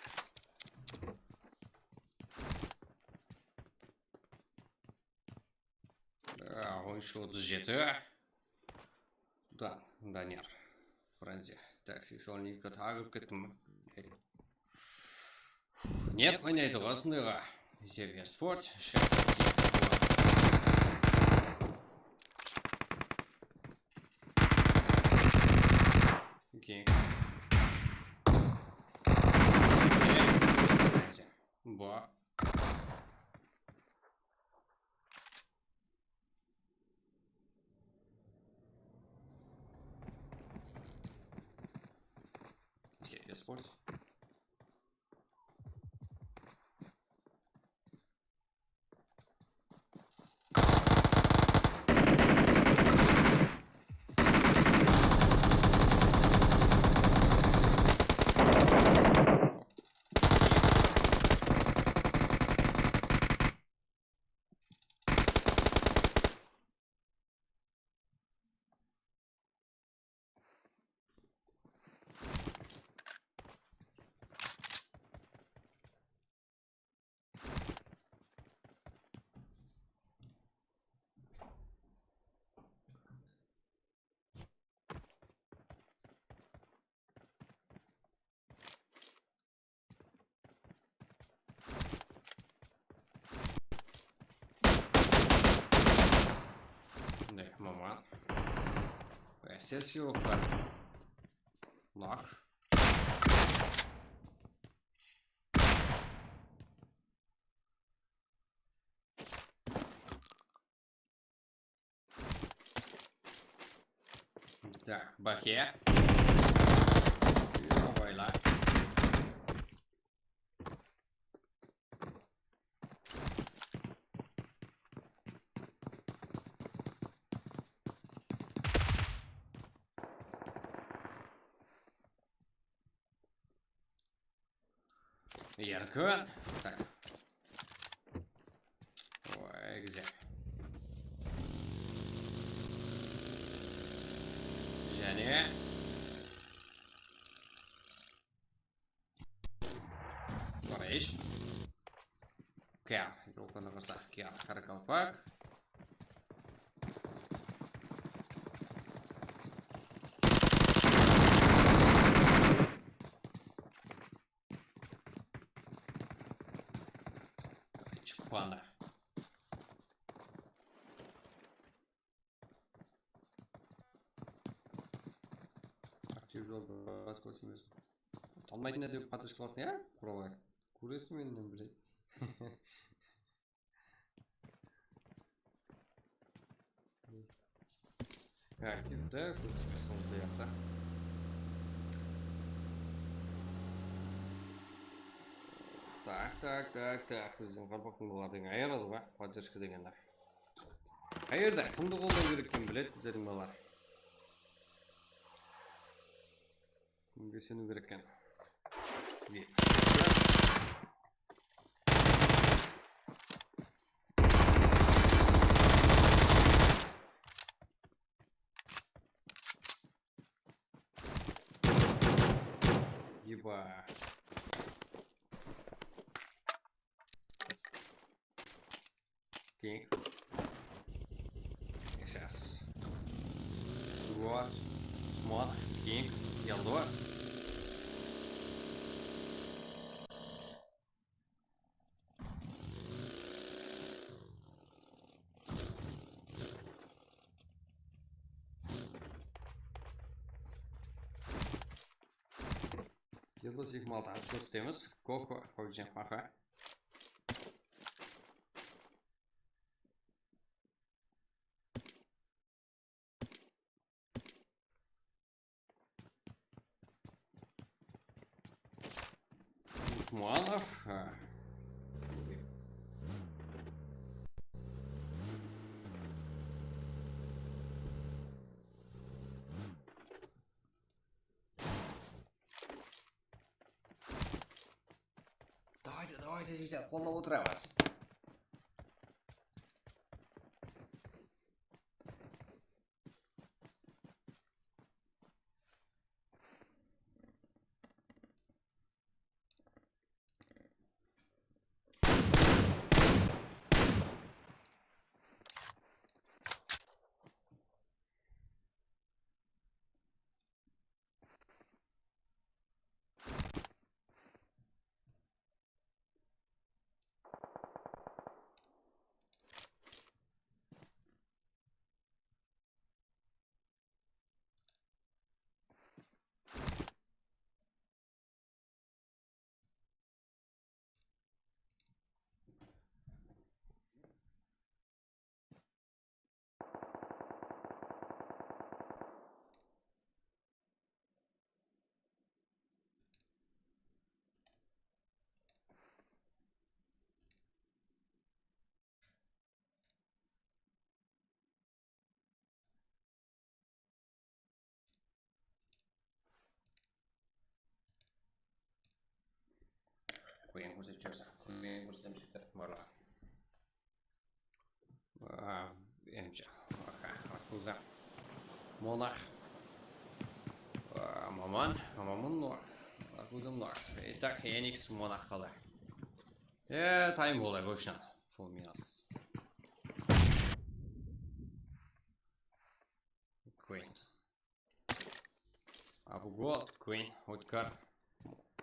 Aa, on úsh otız jeti. Da, Daniyar. Fransiya. Tak, seksualnıy taǵıp kettim. Net oynaydı ǵo usındayǵa. Seviya sport. Okey. Bu. Seviya sport. Ne, mama. Ses yoq pa? Nok. Tak, báke. Yoq, oyla. Erkin. Tak. Oy, gúzel. Jáne. Barayıq. Kya, yolkanı qırsa, kya, qarakalpak. Chiqpanda. Aktiv jol, двадцать восемь. Tanımaytın dep подписчик qılasıń, ya? Quralay. Kóresiń mennen, блядь. Aktivde kórsetpes, sonday jaqsı. Tak, tak, tak, tak. Bizden qarpaqtıń bulardıń ayıradı ba? Поддержка degenler. Qayerda? Kimdi qollaw kerek eken, biledi bizlerdiń balalar. Kimge iseniw kerek eken? Eba. King. Yes. Durwas. Usman. King. Yalduwas. Yıldız eki altı kórsetemiz. Koko, qoyacaq, aha. Usmanov. Ha. Давайте, давайте, жігіттер, қолдап отырамыз. Kúlgen kórsetip júrsiń. Kúlgen kórsetemiz, jigitler, barlar. Aa, endi, aha, Akuza. Monarx. Aa, Maman, Maman Monarx. Akuza Monarx. Итак, Enix Monarx qaldı. E, time boldı, точно. Full minus. Queen. Abu Gold, Queen, Utkar,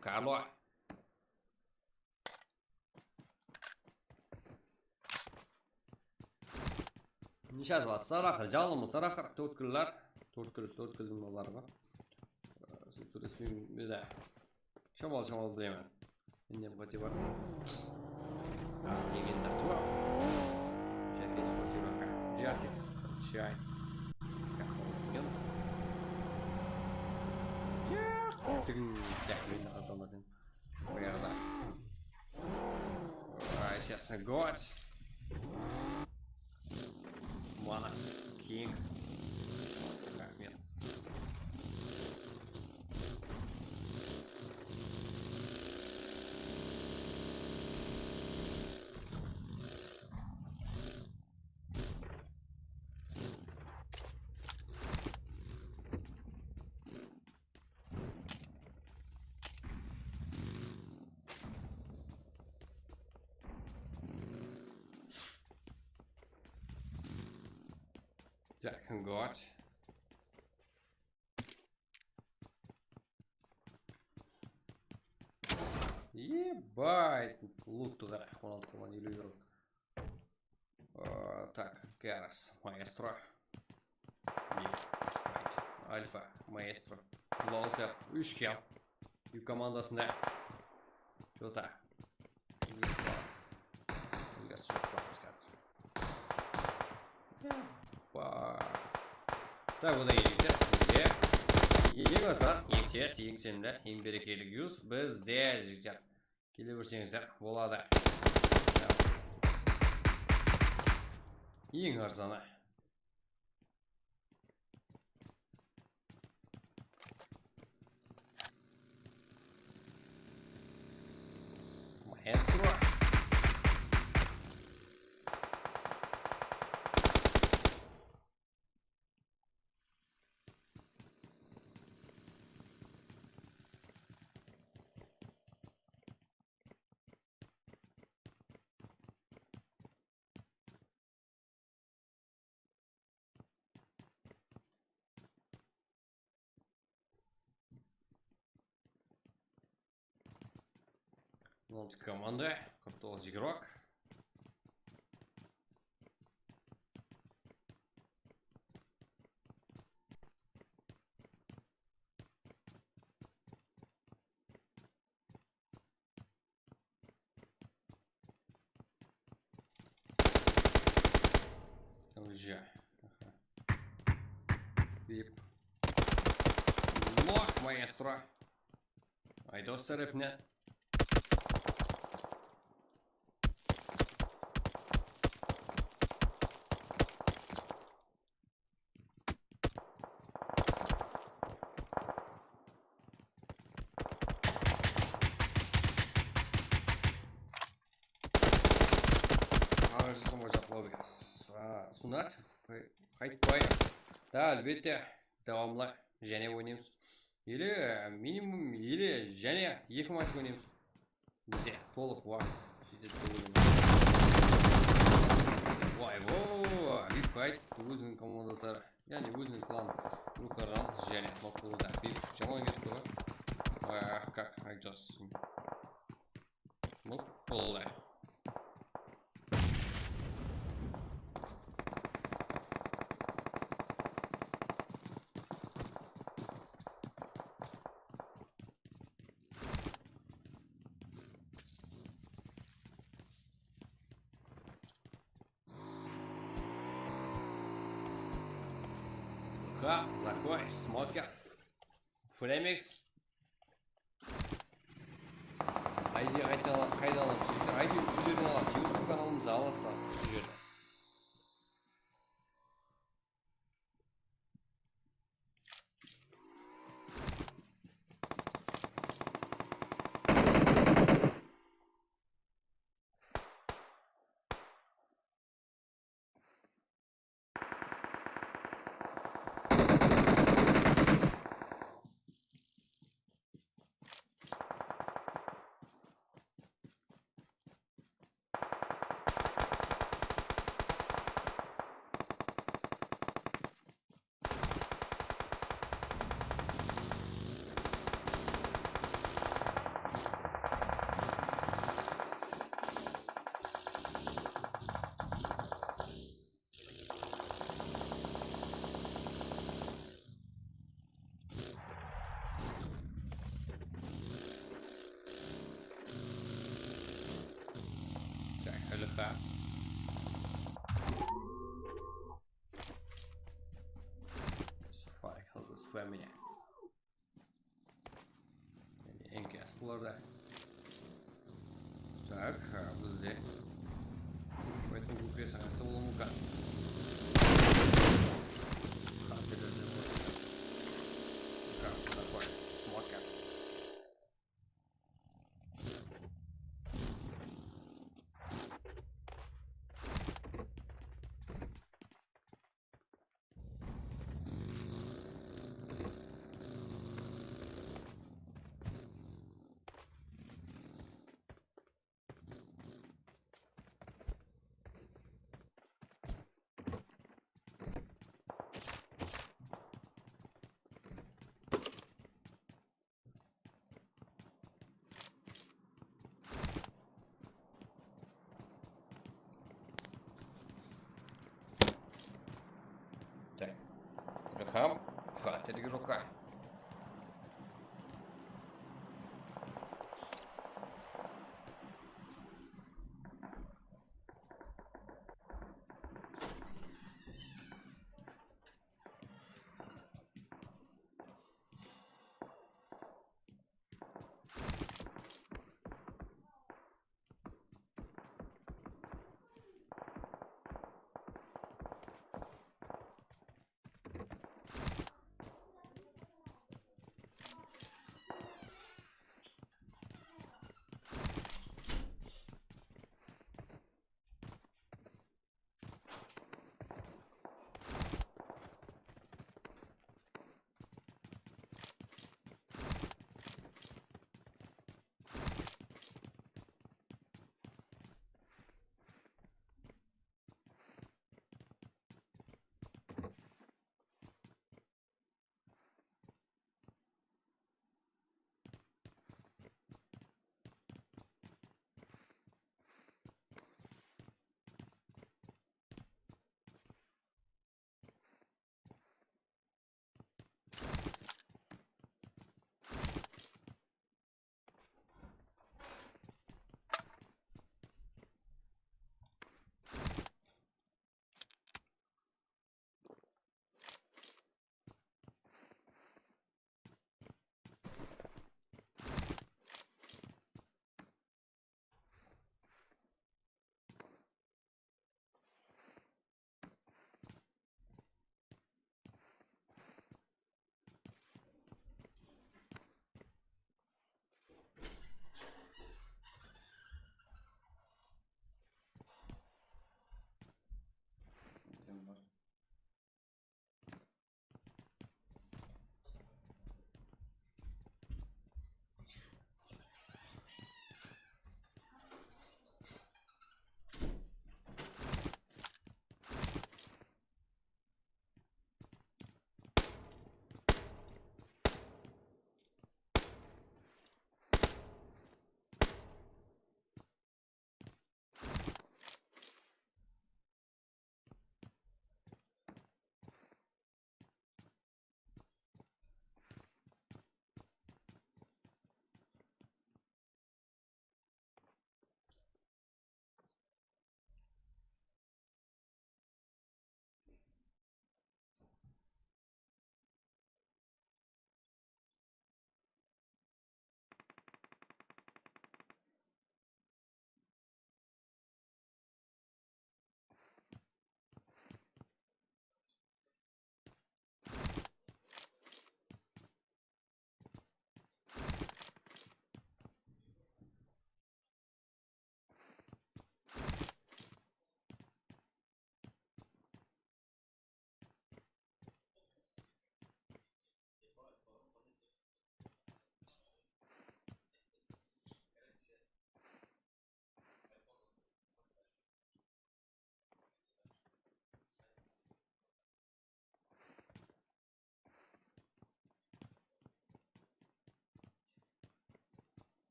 Karlo. Neshe atıldı? Saraqır, jalımı saraqır, tórtkillar. Tórtkil, tórtkildiń baları bar. Ee, sóylespeymen, beda. Shamal, shamal bilemen. Endi qáte bar. A, legenda tuwa. Jafes Batiraka. Jasik. Chay. Yaq, tıǵın. Yaq, meni atamadıń. Qoyarda. Ay, сейчас, God. Mana, King. Raxmet. Так, God. Ебать, лут ǵara, on altı puan, eliw euro. Aa, tak, Garas, Maestro. Альфа, Maestro. Lolsep, úsh kill. Yuk komandasında. Jota. Úlgesi joq, házir. Ba. Tak, odan keyin bizde eń arzan, eń tez, eń isenimli, eń berekeli yus bizde, jigitler. Kele berseńizler boladı. Eń arzanı. Maestro. On altı komanda, qırq toǵız igrok. Tamam, aha. Vip. Loq, maestro. Aydos tárepinen. Aǵa jılqım ojaqlaw ber. Sunat, qaytpay. Da, álbette, dawamlı jáne oynaymız. Ele minimum, ele jáne eki match oynaymız. Bizde tolıq waqıt jetedi dep oylayman. Vay, vo, Vip qayt, óziniń komandası, yaǵnıy óziniń klan druglardan jáne knock boldı. Vip jaman ketti ǵoy. Ah, kak aytasın. Mıp boldı. Ха, закрой, смотрят. Флемикс. Айди qayda ala-, qayda alamız, jigitler? Aydi usı jerden alasız. YouTube kanalımızdı alasızlar usı jerden. L H. Sufay, hızlı sufay mene. Eń kiyas bularda. Tak, ha, bizde. Qoytın, kókesi, atı bolıwı múmkin. Qantelerden qoytın. Как такой? Смотрим.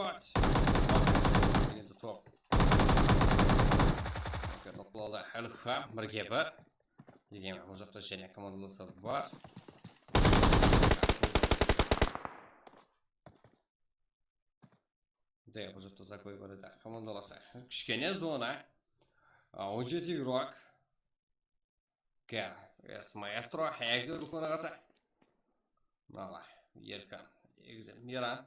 Endi top. Nok boldı. Alfa, birge bir. Degen, bul jaqta jáne komandalar bar. Mında bul jaqta zakoy bar edi. Komandalasa. Kishkene zona. A, on jeti igrok. Kya, es maestro, egiz ruxlana qalsa. Mala, Erkin, egiz Miran.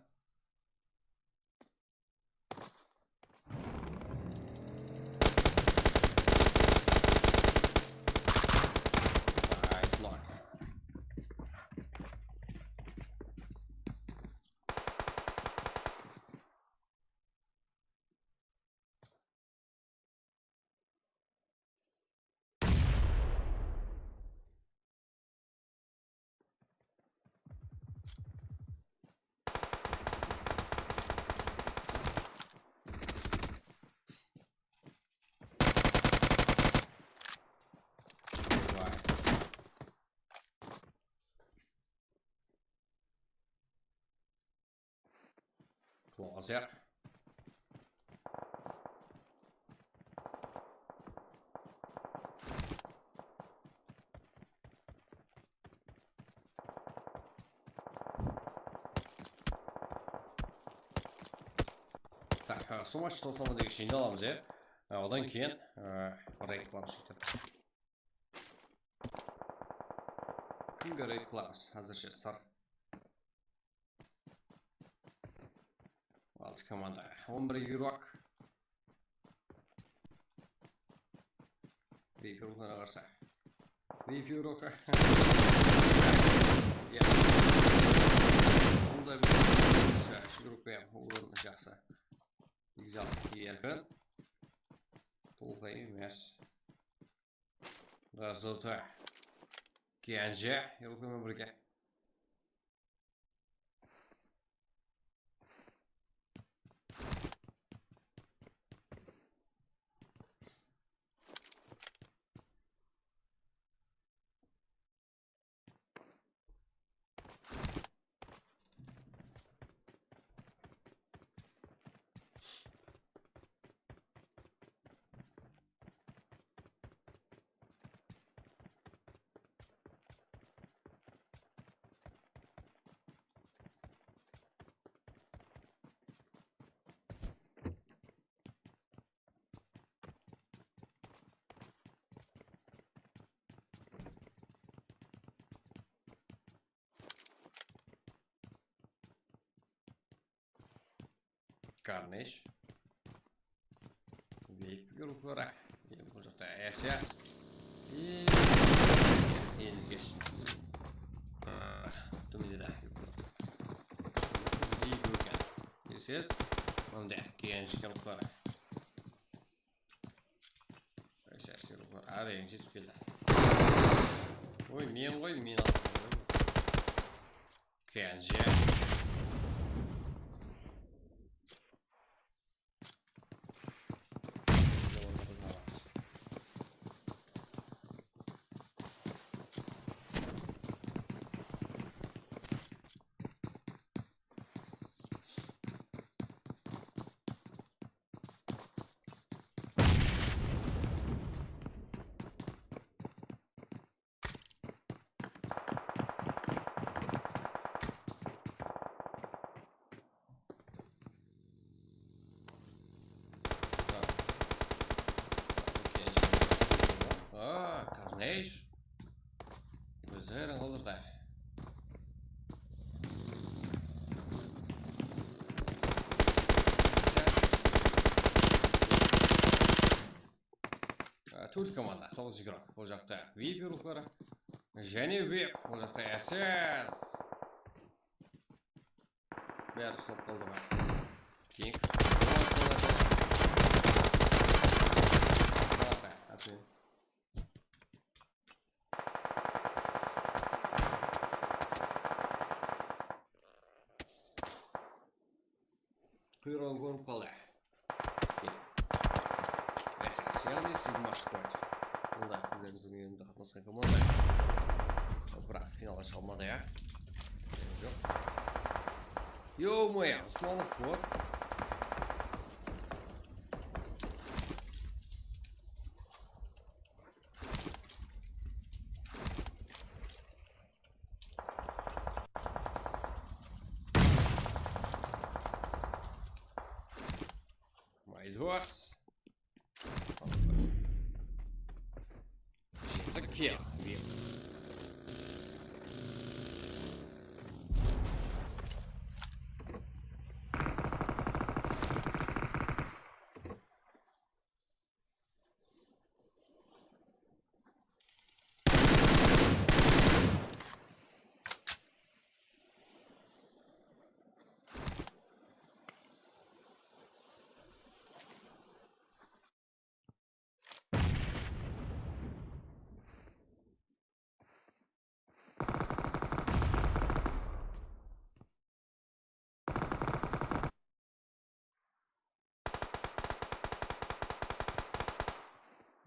Aytlar. Closet. Tak, ha, summa toqsan degen jıynalamız, ya. Ha, odan keyin, e, reyd qılamız, sóytip. Kimge reyd qılamız? Házirshe sır. Altı komanda. On bir igrok. Vip ruxlara qarsa. Vip ruxı. Ya. Bunda bir şu gruppa orın jaqsı. Egzalt Erkin. Tolqay emes. Razota. Kenje, yılqıma birge. Carnage. Vip gruppaları. Endi bul jaqta S S. I, endi kesh. Tómende de. I gruppa. S S. Mında kenji gruppaları. Siyasiy ruxlar arayın jetip keldi. Oy, men ǵoy, men aldım. Kenji. Aa, Carnage. Ózi hayran qaldı da. Á, tórt komanda, toǵız igrok. Bul jaqta Vip ruxları. Jáne Vip, bul jaqta S S. Bári uslap qaldı ǵoy. Keying. Admin. Quyrıǵın kórip qaldı. Kel. Siyaqlı Sigma Squad. Bunda bizlerdiń turnirimizde qatnasqan komanda. Biraq finalǵa shıǵa almadı, ya. Joq. Yo-moyo, Usmanov, вот. Dos. Jeti kill.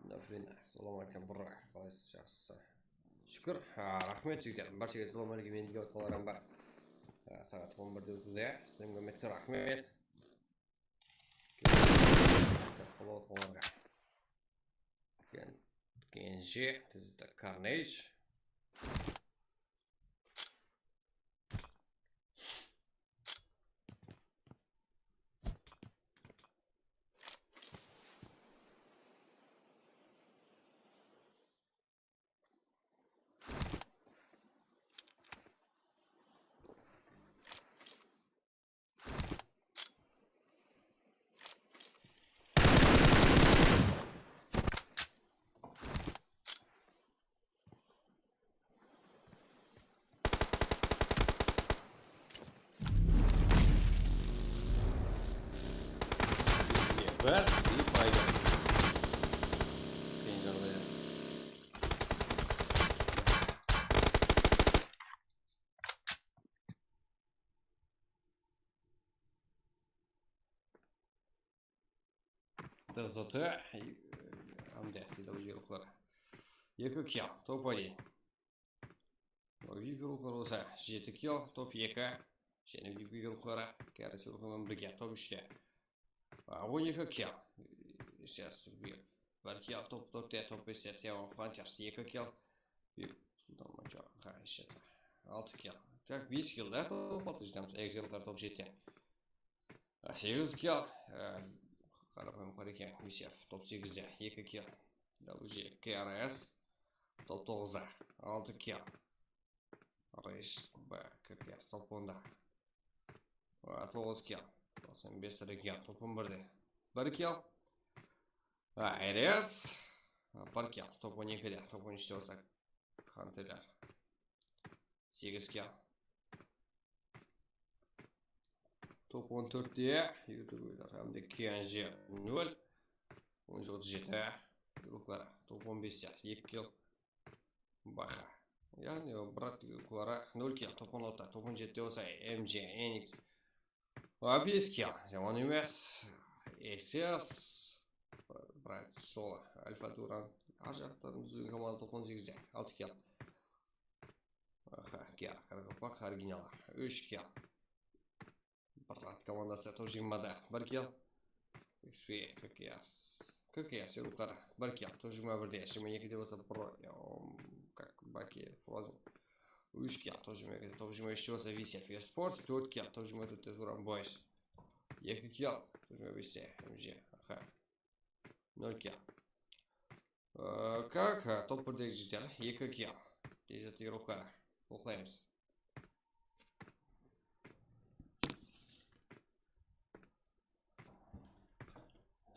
Например, salam aleykum, bro. Qalaysız, jaqsısız? Shúkir. Ha, raxmet, jigitler. Bárshege salam aleykum, endi kelip qalarım bar. Ha, saat on birde ótedi, ya. Sizlerge úmmetti raxmet. Follow qolarǵa. Ken-, Kenji, tizdi Carnage. Bár, deyip aydı. Qıyın jaǵdayda. D Z T, e, hám de, tiydi bul jerlikler. Eki kill, top bir. Viper ruxları bolsa jeti kill, top eki. Jáne Viper ruxları, Kárisi ruxları menen birge, top úshte. A, on eki kill. Сейчас bir, bir kill, top tórtte, top beste, Teon Hunters eki kill. Bir, Sultan Manco, ha, jeti. Altı kill. Tak, bes kill da, top altı jetemiz. Exil'lar top jeti. Segiz kill, e, qarapayım qara eken, Yusef, top segizde, eki kill. W J K R S, top toǵızda, altı kill. Raish B K K S, top onda. Va, toǵız kill. Toqsan bes region, top on birde. Bir kill. Va, R S, bir kill, top on ekide, top on úshte bolsa. Hunterler. Segiz kill. Top on tórtte, YouTube oylar. Hám de K N G nol. On jeti. Ruxlar. Top on beste, eki kill. Baha. Yaǵnıy, o, brat ruxları nol kill. Top on altı, top on jetide bolsa M J N X. Apiski, jaman emes. Exes. Bright Solo, Alfa Turan. Ar jaqtan bizdiń komanda toqsan segizde, altı kill. Aha, kill, qaraqalpaq original. Úsh kill. Brat komandası top jigirmada, bir kill. X P, K K S. K K S, Ruqar, bir kill, top jigirma birde, jigirma ekide bolsa Pro, ya, o, как, Baki, Frozen. Úsh kill, top jigirma ekide, top jigirma úshte bolsa Visef Esport, tórt kill, top jigirma tórtte Turan Boys. Eki kill, top jigirma beste, M J, aha. Nol kill. Ee, как, top birdegi jigitler, eki kill. Tezleti Ruqar. Oqlaymız.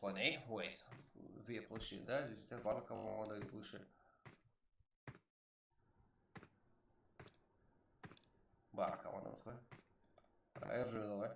Qaney, Waze. Две площади, da, jigitler, barlıq komanda yıqıwshı. Bar komandamız ǵoy. Qayır júredi ǵoy.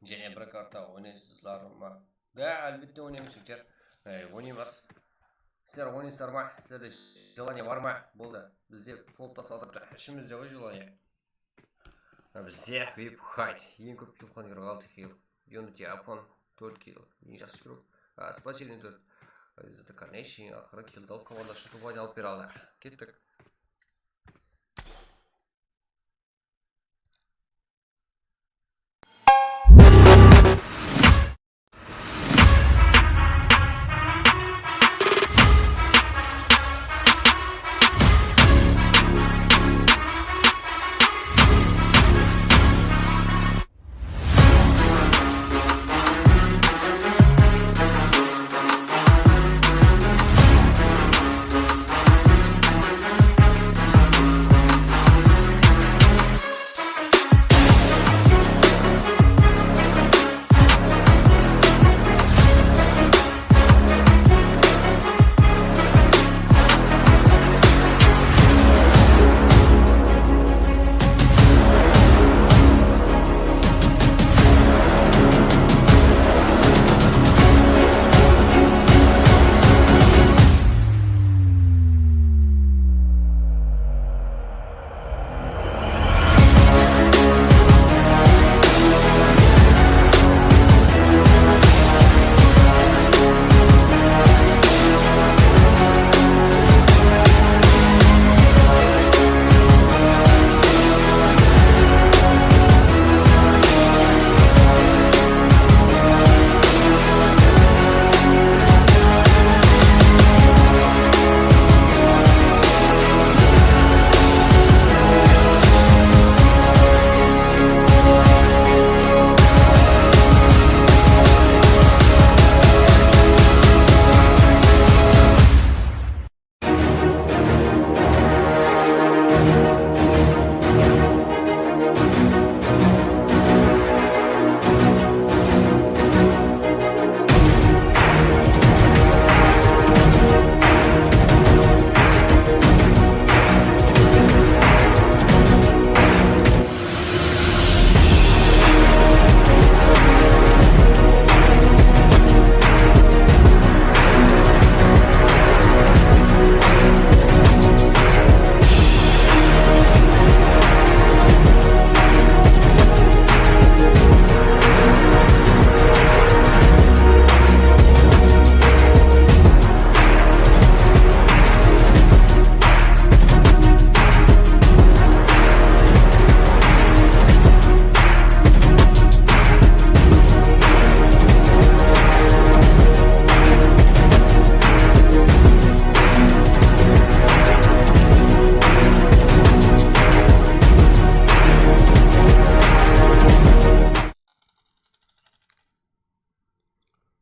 Jáne bir karta oynaysızlar ma? Da, álbette oynaymız, jigitler. Ey, oynaymız. Sizler oynaysızlar ma? Sizlerde желание bar ma? Boldı. Bizde tolıp tasıp atır. Ishimizde ǵoy желание. Ha, bizde vip хайт. Eń kóp kill qılǵan hero altı kill. Unity Apon tórt kill. Eń jaqsı hero. Ha, спасибо tórt. Zata Carnage eń aqırı killdi alıp, komanda shıtı alıp bere aldı. Kettik.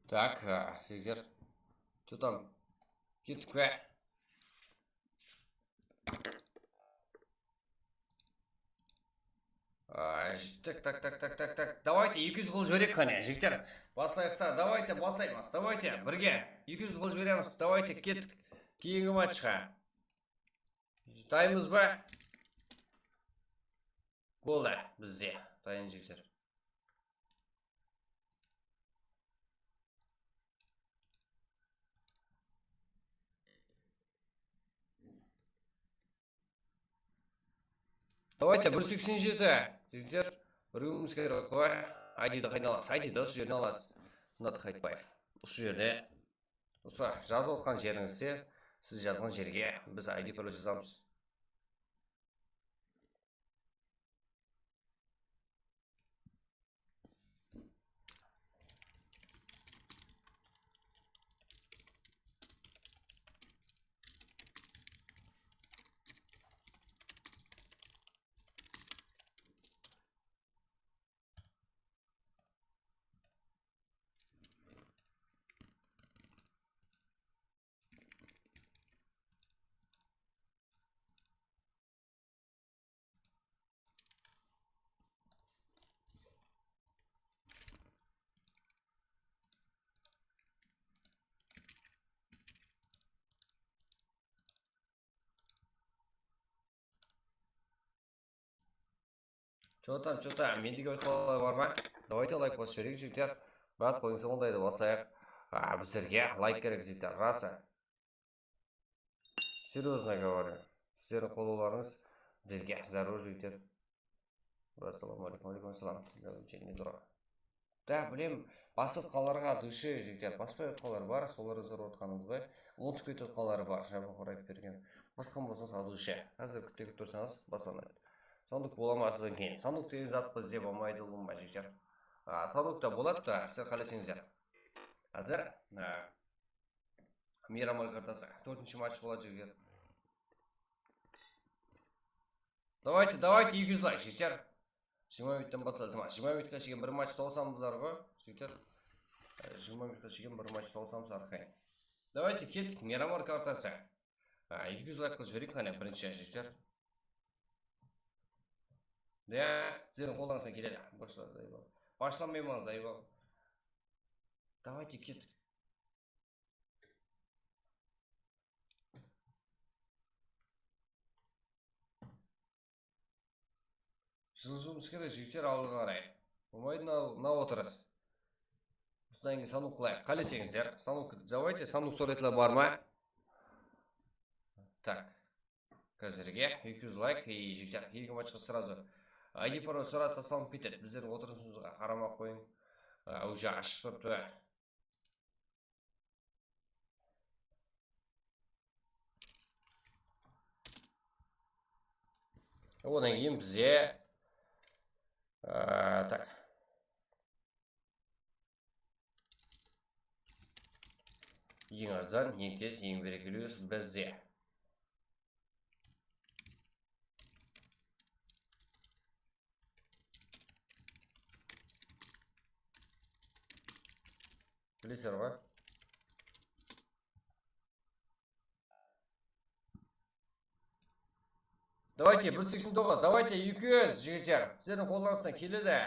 Так, а, жігіттер. Че там? Кеттік пе? А, ж-, так, так, так, так, так, так. Давайте, eki júz qılıp jibereyik, qáne, jigitler. Baslayıq sa, давайте, baslaymız. Давайте, birge. Eki júz qılıp jiberemiz. Давайте, kettik. Keyingi matchqa. Dayınmız ba? Boldı, bizde. Dayın, jigitler. Давайте, bir seksen jeti. Jigitler, bir kúnimiz kerek ǵoy. I D-di qaydan alamız? I D-di usı jerden alasız. Mınat Haytbaev. Usı jerde, usı jazıp atqan jerińizde, siz jazǵan jerge biz I D parol jazamız. Чё там, чё там, mendege oyqalar bar ma? Давайте лайк basıp jibereyik, jigitler. Brat, qoyıń sońındaydı, basayıq. A, bizlerge layk kerek, jigitler, rasa. Серьёзно говорю. Sizlerdiń qollawlarıńız bizlerge zárúr, jigitler. Assalawma aleykum. Aleykum assalam. Dá, bilem, basıp qalǵanlarǵa dushe, jigitler, baspay otqanlar bar, solardı sorıp otqanımız ba? Umıtıp ketip otqanlar bar, jabıp orayıp bergen. Basqan bolsańız, a dushe. Házir kútip tursańız, baslanaydı. Sanduk bola ma, sodan keyin? Sanduk degen zat bizde bolmaydı, ulıwma, jigitler. A, sanduk ta boladı da, sizler qáleseńizler. Házir, a, Miramar kartası. Tórtinshi match boladı, jigitler. Давайте, давайте, eki júz layk, jigitler. Jigirma minuttan basladı. Tamam, jigirma minutqa shekem bir match tawsamız, zarǵo, jigitler. E, jigirma minutqa shekem bir match tawsamız arqayın. Давайте, kettik, Miramar kartası. A, eki júz layk qılıp jibereyik, qáne, birinshi, jigitler. Ya, sizlerdiń qollarıńızdan keledi. Boshlar, ayıp. Bashlamayman, ayıp. Давайте, kettik. Jıljıwımız kerek, jigitler, alǵa qaray. Bolmaydı mınaw, mınaw otırıs. Usıdan keyin sanduq qılayıq. Qáleseńizler, sanduq, давайте, sanduq súwretler bar ma? Tak. Házirge eki júz layk, ey, jigitler, eki matchqa сразу. I D parol soradı, taslanıp ketedi. Bizlerdiń otırısımızǵa qaramay-aq qoyıń. A, уже ashıp turıptı. Odan keyin bizde, a, tak. Eń arzan, eń tez, eń berekeli ósiw bizde. Bilesizler ǵoy. Давайте, bir seksen toǵız, давайте, eki júz, jigitler. Sizlerdiń qollarıńızdan keledi.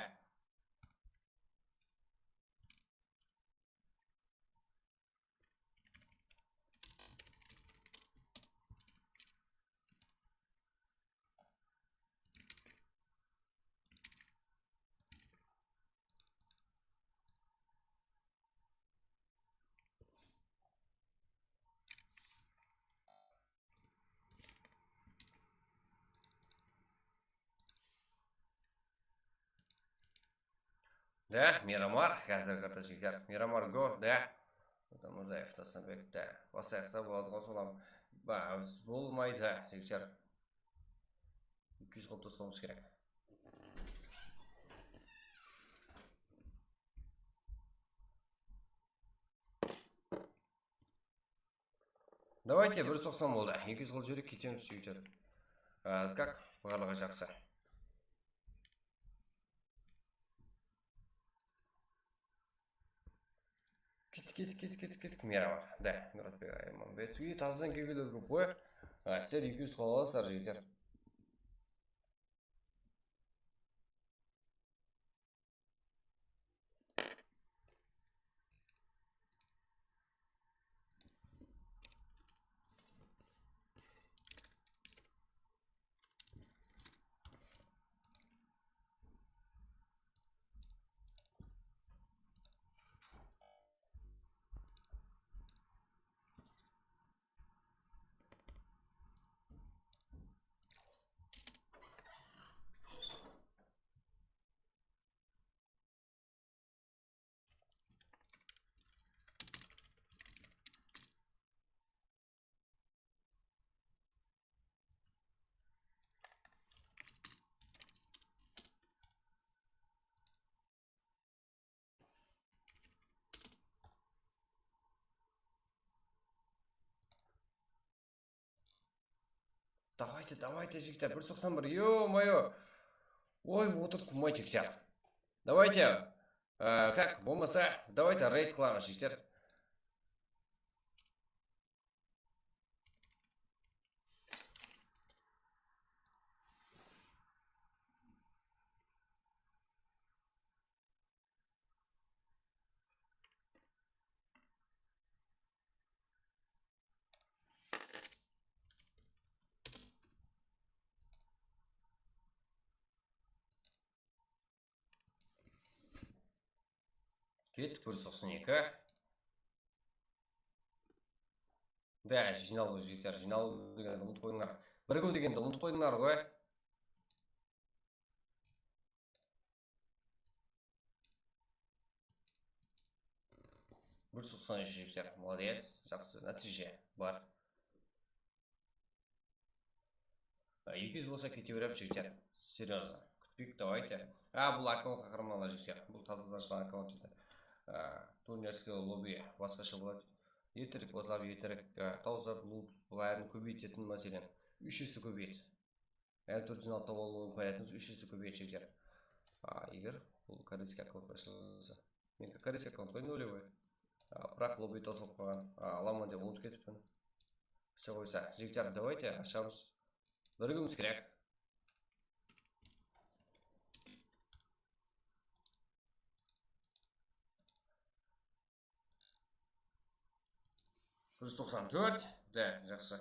Da, Miramar, házir karta jigitler. Miramar go, da. Murzaev, Taslanbek, da. Basayıqsa boladı ǵoy, solam. Ba, bolmaydı, jigitler. Eki júz qılıp taslawımız kerek. Давайте, bir júz toqsan boldı. Eki júz qılıp jibereyik, ketemiz, jigitler. A, как, barlıǵı jaqsı. Kettik, kettik, kettik, kettik, kettik. Miyara bar. Da, Muratbek Aymanbetov. Ey, tazadan kelgenler kóp ǵoy. A, sizler eki júz qılıp alasızlar, jigitler. Давайте, давайте, jigitler, bir júz toqsan bir, ё-моё. Oy, otırıs bolmaydı, jigitler. Давайте, e, как, bolmasa, давайте reyd qılamız, jigitler. Kettik, bir júz toqsan eki. Da, jıynalıw, jigitler, jıynalıw degendi umıtıp qoydıńlar. Birigiw degendi umıtıp qoydıńlar ǵoy. Bir júz toqsan úsh, jigitler, молодец, jaqsı nátiyje bar. Eki júz bolsa kete beredi, jigitler. Серьёзно. Kútpeyik, давайте. A, bul akkaunt qaharmanlar, jigitler. Bul tazadan ashılǵan akkaunt edi. A, Turnerskiy lobby basqasha boladı. Erterek baslap, erterek, a, tawsıp, lub, bárin kóbeytetin, máselen, úsh esse kóbeyedi. Hám tórt júz altı alıw imkaniyatımız úsh esse kóbeyedi, jigitler. A, eger bul koreyskiy akkaunt ashılsa. Meniki koreyskiy akkaunt ǵoy, нулевой. A, biraq lobby tosılıp qalǵan. A, alaman dep umıtıp ketiptin. Все qoysa, jigitler, давайте ashamız. Birigiwimiz kerek. Bir júz toqsan tórt, de, jaqsı.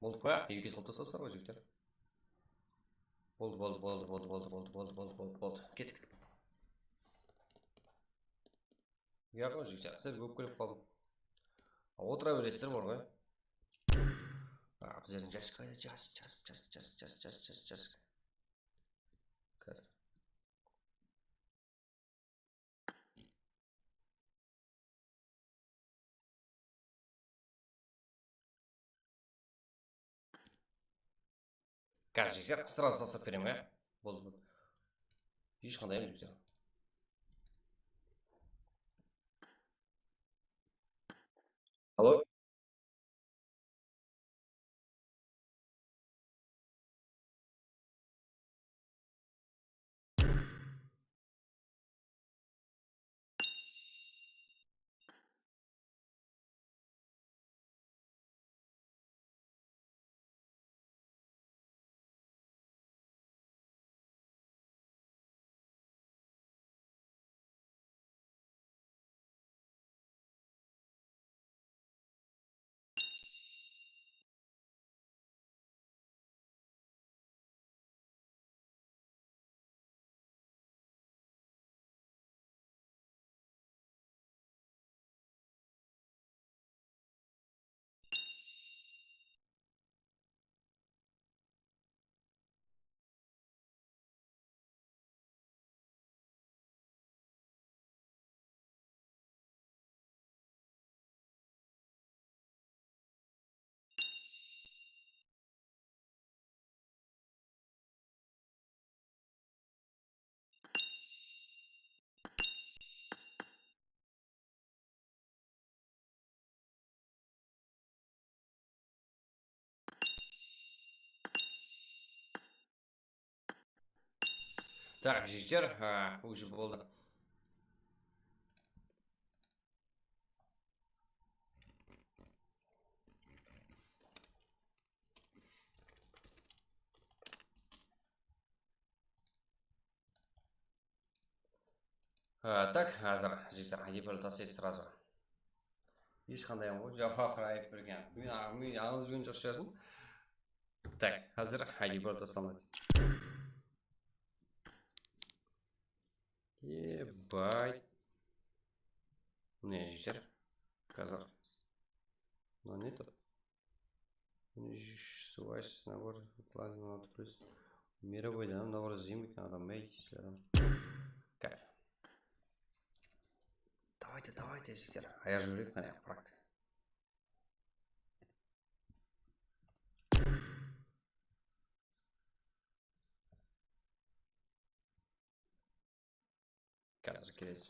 Boldı pa? Eki kez qılıp taslapsızlar ǵoy, jigitler. Boldı, boldı, boldı. Kettik. Uyaqqa jigitler, sizlerdi ópkelep qaldım. A, otıra beresizler, bar ǵoy. A, bizlerdiń jas qayda? Jas, jas, jas. Házir. Házir jigitler, srazı taslap beremen, ya. Boldı, boldı. Hesh qanday, jigitler. Alo? Tak, jigitler, a, уже boldı. Ha, tak, házir, jigitler, ayıp taslaydı srazı. Hesh qanday ǵoy, jawap bergen. Men, men alıp júrgen joq shıǵarsın. Tak, házir ayıp taslandı. Ebay. Mine, jigitler. Házir. Mına ne tur? Ссылаешь набор платный плюс. Мировой, да, набор зимник надо, мейт, если там. Так. Давайте, давайте, жігіттер. Аяқ жіберейік, қане, практ. Házir keledi.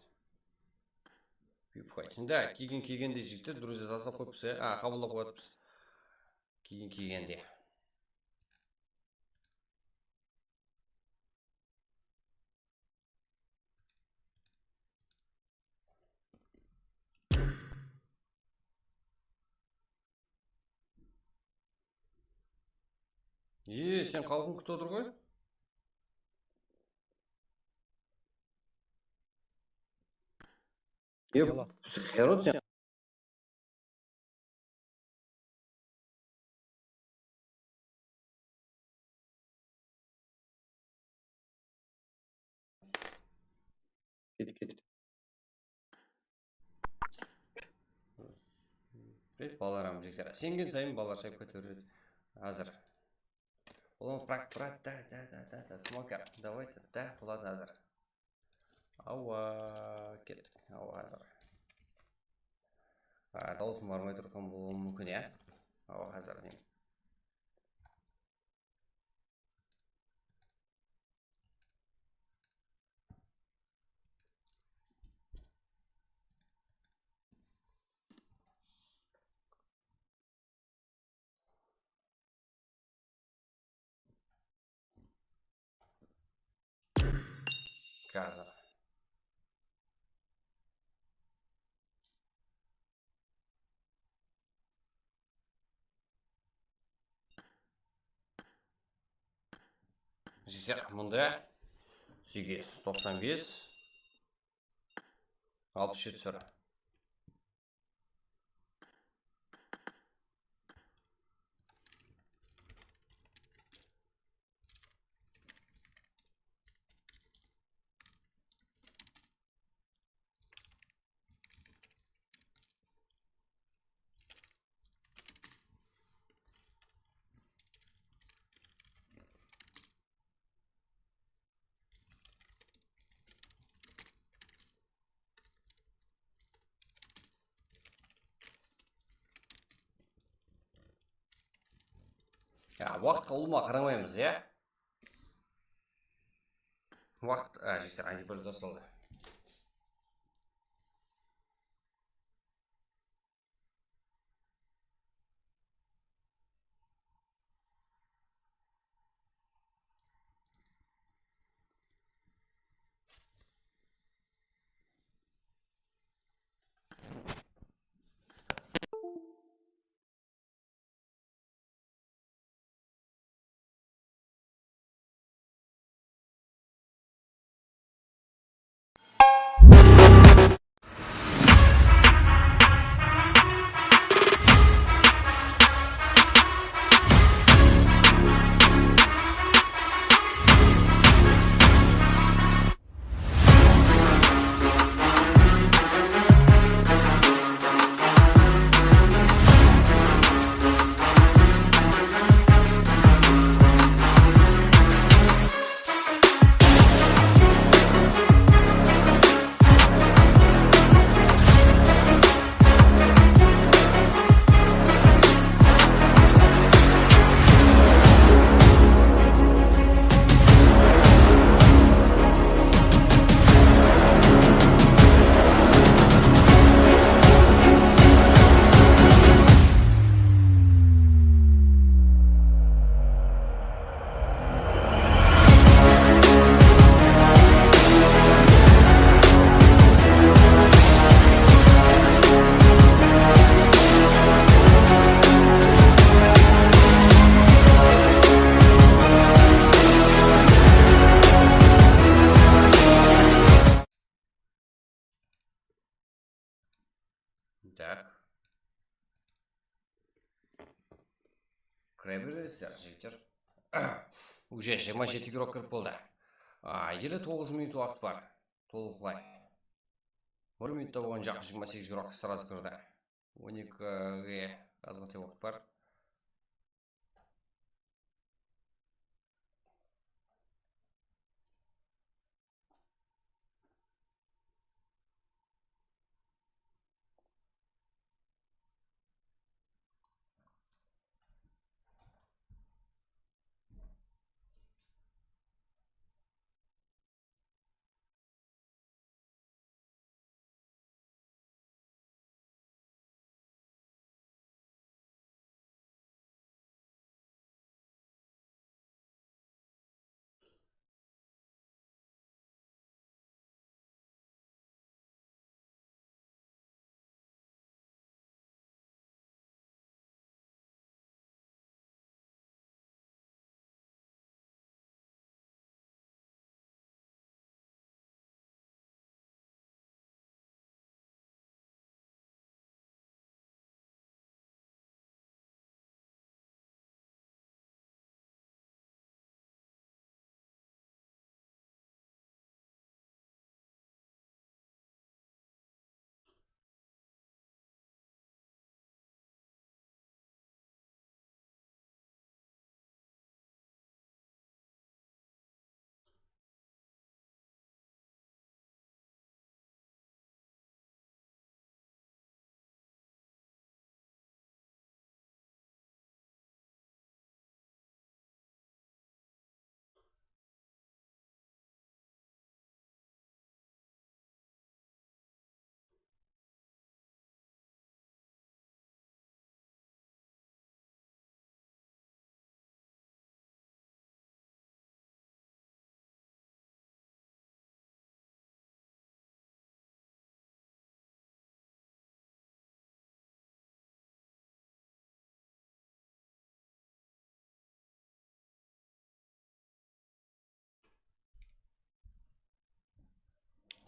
Kúyip qoydı. Da, keyin kelgende jigitler, друзья tasıp qoyıpsız, ya? A, qabıllap qoyıpsız. Keyin kelgende. E, sen xalqıń kútip otır ǵoy. E, Herod sen. Ketip, ketip. Ret balalar ham jigitler. Isengen sayın balalar shayıp kete beredi. Házir. Ulan, brat, brat, da, da, da, da, da, smoker, давайте, da, boladı házir. Awa, kettik. Awa, házir. A, dawısım barmay turǵan bolıwı múmkin, ya? Awa, házir deyim. Házir. Jigitler, mında segiz júz toqsan bes, alpıs jeti sora. Ya, waqıtqa ulıwma qaramaymız, ya. Waqıt, a, jigitler, ánde bir tastaldı. Tak. Kire beresizler, jigitler. Uje jigirma jeti girok kirip boldı. A, ele toǵız minut waqıt bar. Tolıqlay. Bir minutta bolǵan jaq, jigirma segiz girok srazı kirdi. On ekige azǵantay waqıt bar.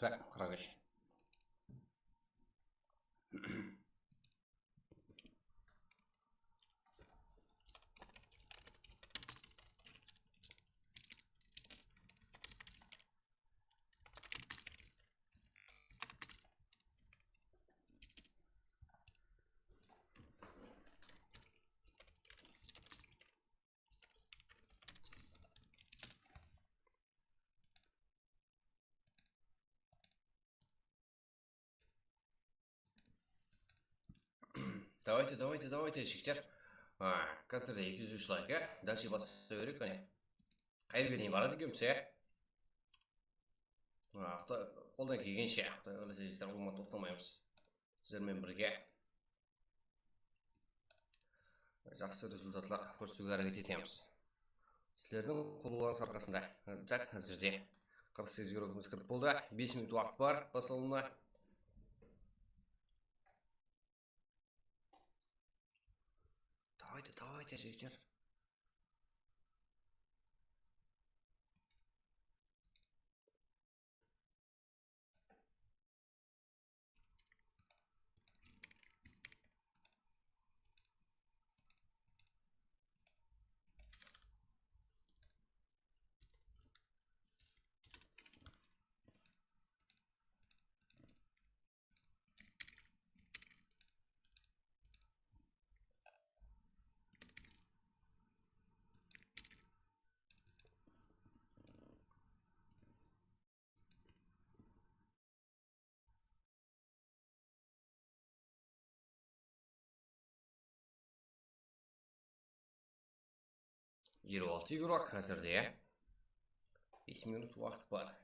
Так, qırq úsh. Давайте, давайте, давайте, jigitler. Ha, házirde eki júz úsh layk, ya. Dálshe basa bereyik, qáne. Qayerge deyin baradı ekenbiz, ya? Ha, Quday, qoldan kelgenshe, Quday qálese, jigitler, ulıwma toqtamaymız. Sizler menen birge jaqsı rezultatlar kórsetiwge háreket etemiz. Sizlerdiń qollarıńız arqasında. Tak, házirde qırq segiz igrókimiz kirip boldı. Bes minut waqıt bar baslanıwına. Давайте, давайте, jigitler. Elli altı igrok házirde, ya. Bes minut waqıt bar.